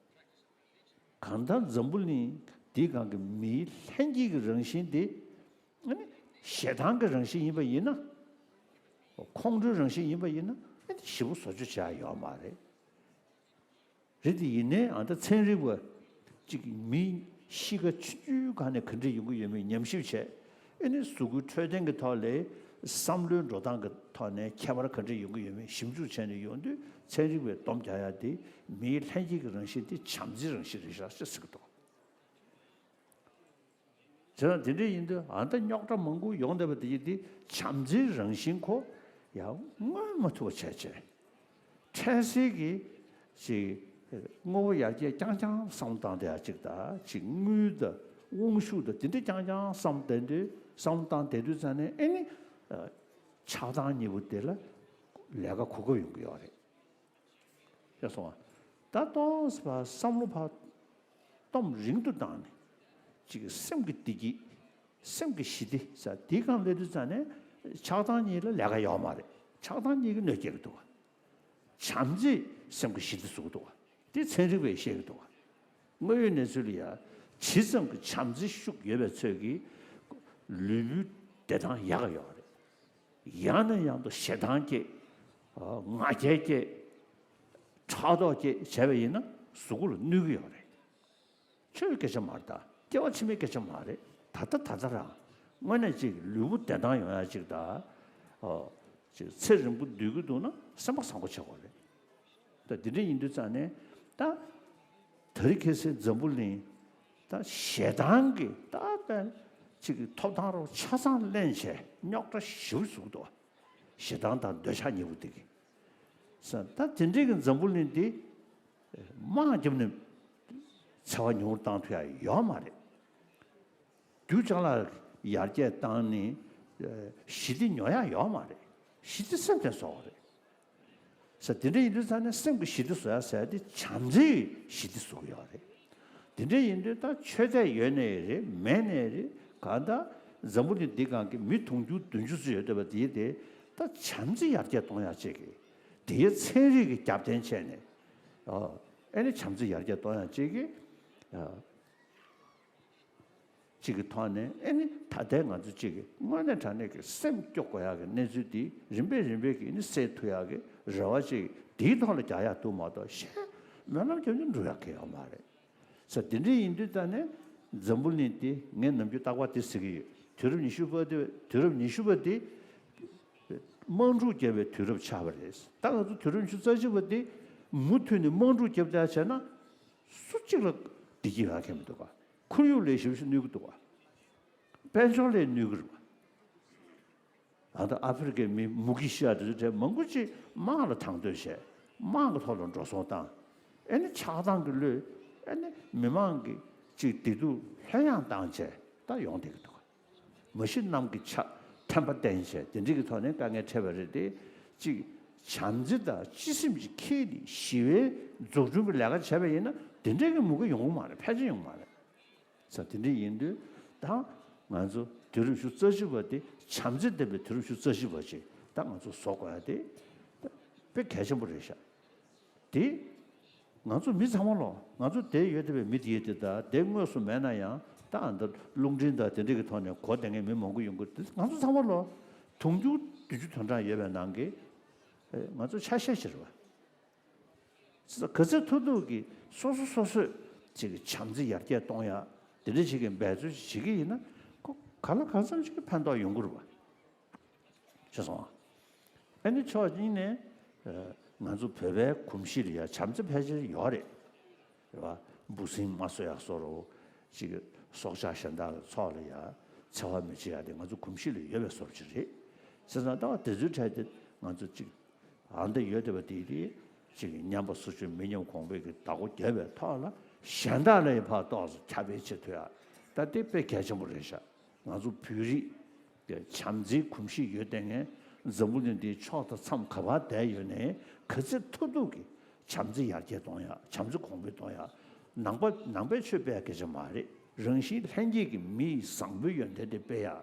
གང་ལྟར་འཛམ་བུ་གླིང་འདིའི་སྒང་གི་མིའི་ལྷན་སྐྱེས་ཀྱི་རང་བཞིན་དེ་ཨ་ནི་ཞེ་སྡང་གི་རང་བཞིན་ཡིན་པ་ཡིན་ན། ཁོང་ཁྲོའི་རང་བཞིན་ཡིན་པ་ཡིན་ན་ཨ་ནི་ཞེ་པོ་བཟོ་བཅོས་བྱ་ཡ་ཡོད་མ་རེད། རེད་དེ་ཡིན་ནའི་ཨ་ད་ཚན་རིག་པ་གཅིག་མིའི་གཤིས་ཀ་ཆུང་ཆུང་སྒང་ནས་ག་འདྲ་ཡོང་གི་ཡོད་མེད་ཉམས་ཞིབ་བྱས། ཨ་ནི་གཟུགས་པོའི་འཕྲོད་བསྟེན་གྱི་ཐོག་ལས་བསམ་བློའི་འགྲོ་སྟངས་ཀྱི་ཐོག་ནས་ཁྱད་པར་ག་འདྲ་ཡོང་གི་ཡོད་མེད་ཞིབ་འཇུག་བྱས་ནས་ཡོང་དུས་ཚན་རིག་པས་སྡོམ་རྒྱག་ཡ་དེ་མིའི་ལྷན་སྐྱེས་ཀྱི་རང་བཞིན་དེ་བྱམས་བརྩེའི་རང་བཞིན་རེད་ཤག་ཅེས་ཟེར་གྱི་འདུག་བྱས་ཙང་དེ་འདྲ་ཡིན་དུས་ཨ་ད་རྙོག་དྲ་མང་པོ་ཡོང་བསྡད་པ་དེ་ཡིན་དེ་བྱམས་བརྩེའི་རང་བཞིན་ཁོ་ཡང་མངོན་མ་ཐུབ་པ་བྱས་བྱས། འཕྲལ་སེལ་གྱི་ཅིག་དངོས་པོ་ཡར་རྒྱས་རྐྱང་རྐྱང་བསམ་བློ་བཏང་བསྡད་ཡ་ཅིག་དང་ཅིག་དངུལ་དང་དབང་ཤུགས་དང་དེ་འདྲ་རྐྱང་རྐྱང་བསམ་བསྡད་དུས་བསམ་བློ་བཏང་བསྡད་དུས་ཙང་ནས་ཨེ་ནི་ཆགས་སྡང་གཉིས་པོ་དེ་ལ་ལས་ཀ་གོ་སྐབས་ཡོང་གི་ཡོད་རེད། ཤེས་སོང་ང་། ད་ཏོག་ཙམ་ཕར་བསམ་བློ་ཕར་སྟོབས་རིང་དུ་བཏང་ནས་ཅིག་སེམས་ཀྱི་བདེ་སྐྱིད། སེམས་ཀྱི་ཞི་བདེ་ཟེར་དེའི་སྒང་སླེབས་དུས་ཙང་ནས་ཆགས་སྡང་གཉིས་ལ་ལས་ཀ་ཡོད་མ་རེད། ཆགས་སྡང་གཉིས་ཀྱིས་གནོད་སྐྱེལ་གྱི་འདུག་ག་བྱམས་བརྩེས་སེམས་ཀྱི་ཞི་བདེ་བཟོ་གི་འདུག་ག་དེ་ཚན་རིག་པས་བཤད་ཀྱི་འདུག་ག་དངོས་ཡོད་གནས་ཚུལ་ལ་ཡ་ཇི་ཙམ་གྱི་བྱམས་བརྩེ་ཤུགས་ཡོད་པའི་ཚོད་ཀྱིས་ལུས་པོའི་བདེ་ཐང་ཡག་ག་ཡོད་རེད། ཡང་ནས་ཡང་དུ་ཞེ་སྡང་སྐྱེས། ང་རྒྱལ་སྐྱེས། ཕྲག་དོག་སྐྱེས་བྱས་པ་ཡིན་ན་གཟུགས་པོ་ལ་གནོད་ཀྱི་ཡོད་རེད། ཆོས་སྐད་ཆ་མ་རེད་ད། སྐྱེ་བ་ཕྱི་མའི་སྐད་ཆ་མ་རེད། ད་ལྟ་ད་ལྟ་རང་དངོས་གནས་ཅིག་ལུས་པོ་བདེ་ཐང་ཡོང་ཡ་ཅིག་ད། ཨོ། ཅིག་ཚེ་རིང་པོ་སྡོད་ཀྱི་འདུག་ན་སེམས་པ་བཟང་པོ་བྱེད་དགོས་རེད། ད་འདི་འདྲ་ཡིན་དུས་ཙང་ནས་ད། དེ་རིང་ཁ་སང་འཛམ་བུ་གླིང་ད་ཞེ་སྡང་གི་ད་ཅིག་གི་ཐོབ་ཐང་རུ་ཆ་ཚང་ལེན་བྱས་རྙོག་དྲ་ཞེ་པོ་བཟོ་གི་འདུག་ཞེ་སྡང་དང་འདོད་ཆགས་གཉིས་པོ་དེ་གི། ས་ད་དེ་འདྲའི་གི་འཛམ་བུ་གླིང་འདི་དམག་བརྒྱབ་ནས་འཚེ་བ་ཉུང་རུ་བཏང་ཐུབ་ཡ་ཡོད་མ་རེད། རྒྱུ་ཅ་ལག་ཡར་རྒྱས་བཏང་ནས་ཞི་བདེ་ཉོ་ཡ་ཡོད་མ་རེད། ཞི་བདེ་སེམས་ཅན་བཟོ་བ་རེད། ས་དེ་འདྲ་ཡིན་དུས་ཙང་ནས་སེམས་ཀྱི་ཞི་བདེ་བཟོ་ཡ་ཟེར་ཡ་དེ་བྱམས་བརྩེའི་ཞི་བདེ་བཟོ་གི་ཡོད་རེད། དེ་འདྲ་ཡིན་དུས་ད་ཆོས་དད་ཡོད་ནའི་རེད་མེད་ནའི་རེད། གང་ལྟར་འཛམ་བུ་གླིང་འདི་སྒང་གི་མི་དུང་ཕྱུར་བདུན་ཅུ་ཙམ་ཡོད་བསྡད་པ་དེ་དེ་ད་བྱམས་བརྩེ་ཡར་རྒྱས་གཏོང་ཡ་ཅིག་གི་དེའི་ཚན་རིག་གི་རྒྱབ་རྟེན་བྱས་ནས་ཨ་ཨེ་ནི་བྱམས་བརྩེ་ཡར་རྒྱས་གཏོང་ཡ་ཅིག་གི་ཨ། གཅིག་གི་ཐོག་ནས་ཨེ་ནི་ད་ལྟའི་ང་ཚོ་གཅིག་གི་དངོས་གནས་དྲང་གནས་ཀྱི་སེམས་སྐྱོ་དགོས་ཡག་གི་གནས་ཚུལ་འདི་རིམ་པས་རིམ་པས་ཀྱིས་ཨེ་ནི་སེལ་ཐུབ་ཡག་གི་རེ་བ་ཅིག་འདིའི་ཐོག་ལ་རྒྱག་ཡག་འདུག་མ་གཏོགས་གཞན་སྨོན་ལམ་རྒྱབ་ནས་འགྲུབ་ཡག་གི་ཡོད་མ་རེད། ས་དེ་འདྲ་ཡིན་དུས་ད་ནས་འཛམ་བུ་གླིང་འདི་ངས་ནམ་རྒྱུན་རྟག་པར་དེ་ཟེར་གྱི་ཡོད། དུས་རབས་ཉི་ཤུ་པ་དེ་དུས་རབས་ཉི་ཤུ་པ་དེ་དམག་འཁྲུག་བརྒྱབ་པའི་དུས་རབས་ཆགས་པ་རེད། ད་ང་ཚོ་དུས་རབས་ཉི་ཤུ་རྩ་གཅིག་པ་དེ་མུ་མཐུད་ནས་དམག་འཁྲུག་བརྒྱབ་བསྡད་བྱས་ན་སུ་གཅིག་ལ་བདེ་སྐྱིད་ཡོད་མཁན་མི་འདུག་ག་ཁོར་ཡུག་ལ་ཞེ་པོ་ཅིག་གནོད་ཀྱི་འདུག་ག་དཔལ་འབྱོར་ལ་གནོད་ཀྱི་རེད་པ། ཨ་ད་ཨ་ཧྥེ་རི་ཁའི་མི་མུ་གེ་ཤི་ཡ་དེ་ཚོ་གྲས་མང་པོ་ཅིག་དམག་ལ་དང་དོད་བྱས། དམག་གི་ཐོག་ལ་འགྲོ་སོང་བཏང་། ཨེ་ནི་ཆགས་སྡང་གི་བློས་ཨེ་ནི་མི་མང་གི་ཅིག་བདེ་སྡུག་ལྷོད་ཡངས་བཏང་བྱས་ད་ཡོང་བསྡད་ཀྱི་འདུག་ག་མ་གཞི་གནམ་གྱི་ཆ་ཐན་པ་བསྟན་བྱས་དེ་འདྲ་གི་ཐོག་ནས་དཀའ་ངལ་འཕྲད་པ་རེད་དེ། གཅིག་བྱམས་བརྩེ་དང་སྤྱི་སེམས་ཀྱི་ཁྱེར་ནས་ཞི་བའི་འཛུགས་སྐྲུན་གྱི་ལས་ཀ་བྱས་པ་ཡིན་ན་དེ་འདྲའི་གི་མུ་གེ་ཡོང་གི་མ་རེད། ཕལ་ཆེར་ཡོང་གི་མ་རེད། ས་དེ་འདྲ་ཡིན་དུས་ད་ང་ཚོ་དུས་རབས་ཉི་ཤུ་རྩ་གཅིག་པ་དེ་བྱམས་བརྩེ་ལྡན་པའི་དུས་རབས་ཉི་ཤུ་རྩ་གཅིག་པ་ཅིག་ད་ང་ཚོ་བཟོ་དགོས་ཡ་དེ་དཔེ་གལ་ཆེན་པོ་རེད་ཤག་དེ། ང་ཚོ་མི་ཚང་མ་ལོ། ང་ཚོ་དེ་ཡོད་བསྡད་པའི་མི་དེ་ཡོད་དེ་ད་དེ་དངོས་སུ་མེད་ན་ཡང་ད་ཨ་ད་རླུང་འཕྲིན་དང་དེ་འདྲ་གི་ཐོག་ནས་གོ་བསྡད་མཁན་མི་མང་པོ་ཡོང་གི་དེ་ང་ཚོ་ཚང་མ་ལོ། དུང་ཕྱུར་བདུན་ཅུ་དོན་གྲངས་ཡོད་པའི་ནང་གི་ཨེ་ང་ཚོ་ཆ་ཤས་ཤིག་རེད་པ། ག་ཚོད་ཐུབ་ཐུབ་ཀྱིས་སོ་སོ་སོ་སོས་ཅིག་བྱམས་བརྩེ་ཡར་རྒྱས་གཏོང་ཡ་དེ་འདྲ་ཅིག་གི་འབད་རྩོལ་ཞིག་བྱེད་ཀྱི་ཡིན་ན་ཁོ་ག་ལ་གང་འཚམ་ཞིག་གི་ཕན་ཐོགས་ཡོང་གི་རེད་པ། ཤེས་སོང་ཨ། ཨ་ནི་ཕྱོགས་གཉིས་ནས་ཨ་ང་ཚོ་བོད་པའི་གོམས་གཤིས་ལ་ཡ་བྱམས་བརྩེ་ཕལ་ཆེར་ཡོད་རེད། རེད་པ། འབུ་སྲིན་མ་གསོད་ཡག་བཟོ་འདྲ་ཅིག་སྲོག་ཆགས་གཞན་དག་གི་ཚོགས་ལ་ཡ་འཚེ་བ་མི་བྱེད་ཡག་དེ་ང་ཚོ་གོམས་གཤིས་ལ་ཡོད་པའི་བཟོ་འདྲ་ཅིག་རེད། བྱས་ཙང་ད་དེ་ཚོའི་གྲས་དེ་ང་ཚོ་ཅིག་ཨ་འདི་ཡོད་བསྡད་པ་དེ་དེ་ཅིག་ཉམས་པ་སོར་ཆུད་མི་ཉམས་གོང་འཕེལ་གྱི་བདག་པོ་རྒྱབ་པའི་ཐོག་ལ་གཞན་དག་ལ་ཡ་ཕར་ཏོག་ཙམ་ཁྱབ་སྤེལ་བྱེད་ཐུབ་ཡ་ད་དེ་དཔེ་གལ་ཆེན་པོ་རེད་ཤག་ང་ཚོ་བོད་རིགས་དེ་བྱམས་བརྩེའི་གོམས་གཤིས་ཡོད་བསྡད་མཁན་འཛམ་བུ་གླིང་འདིའི་ཕྱོགས་དང་མཚམས་ག་པར་བསྡད་ཡོད་ནའི་ག་ཚོད་ཐུབ་ཐུབ་ཀྱིས་བྱམས་བརྩེ་ཡར་རྒྱས་གཏོང་ཡ་བྱམས་བརྩེ་གོང་འཕེལ་གཏོང་ཡ་ནང་པ་ནང་པའི་ཆོས་སྤེལ་ཡ་སྐད་ཆ་མ་རེད། རང་བཞིན་ལྷན་སྐྱེས་ཀྱི་མི་ཡི་བཟང་པོའི་ཡོན་ཏན་དེ་སྤེལ་ཡ་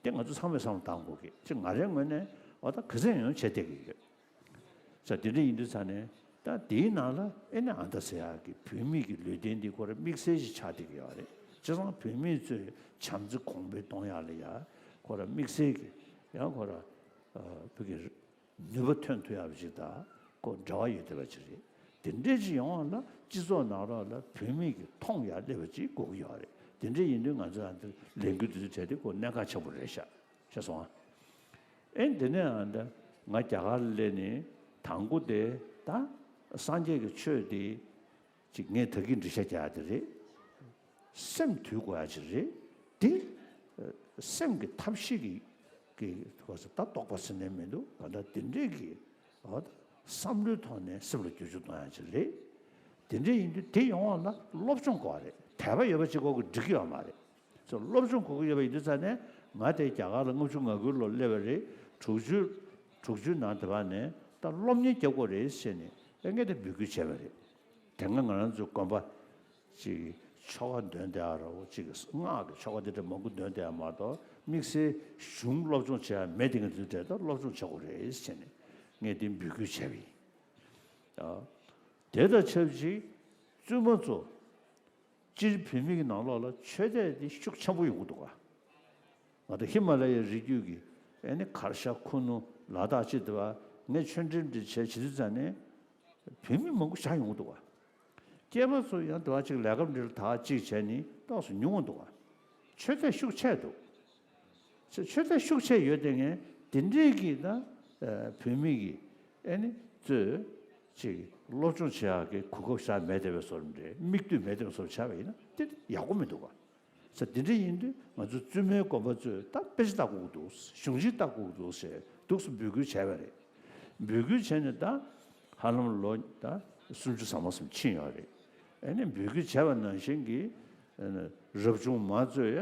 དེ་ང་ཚོ་ཚང་མས་བསམ་བློ་བཏང་དགོས་ཀྱི་ཅིག་ང་རའི་ངོས་ནས་འོ་ད་ག་ཚོད་ཡོང་བྱེད་བསྡད་ཀྱི་ཡོད། ས་དེ་འདྲ་ཡིན་དུས་ས་ནས་ད་དེའི་ནང་ལ་ཨེ་ནི་ཨ་མདའ་ཟེར་ཡག་གི་བུད་མེད་ཀྱི་ལུས་རྟེན་འདི་ཁོ་ར་དམིགས་བསལ་ཞིག་ཆགས་བསྡད་ཀྱི་ཡོད་རེད། བྱས་ཙང་བུད་མེད་ཚོས་བྱམས་བརྩེ་གོང་འཕེལ་གཏོང་ཡག་ལ་ཡ་ཁོ་ར་དམིགས་བསལ་གྱི་ཡང་ཁོ་ར་བོད་ཀྱི་ནུས་པ་ཐོན་ཐུབ་ཡག་ཅིག་དང་ཁོ་འབྲེལ་བ་ཡོད་བསྡད་པ་ཅིག་རེད། དེ་འདྲས་ཅིག་ཡོང་བ་ལ་སྤྱི་ཚོགས་ནང་ལོགས་ལ་བུད་མེད་ཀྱི་མཐོང་ཡག་སླེབས་པ་ཅིག་དགོས་ཀྱི་ཡོད་རེད། དེ་འདྲས་ཡིན་དུས་ང་ཚོས་ཨ་འདིར་ལས་འགུལ་འདི་ཚོ་བྱས་ཏེ་ཁོ་གནད་འགག་ཆེན་པོ་རེད་ཤག་བྱས་སོང་ཨ། ཨེ་འདི་ནས་ཨ་འདི་ང་རྒྱ་གར་ལ་སླེབས་ནས་དང་པོ་དེ་ད་སངས་རྒྱས་ཀྱི་ཆོས་དེ་ཅིག་ངས་ད་གིན་འགྲེལ་བཤད་རྒྱག་ཡ་དེ་རེད། སེམས་དུལ་དགོས་ཡ་ཅིག་རེད། དེ་སེམས་ཀྱི་ཐབས་ཤེས་ཀྱི་ཀྱི་ད་རྟོགས་པ་ཟེར་ནས་མི་འདུག་ག་ད་དེ་འདྲས་ཀྱི་འོ་ད་བསམ་བློའི་ཐོག་ནས་སེམས་ལ་བསྒྱུར་བཅོས་གཏོང་ཡ་ཅིག་རེད། དེ་འདྲས་ཡིན་དུས་དེ་ཡོང་བ་ལ་སློབ་སྦྱོང་དགོས་པ་རེད། དད་པ་ཡོད་པ་གཅིག་པོ་གིས་འགྲིག་གི་ཡོད་མ་རེད། ཚོ་སློབ་སྦྱོང་དགོས་ཀྱི་ཡོད་པ་ཡིན་དུས་ཙང་ནས་ང་དེ་རྒྱ་གར་ལ་ལྔ་བཅུ་ང་དགུའི་ལོ་སླེབས་པ་རེད། དྲུག་ཅུ་དྲུག་ཅུའི་ནང་དེ་བར་ནས་ད་སློབ་གཉེར་རྒྱག་དགོས་རེད་ཟེར་ནས་ཨེ་ངས་དེ་འབོད་སྐུལ་བྱས་པ་རེད། དེ་སྔ་ང་རང་ཚོའི་དགོན་པ་ཅིག་ཆོ་ག་འདོན་བསྡད་ཡ་རོ་ཅིག་སྔགས་ཀྱི་ཆོ་ག་དེ་འདྲ་མང་པོ་འདོན་བསྡད་ཡ་མ་གཏོགས་དམིགས་བསལ་གཞུང་སློབ་སྦྱོང་བྱེད་ཡ་མེད། དེ་ང་ཚོའི་གྲས་ད་སློབ་སྦྱོང་བྱེད་དགོས་རེད་ཟེར་ནས་ངས་དེ་འབོད་སྐུལ་བྱས་པ་ཡིན། ཨ། དེ་དང་ཆབས་ཅིག་བཙུན་མ་ཚོ་སྤྱིར་བོད་མི་གི་ནང་ལོགས་ལ་ཆོས་དད་དེ་ཤུགས་ཆེན་པོ་ཡོང་གི་འདུག་ག་ང་ཚོ་ཧི་མ་ལ་ཡའི་རི་རྒྱུད་ཀྱི་ཨེ་ནི་གར་ཤ་ཁུ་ནུ་ལ་དྭགས་ཅིག་དེ་བ་ངས་ཆོས་འབྲེལ་འདི་བྱས་བྱེད་དུས་ཙང་ནས་བོད་མི་མང་པོ་བཞག་ཡོང་གི་འདུག་ག་སྐྱེས་པ་ཚོ་ཡང་དེ་བ་ཅིག་ལས་ཀ་འདི་ལ་དག་ཅིག་བྱས་ནི་ཏོག་ཙམ་ཉུང་བ་འདུག་ག་ཆོས་དད་ཤུགས་ཆེ་འདུག་ཆོས་དད་ཤུགས་ཆེ་ཡོད་དེ་ངས་དེ་འདྲས་ཀྱི་ད་བོད་མི་གི་ཨེ་ནི་ཚོས་ཅིག་སློབ་སྦྱོང་བྱེད་ཡག་གི་གོ་སྐབས་ཤར་མེད་བསྡད་པའི་བཟོ་འདྲ་མིག་ལྟོས་མེད་བསྡད་པའི་བཟོ་ཆགས་པ་ཡིན་ན་དེ་ཡག་པོ་མི་འདུག་ག་ས་དེ་འདྲ་ཡིན་དུས་ང་ཚོ་བཙུན་མའི་དགོན་པ་ཚོས་ད་དཔེ་ཆ་ལྟ་དགོས་ཀྱི་འདུག་གཞུང་ཆེན་ལྟ་དགོས་ཀྱི་འདུག་ཟེར་འདུག་སེ་འབོད་སྐུལ་བྱས་པ་རེད། འབོད་སྐུལ་བྱས་ནས་ད་ཧ་ལམ་ལོ་ད་སུམ་ཅུ་ཟ་མ་ཟིན་ཕྱིན་ཡོད་རེད། ཨ་ནི་འབོད་སྐུལ་བྱས་པ་ནང་བཞིན་གྱི་རབ་བྱུང་མ་ཚོས་ཡ་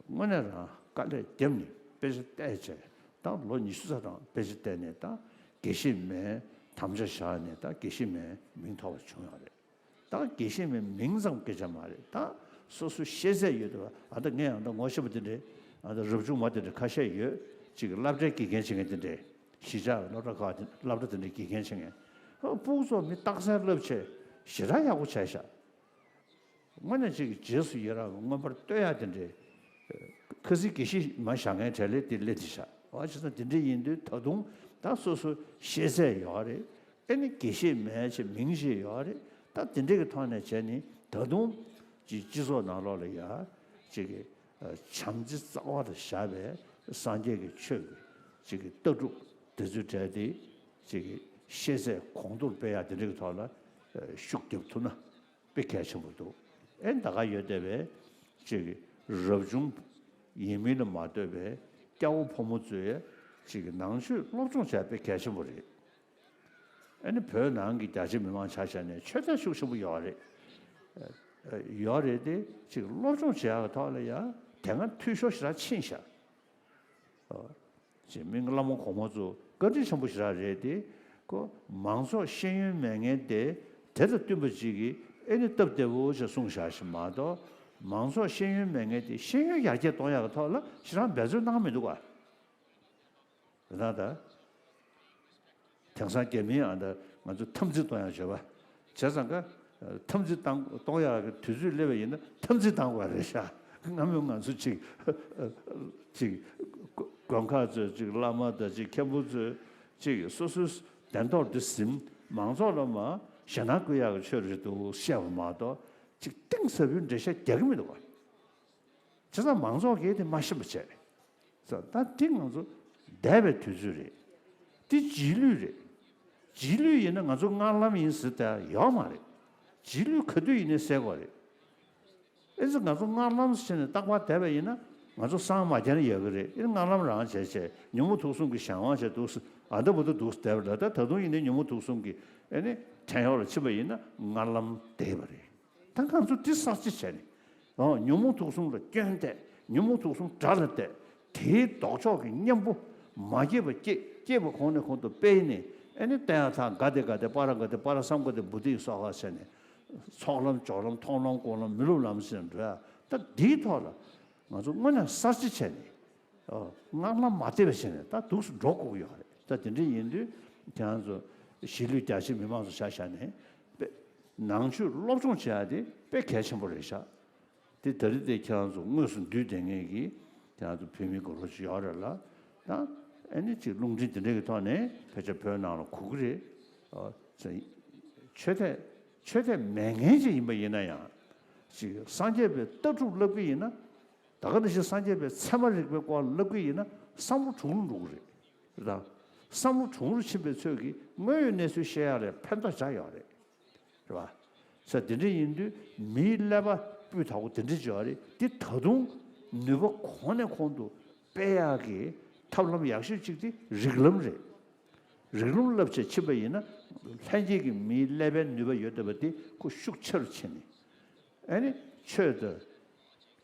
དངོས་གནས་རང་དཀའ་ལས་བརྒྱབ་ནས་དཔེ་ཆ་བལྟས་བྱས་ད་ལོ་ཉི་ཤུ་ཙམ་རང་དཔེ་ཆ་བལྟས་ནས་ད་དགེ་བཤེས་མིན་ དམ་བཅའ་བཞག་ནས་ད་དགེ་བཤེས་མའི་མིང་ཐོབ་པ་བྱུང་ཡོད་རེད། ད་དགེ་བཤེས་མའི་མིང་ཙམ་སྐད་ཆ་མ་རེད། ད་སོ་སོ་ཤེས་ཚད་ཡོད་དུས། ཨ་ད་ངས་ཨ་ད་ངོ་ཤེས་པ་དེ་འདྲས། ཨ་ད་རབ་བྱུང་མ་དེ་འདྲས་ཁ་ཤས་ཡོད། ཅིག་སློབ་གྲྭའི་དགེ་རྒན་བྱེད་མཁན་དེ་འདྲས། གཞིས་ཆགས་སློབ་གྲྭ་ཁག་དེ་སློབ་གྲྭ་དེ་འདྲས་དགེ་རྒན་བྱེད་མཁན། ཨ་ཕྲུ་གུ་ཚོ་མི་རྟག་བརྟན་བསླབ་བྱས་ཞེ་དྲག་ཡག་པོ་བྱས་ཤག་དངོས་གནས་ཅིག་རྗེས་སུ་ཡི་རང་གི་མངོན་པར་བསྟོད་ཡག་དེ་འདྲའི། ཁ་སང་དགེ་བཤེས་མ་བཞག་མཁན་གྲས་ལས་དེ་སླེབས་དེ་ཤག་ཨ་བྱས་ཙང་དེ་འདྲ་ཡིན་དུས་ད་དུང་ད་སོ་སོ་ཤེས་ཚད་ཡོད་རེད། ཨེ་ནི་དགེ་བཤེས་མའི་ཆེད་མིང་ཞིག་ཡོད་རེད། ད་དེ་འདྲ་གི་ཐོག་ནས་བྱས་ནི་ད་དུང་ཅིག་སྤྱི་ཚོགས་ནང་ལོགས་ལ་ཡ་ཅིག་གི་བྱམས་བརྩེ་རྩ་བ་ལ་བཞག་པའི་སངས་རྒྱས་ཀྱི་ཆོས་ཀྱི་ཅིག་གི་ལྟ་གྲུབ་དེ་ཚོའི་གྲས་དེ་ཅིག་གི་ཤེས་ཚད་གོང་མཐོར་སྤེལ་ཡག་དེ་འདྲ་གི་ཐོག་ལ་ཤུགས་རྒྱབ་ཐུབ་ན། དཔེ་གལ་ཆེན་པོ་འདུག་ཨེ་ད་ག་ཡོད་བསྡད་པའི་ཅིག་རབ་བྱུང་ཡིན་མིན་ལ་མ་ལྟོས་པའི་སྐྱ་བོ་ཕོ་མོ་ཚོས་ཅིག་ནང་ཆོས་སློབ་སྦྱོང་བྱས་དཔེ་གལ་ཆེན་པོ་རེད། ཨེ་ནི་བོད་ནང་གི་རྒྱ་ཆེ་མི་མང་ཆ་བཞག་ནས་ཆོས་དད་ཤུགས་ཆེན་པོ་ཡོད་རེད། ཡོད་རེད་དེ་ཅིག་སློབ་སྦྱོང་བྱེད་ཡག་གི་ཐོག་ལ་ཡང་དེ་སྔ་འཐུས་ཤོར་ཞེ་དྲག་ཕྱིན་ཤག་ཅེས་མི་བླ་མ་གོང་མ་ཚོ་བཀའ་དྲིན་ཆེན་པོ་ཞེ་དྲག་རེད་དེ། ཁོ་མང་ཚོགས་ཤེས་ཡོན་མེད་མཁན་དེ་དེ་དང་བསྟུན་པ་ཅིག་གིས་ཨེ་ནི་སྟབས་བདེ་བོ་ཞིག་གསུངས་བཞག་ཞིག་མ་གཏོགས། མང་ཚོགས་ཤེས་ཡོན་མེད་མཁན་དེ་ཤེས་ཡོན་ཡར་རྒྱས་གཏོང་ཡག་གི་ཐོག་ལ་ཞེ་དྲག་འབད་བརྩོན་གནང་མི་འདུག་ག་རེད་ད། དེང་སང་རྒྱ་མིའི་ཨ་འདྲ་ང་ཚོ་འཐབ་འཛིང་གཏོང་ཡག་བྱེད་པ། བྱས་ཙང་ཀ་འཐབ་འཛིང་བཏང་གཏོང་ཡག་གི་དུས་ཚོད་སླེབས་པ་ཡིན་ན་འཐབ་འཛིང་བཏང་དགོས་རེད་ཤག་སྔ་མོ་ང་ཚོ་ཅིག་ཅིག་དགོན་ཁག་ཚོས་ཅིག་བླ་མ་དང་ཅིག་མཁན་པོ་ཚོས་ཅིག་སོ་སོའི་གདན་ཐོག་འདི་ཟིན། མང་ཚོགས་ལ་མ་ཞེད་སྣང་སྐུལ་ཡག་གི་ཆོས་རེད་འདུག་བཤད་པ་མ་གཏོགས་ཅིག་གཏིང་ཟབ་པོའི་འགྲེལ་བཤད་རྒྱག་གི་མི་འདུག་བ། བྱས་ཙང་མང་ཚོགས་ཀྱིས་དེ་མ་ཤེས་པ་བྱས། ད་དེ་ང་ཚོ་འདས་པའི་དུས་ཚོད་རེད། དེ་རྗེས་ལུས་རེད། རྗེས་ལུས་ཡིན་ན་ང་ཚོ་སྔར་ལམ་ཡིན་ཟེར་ད་ཡོད་མ་རེད། རྗེས་ལུས་ག་དུས་ཡིན་ནའི་སེལ་དགོས་རེད། ཨེ་ཙི་ང་ཚོ་སྔར་ལམ་ཟེར་ནས་རྟག་པར་བསྡད་པ་ཡིན་ན་ང་ཚོ་སང་མ་རྒྱ་ནས་ཡོད་གི་རེད། ཨེ་སྔར་ལམ་རང་བྱས་བྱས་ཉོན་མོངས་དུག་གསུམ་གྱི་གཞན་དབང་བྱས་འདུག་ཨ་འདྲ་བོ་འདུག་བསྡད་པ་ལ། ད་ད་དུང་ཡིན་ནའི་ཉོན་མོངས་དུག་གསུམ་གྱི་ཨེ་ནི་བྲན་གཡོག་ལ་ཕྱིན་པ་ཡིན་ན་སྔར་ལམ་བསྡད་པ་རེད། ད་ང་ཚོ་འདི་གསར་བརྗེ་བྱས་ནས། ཨོ་ཉོན་མོངས་དུག་གསུམ་ལ་སྐྱོན་བལྟས། ཉོན་མོངས་དུག་གསུམ་དགྲ་ལ་བལྟས། དེའི་ལྡོག་ཕྱོགས་ཀྱི་གཉེན་པོ་མ་སྐྱེས་པ་སྐྱེས། སྐྱེས་པ་གོང་ནས་གོང་དུ་སྤེལ་ནས། ཨེ་ནི་བསྟན་ཡག་ཐང་ག་དེ་ག་དེ་པ་ར་ག་དེ་པ་ར་བསམ་ག་དེ་བུ་དེ་ཡི་སོགས་ཁ་བྱས་ནས། ཚོགས་ལམ་སྦྱོར་ལམ་མཐོང་ལམ་སྐོར་ལམ་མི་སློབ་ལམ་ཟེར་འགྲོ་ཡ། ད་འདིའི་ཐོག་ལ་ང་ཚོ་དངོས་གནས་གསར་བརྗེ་བྱས་ནས། ཨོ། སྔར་ལམ་མ་བལྟས་པ་བྱས་ནས་ད་འདུག་སེ་འགྲོ་དགོས་ཀྱི་ཡོད་རེད། ད་དེ་འདྲ་ཡིན་དུས་ཁྱེད་རང་ཚོ་གཞིས་ལུས་རྒྱ་ཆེ་མི་མང་ཚོ་ཆ་བཞག་ནས་དཔེ་ནང་ཆོས་སློབ་སྦྱོང་བྱེད་ཡ་དེ་དཔེ་གལ་ཆེན་པོ་རེད་ཤག་དེ་ད་རེས་དེ་ཁྱེད་རང་ཚོ་དངོས་སུ་འདུས་བསྡད་མཁན་གྱི་ཁྱེད་རང་ཚོ་བོད་མི་དགའ་རོགས་ཅིག་ཡོད་རེད་ལ། ད་ཨ་ནི་ཅིག་རླུང་འཕྲིན་དེ་འདྲ་གི་ཐོག་ནས་ཕལ་ཆེར་བོད་ནང་ལ་གོ་གི་རེད། ཨོ། ཆོས་དད་ཆོས་དད་མེད་མཁན་ཅིག་ཡིན་པ་ཡིན་ན་ཡང་། ཅིག་སངས་རྒྱས་པའི་ལྟ་གྲུབ་བསླབ་གི་ཡིན་ན། ད་ག་ནང་བཞིན་སངས་རྒྱས་པའི་ཚད་མ་རིག་པའི་སྐོར་བསླབ་གི་ཡིན་ན་བསམ་བློ་གྲུང་རུ་འགྲོ་གི་རེད། རེད་དམ། བསམ་བློ་གྲུང་རུ་ཕྱིན་པའི་ཚོད་ཀྱིས་དངོས་ཡོད་གནས་ཚུལ་བཤད་ཡག་ལ་ཕན་ཐོགས་ཆགས་ཡོད་རེད། རེད་བ། ས་དེ་འདྲ་ཡིན་དུས་མིའི་ཀླད་པ་སྤུས་དག་པོ་དེ་འདྲ་ཅིག་ཡོད་རེད། དེ་ད་དུང་ནུས་པ་གོང་ནས་གོང་དུ་སྤེལ་ཡག་གི་ཐབས་ལམ་ཡག་ཤོས་གཅིག་དེ་རིགས་ལམ་རེད། རིགས་ལམ་བསླབ་བྱས་ཕྱིན་པ་ཡིན་ན། ལྷན་སྐྱེས་ཀྱི་མིའི་ཀླད་པའི་ནུས་པ་ཡོད་བསྡད་པ་དེ་ཁོ་ཤུགས་ཆེ་རུ་ཕྱིན་ནས། ཨ་ནི་ཆོས་དང་།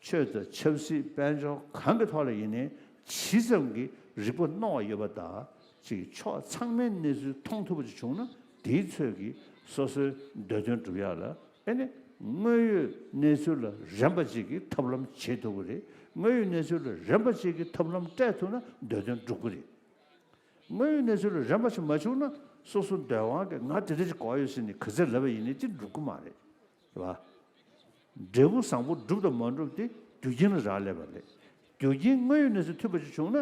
ཆོས་དང་ཆབ་སྲིད་དཔལ་འབྱོར་གང་གི་ཐོག་ལ་ཡིན་ནའི་ཇི་ཙམ་གྱི་རིག་པ་རྣོ་བ་ཡོད་པ་དང་། ཅིག་ཕྱོགས་ཚང་མའི་གནས་ཚུལ་མཐོང་ཐུབ་པ་ཅིག་བྱུང་ན། དེའི་ཚོད་ཀྱིས་སོ་སོའི་འདོད་དོན་སྒྲུབ་ཡག་ལ། ཨ་ནི་དངོས་ཡོད་གནས་ཚུལ་ལ་རན་པ་ཅིག་གི་ཐབས་ལམ་བྱེད་ཐུབ་ཀྱི་རེད། དངོས་ཡོད་གནས་ཚུལ་ལ་རན་པ་ཅིག་གི་ཐབས་ལམ་སྤྲད་ཐུབ་ན་འདོད་དོན་འགྲུབ་ཀྱི་རེད། དངོས་ཡོད་གནས་ཚུལ་ལ་རན་པ་ཞིག་མ་བྱུང་ན་སོ་སོ་འདོད་དབང་གིས་ང་དེ་འདྲ་ཞིག་དགོས་ཡོད་ཟེར་ནས་ག་ཚོད་ལབ་པ་ཡིན་ནའི་ཅི་འགྲུབ་ཀྱི་མ་རེད། རེད་བ། འབྲས་བུ་བཟང་པོ་འགྲུབ་དང་མ་འགྲུབ་དེ་རྒྱུ་རྐྱེན་ལ་རག་ལས་པ་རེད། རྒྱུ་རྐྱེན་དངོས་ཡོད་གནས་ཚུལ་མཐུན་པ་ཞིག་བྱུང་ན་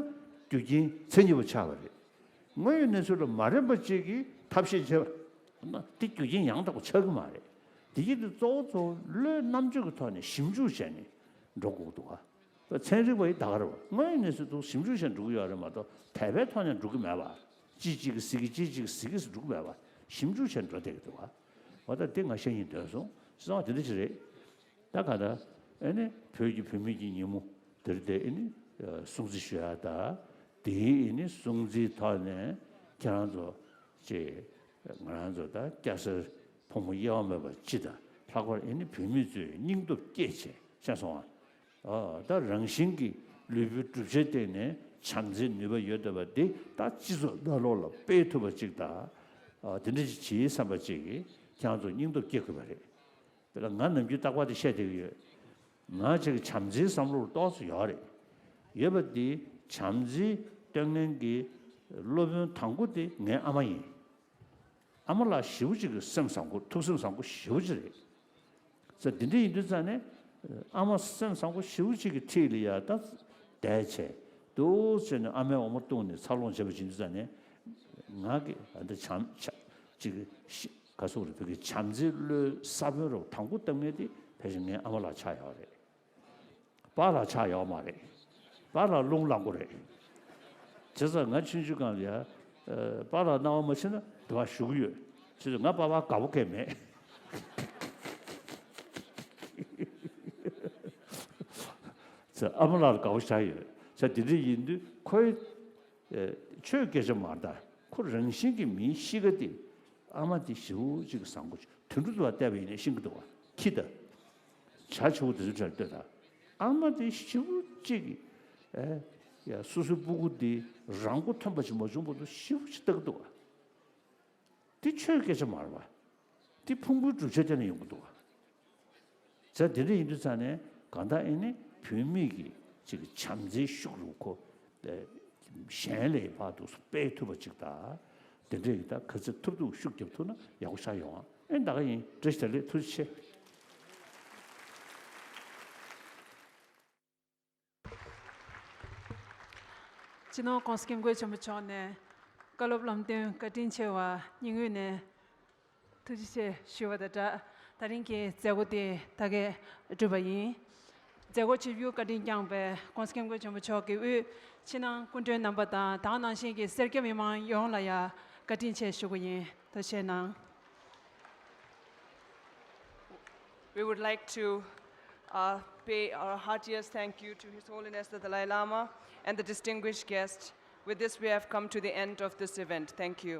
རྒྱུ་རྐྱེན་མཚན་ཉིད་པ་ཆགས་པ་རེད། དངོས་ཡོད་གནས་ཚུལ་ལ་མ་རན་པ་ཅིག་གིས་ཐབས་ཤེས་བྱས་པ་ན་དེ་རྒྱུ་རྐྱེན་ཡང་དག་པ་ཆགས་ཀྱི་མ་རེད། དེ་གི་དེ་གཙོ་བོ་གཙོ་བོ་བློའི་རྣམ་དཔྱོད་ཀྱི་ཐོག་ནས་ཞིབ་འཇུག་བྱས་ནས་འགྲོ་དགོས་འདུག་ག་ཚན་རིག་པ་ཡི་ད་ག་རེད་བ། དངོས་ཡོད་གནས་ཚུལ་དུ་ཞིབ་འཇུག་བྱས་འགྲོ་གི་ཡོད་རེད་མ་གཏོགས་དད་པའི་ཐོག་ནས་འགྲོ་གི་མེད་པ། ཅི་གཅིག་གིས་ཟེར་གི་ཅི་གཅིག་གིས་ཟེར་གི་ཟེར་འགྲོ་གི་མེད་པ། ཞིབ་འཇུག་བྱས་འགྲོ་བསྡད་ཀྱི་འདུག་ག་འོ་ད་དེ་ང་བཤད་སྙིང་འདོད་སོང་། བྱས་ཙང་དེ་འདྲ་ཞིག་རེད། ད་ག་ད་ཨེ་ནི་བོད་ཀྱི་བུད་མེད་ཀྱི་ཉིན་མོ་དེར་དེ་ཨེ་ནི་སྲུང་བརྩི་ཞུ་ཡ་ད། དེའི་ཨེ་ནི་སྲུང་བརྩིའི་ཐོག་ནས་ཁྱེད་རང་ཚོ་ཅེས་ང་རང་ཚོ་ད་སྐྱ་སེར་ཕོ་མོ་དབྱེ་བ་མེད་པ་སྤྱི་དང་། ལྷག་པར་ཨེ་ནི་བུད་མེད་ཚོས་སྙིང་སྟོབས་བསྐྱེད་བྱས། ཤེས་སོང་ཨ། ཨ་ད་རང་བཞིན་གྱི་ལུས་པོའི་གྲུབ་ཆའི་སྟེང་ནས་བྱམས་བརྩེའི་ནུས་པ་ཡོད་བསྡད་པ་འདི་ད་སྤྱི་ཚོགས་ནང་ལོགས་ལ་སྤེལ་ཐུབ་པ་ཅིག་དང་། ཨ། དེ་འདྲ་ཞིག་བྱེད་བསམ་པ་ཅིག་གིས་ཁྱེད་རང་ཚོ་སྙིང་སྟོབས་སྐྱེ་དགོས་པ་རེད། དཔེར་ན་ང་ནམ་རྒྱུན་རྟག་པར་དེ་བཤད་བསྡད་ཀྱི་ཡོད། ང་ཅིག་བྱམས་བརྩེའི་བསམ་བློ་ཏོག་ཙམ་ཡོད་རེད། ཡོད་པ་འདི་བྱམས་བརྩེ་སྟོན་མཁན་གྱི་སློབ་དཔོན་དང་པོ་དེ་ངའི་ཨ་མ་ཡིན། ཨ་མ་ལགས་ཞེ་པོ་ཅིག་གི་སེམས་བཟང་པོ། ཐུགས་སེམས་བཟང་པོ་ཞེ་པོ་ཅིག་རེད། ཟེར། འདི་འདྲ་ཡིན་དུས་ཙང་ནས་ཨ་མ་སེམས་བཟང་པོ་ཞེ་པོ་ཅིག་གི་འཁྲིས་ལ་ཡ་ད་བསྡད་བྱས་འདུག་ཟེར་ནས་ཨ་མའི་འོ་མ་བཏུང་ནས་འཚར་ལོངས་བྱས་པ་ཡིན་དུས་ཙང་ནས་ང་གི་ཨ་འདི་བྱམས་ཆ་ཅིག་ཤི་ག་སོགས་རེད། བོད་ཀྱི་བྱམས་བརྩེའི་བློའི་ས་བོན་རུ་དང་པོ་བཏབ་མཁན་དེ་ཕལ་ཆེར་ངའི་ཨ་མ་ལགས་ཆགས་ཡོད་རེད། པཱ་ལགས་ཆགས་ཡོད་མ་རེད། པཱ་ལགས་རླུང་ལངས་པོ་རེད། བྱས་ཙང་ང་ཆུང་ཆུང་སྒང་ལ་ཡ། ཨ། པཱ་ལགས་སྣང་བ་མ་ཕྱིན་ན་དེ་བ་བཞུགས་ཀྱི་ཡོད། བྱས་ཙང་ང་པཱ་ལགས་དགའ་པོ་གང་མེད། བྱས་ཙང་ཨ་མ་ལགས་ལ་དགའ་པོ་ཆགས་ཡོད། བྱས་ཙང་དེ་འདྲ་ཡིན་དུས་ཁོའི་ཨེ། ཆོས་སྐད་ཆ་མ་རེད་ད། ཁོ་རང་བཞིན་གྱི་མིའི་གཤིས་ཀ་དེ། ཨ་མ་དེ་ཞེ་པོ་ཅིག་གི་བཟང་པོ་ཅིག་དུད་འགྲོ་དུ་བ་བལྟས་པ་ཡིན་ན་ཤེས་ཀྱི་འདུག་བ། ཁྱི་དང་། བྱ་བྱིའུ་དེ་ཚོའི་གྲས་ལྟོས་དང་། ཨ་མ་དེ་ཞེ་པོ་ཅིག་གི། ཨེ། ཡ། སོ་སོའི་སྤུ་གུ་དེ་རང་མགོ་ཐོན་པ་ཞིག་མ་བྱུང་བར་དུ་ཞེ་པོ་ཅིག་ལྟ་གི་འདུག་བ། དེ་ཆོས་སྐད་ཆ་མ་རེད་བ། དེ་ཕུང་པོའི་གྲུབ་ཆ་དེ་ནས་ཡོང་གི་འདུག་བ། བྱས་དེ་འདྲ་ཡིན་དུས་ཙང་ནས་གང་ལྟར་ཨེ་ནི་བུད་མེད་ཀྱི་ཅིག་བྱམས་བརྩེའི་ཤུགས་རུ་ཁོ། ཨེ། གཞན་ལས་ཕར་དུ་སྤེལ་ཐུབ་པ་ཅིག་དང་། དེ་འདྲ་ཡིན་ད་ག་ཚོད་ཐུབ་ཐུབ་ཤུགས་རྒྱབ་ཐུབ་ན་ཡག་པོ་ཆགས་ཡོང་ཨ། ཨེ། ད་ག་ཡིན། བཀྲ་ཤིས་བདེ་ལེགས། ཐུགས་རྗེ་ཆེ། སྤྱི་ནོར་༸གོང་ས་༸སྐྱབས་མགོན་ཆེན་པོ་མཆོག་ནས་བཀའ་སློབ་ལམ་སྟོན་བཀའ་དྲིན་ཆེ་བ་སྙིང་དབུས་ནས་ཐུགས་རྗེ་ཆེ་ཞུ་བ་དང་སྦྲགས། ད་རིང་གི་མཛད་སྒོ་དེ་ད་གའི་གྲུབ་པ་ཡིན། མཛད་སྒོ་ཆེ་བཞུགས་བཀའ་དྲིན་བསྐྱངས་པའི་༸གོང་ས་༸སྐྱབས་མགོན་ཆེན་པོ་མཆོག་གི་དབུས་ཕྱི་ནང་སྐུ་མགྲོན་རྣམ་པ་དང་། ད་ག་ནང་བཞིན་གྱི་སེར་སྐྱ་མི་མང་ཡོངས་ལ་ཡང་བཀའ་དྲིན་ཆེ་ཞུ་གི་ཡིན། ཐུགས་རྗེ་གནང་། We would like to, uh, pay our heartiest thank you to His Holiness the Dalai Lama and the distinguished guests. With this, we have come to the end of this event. Thank you.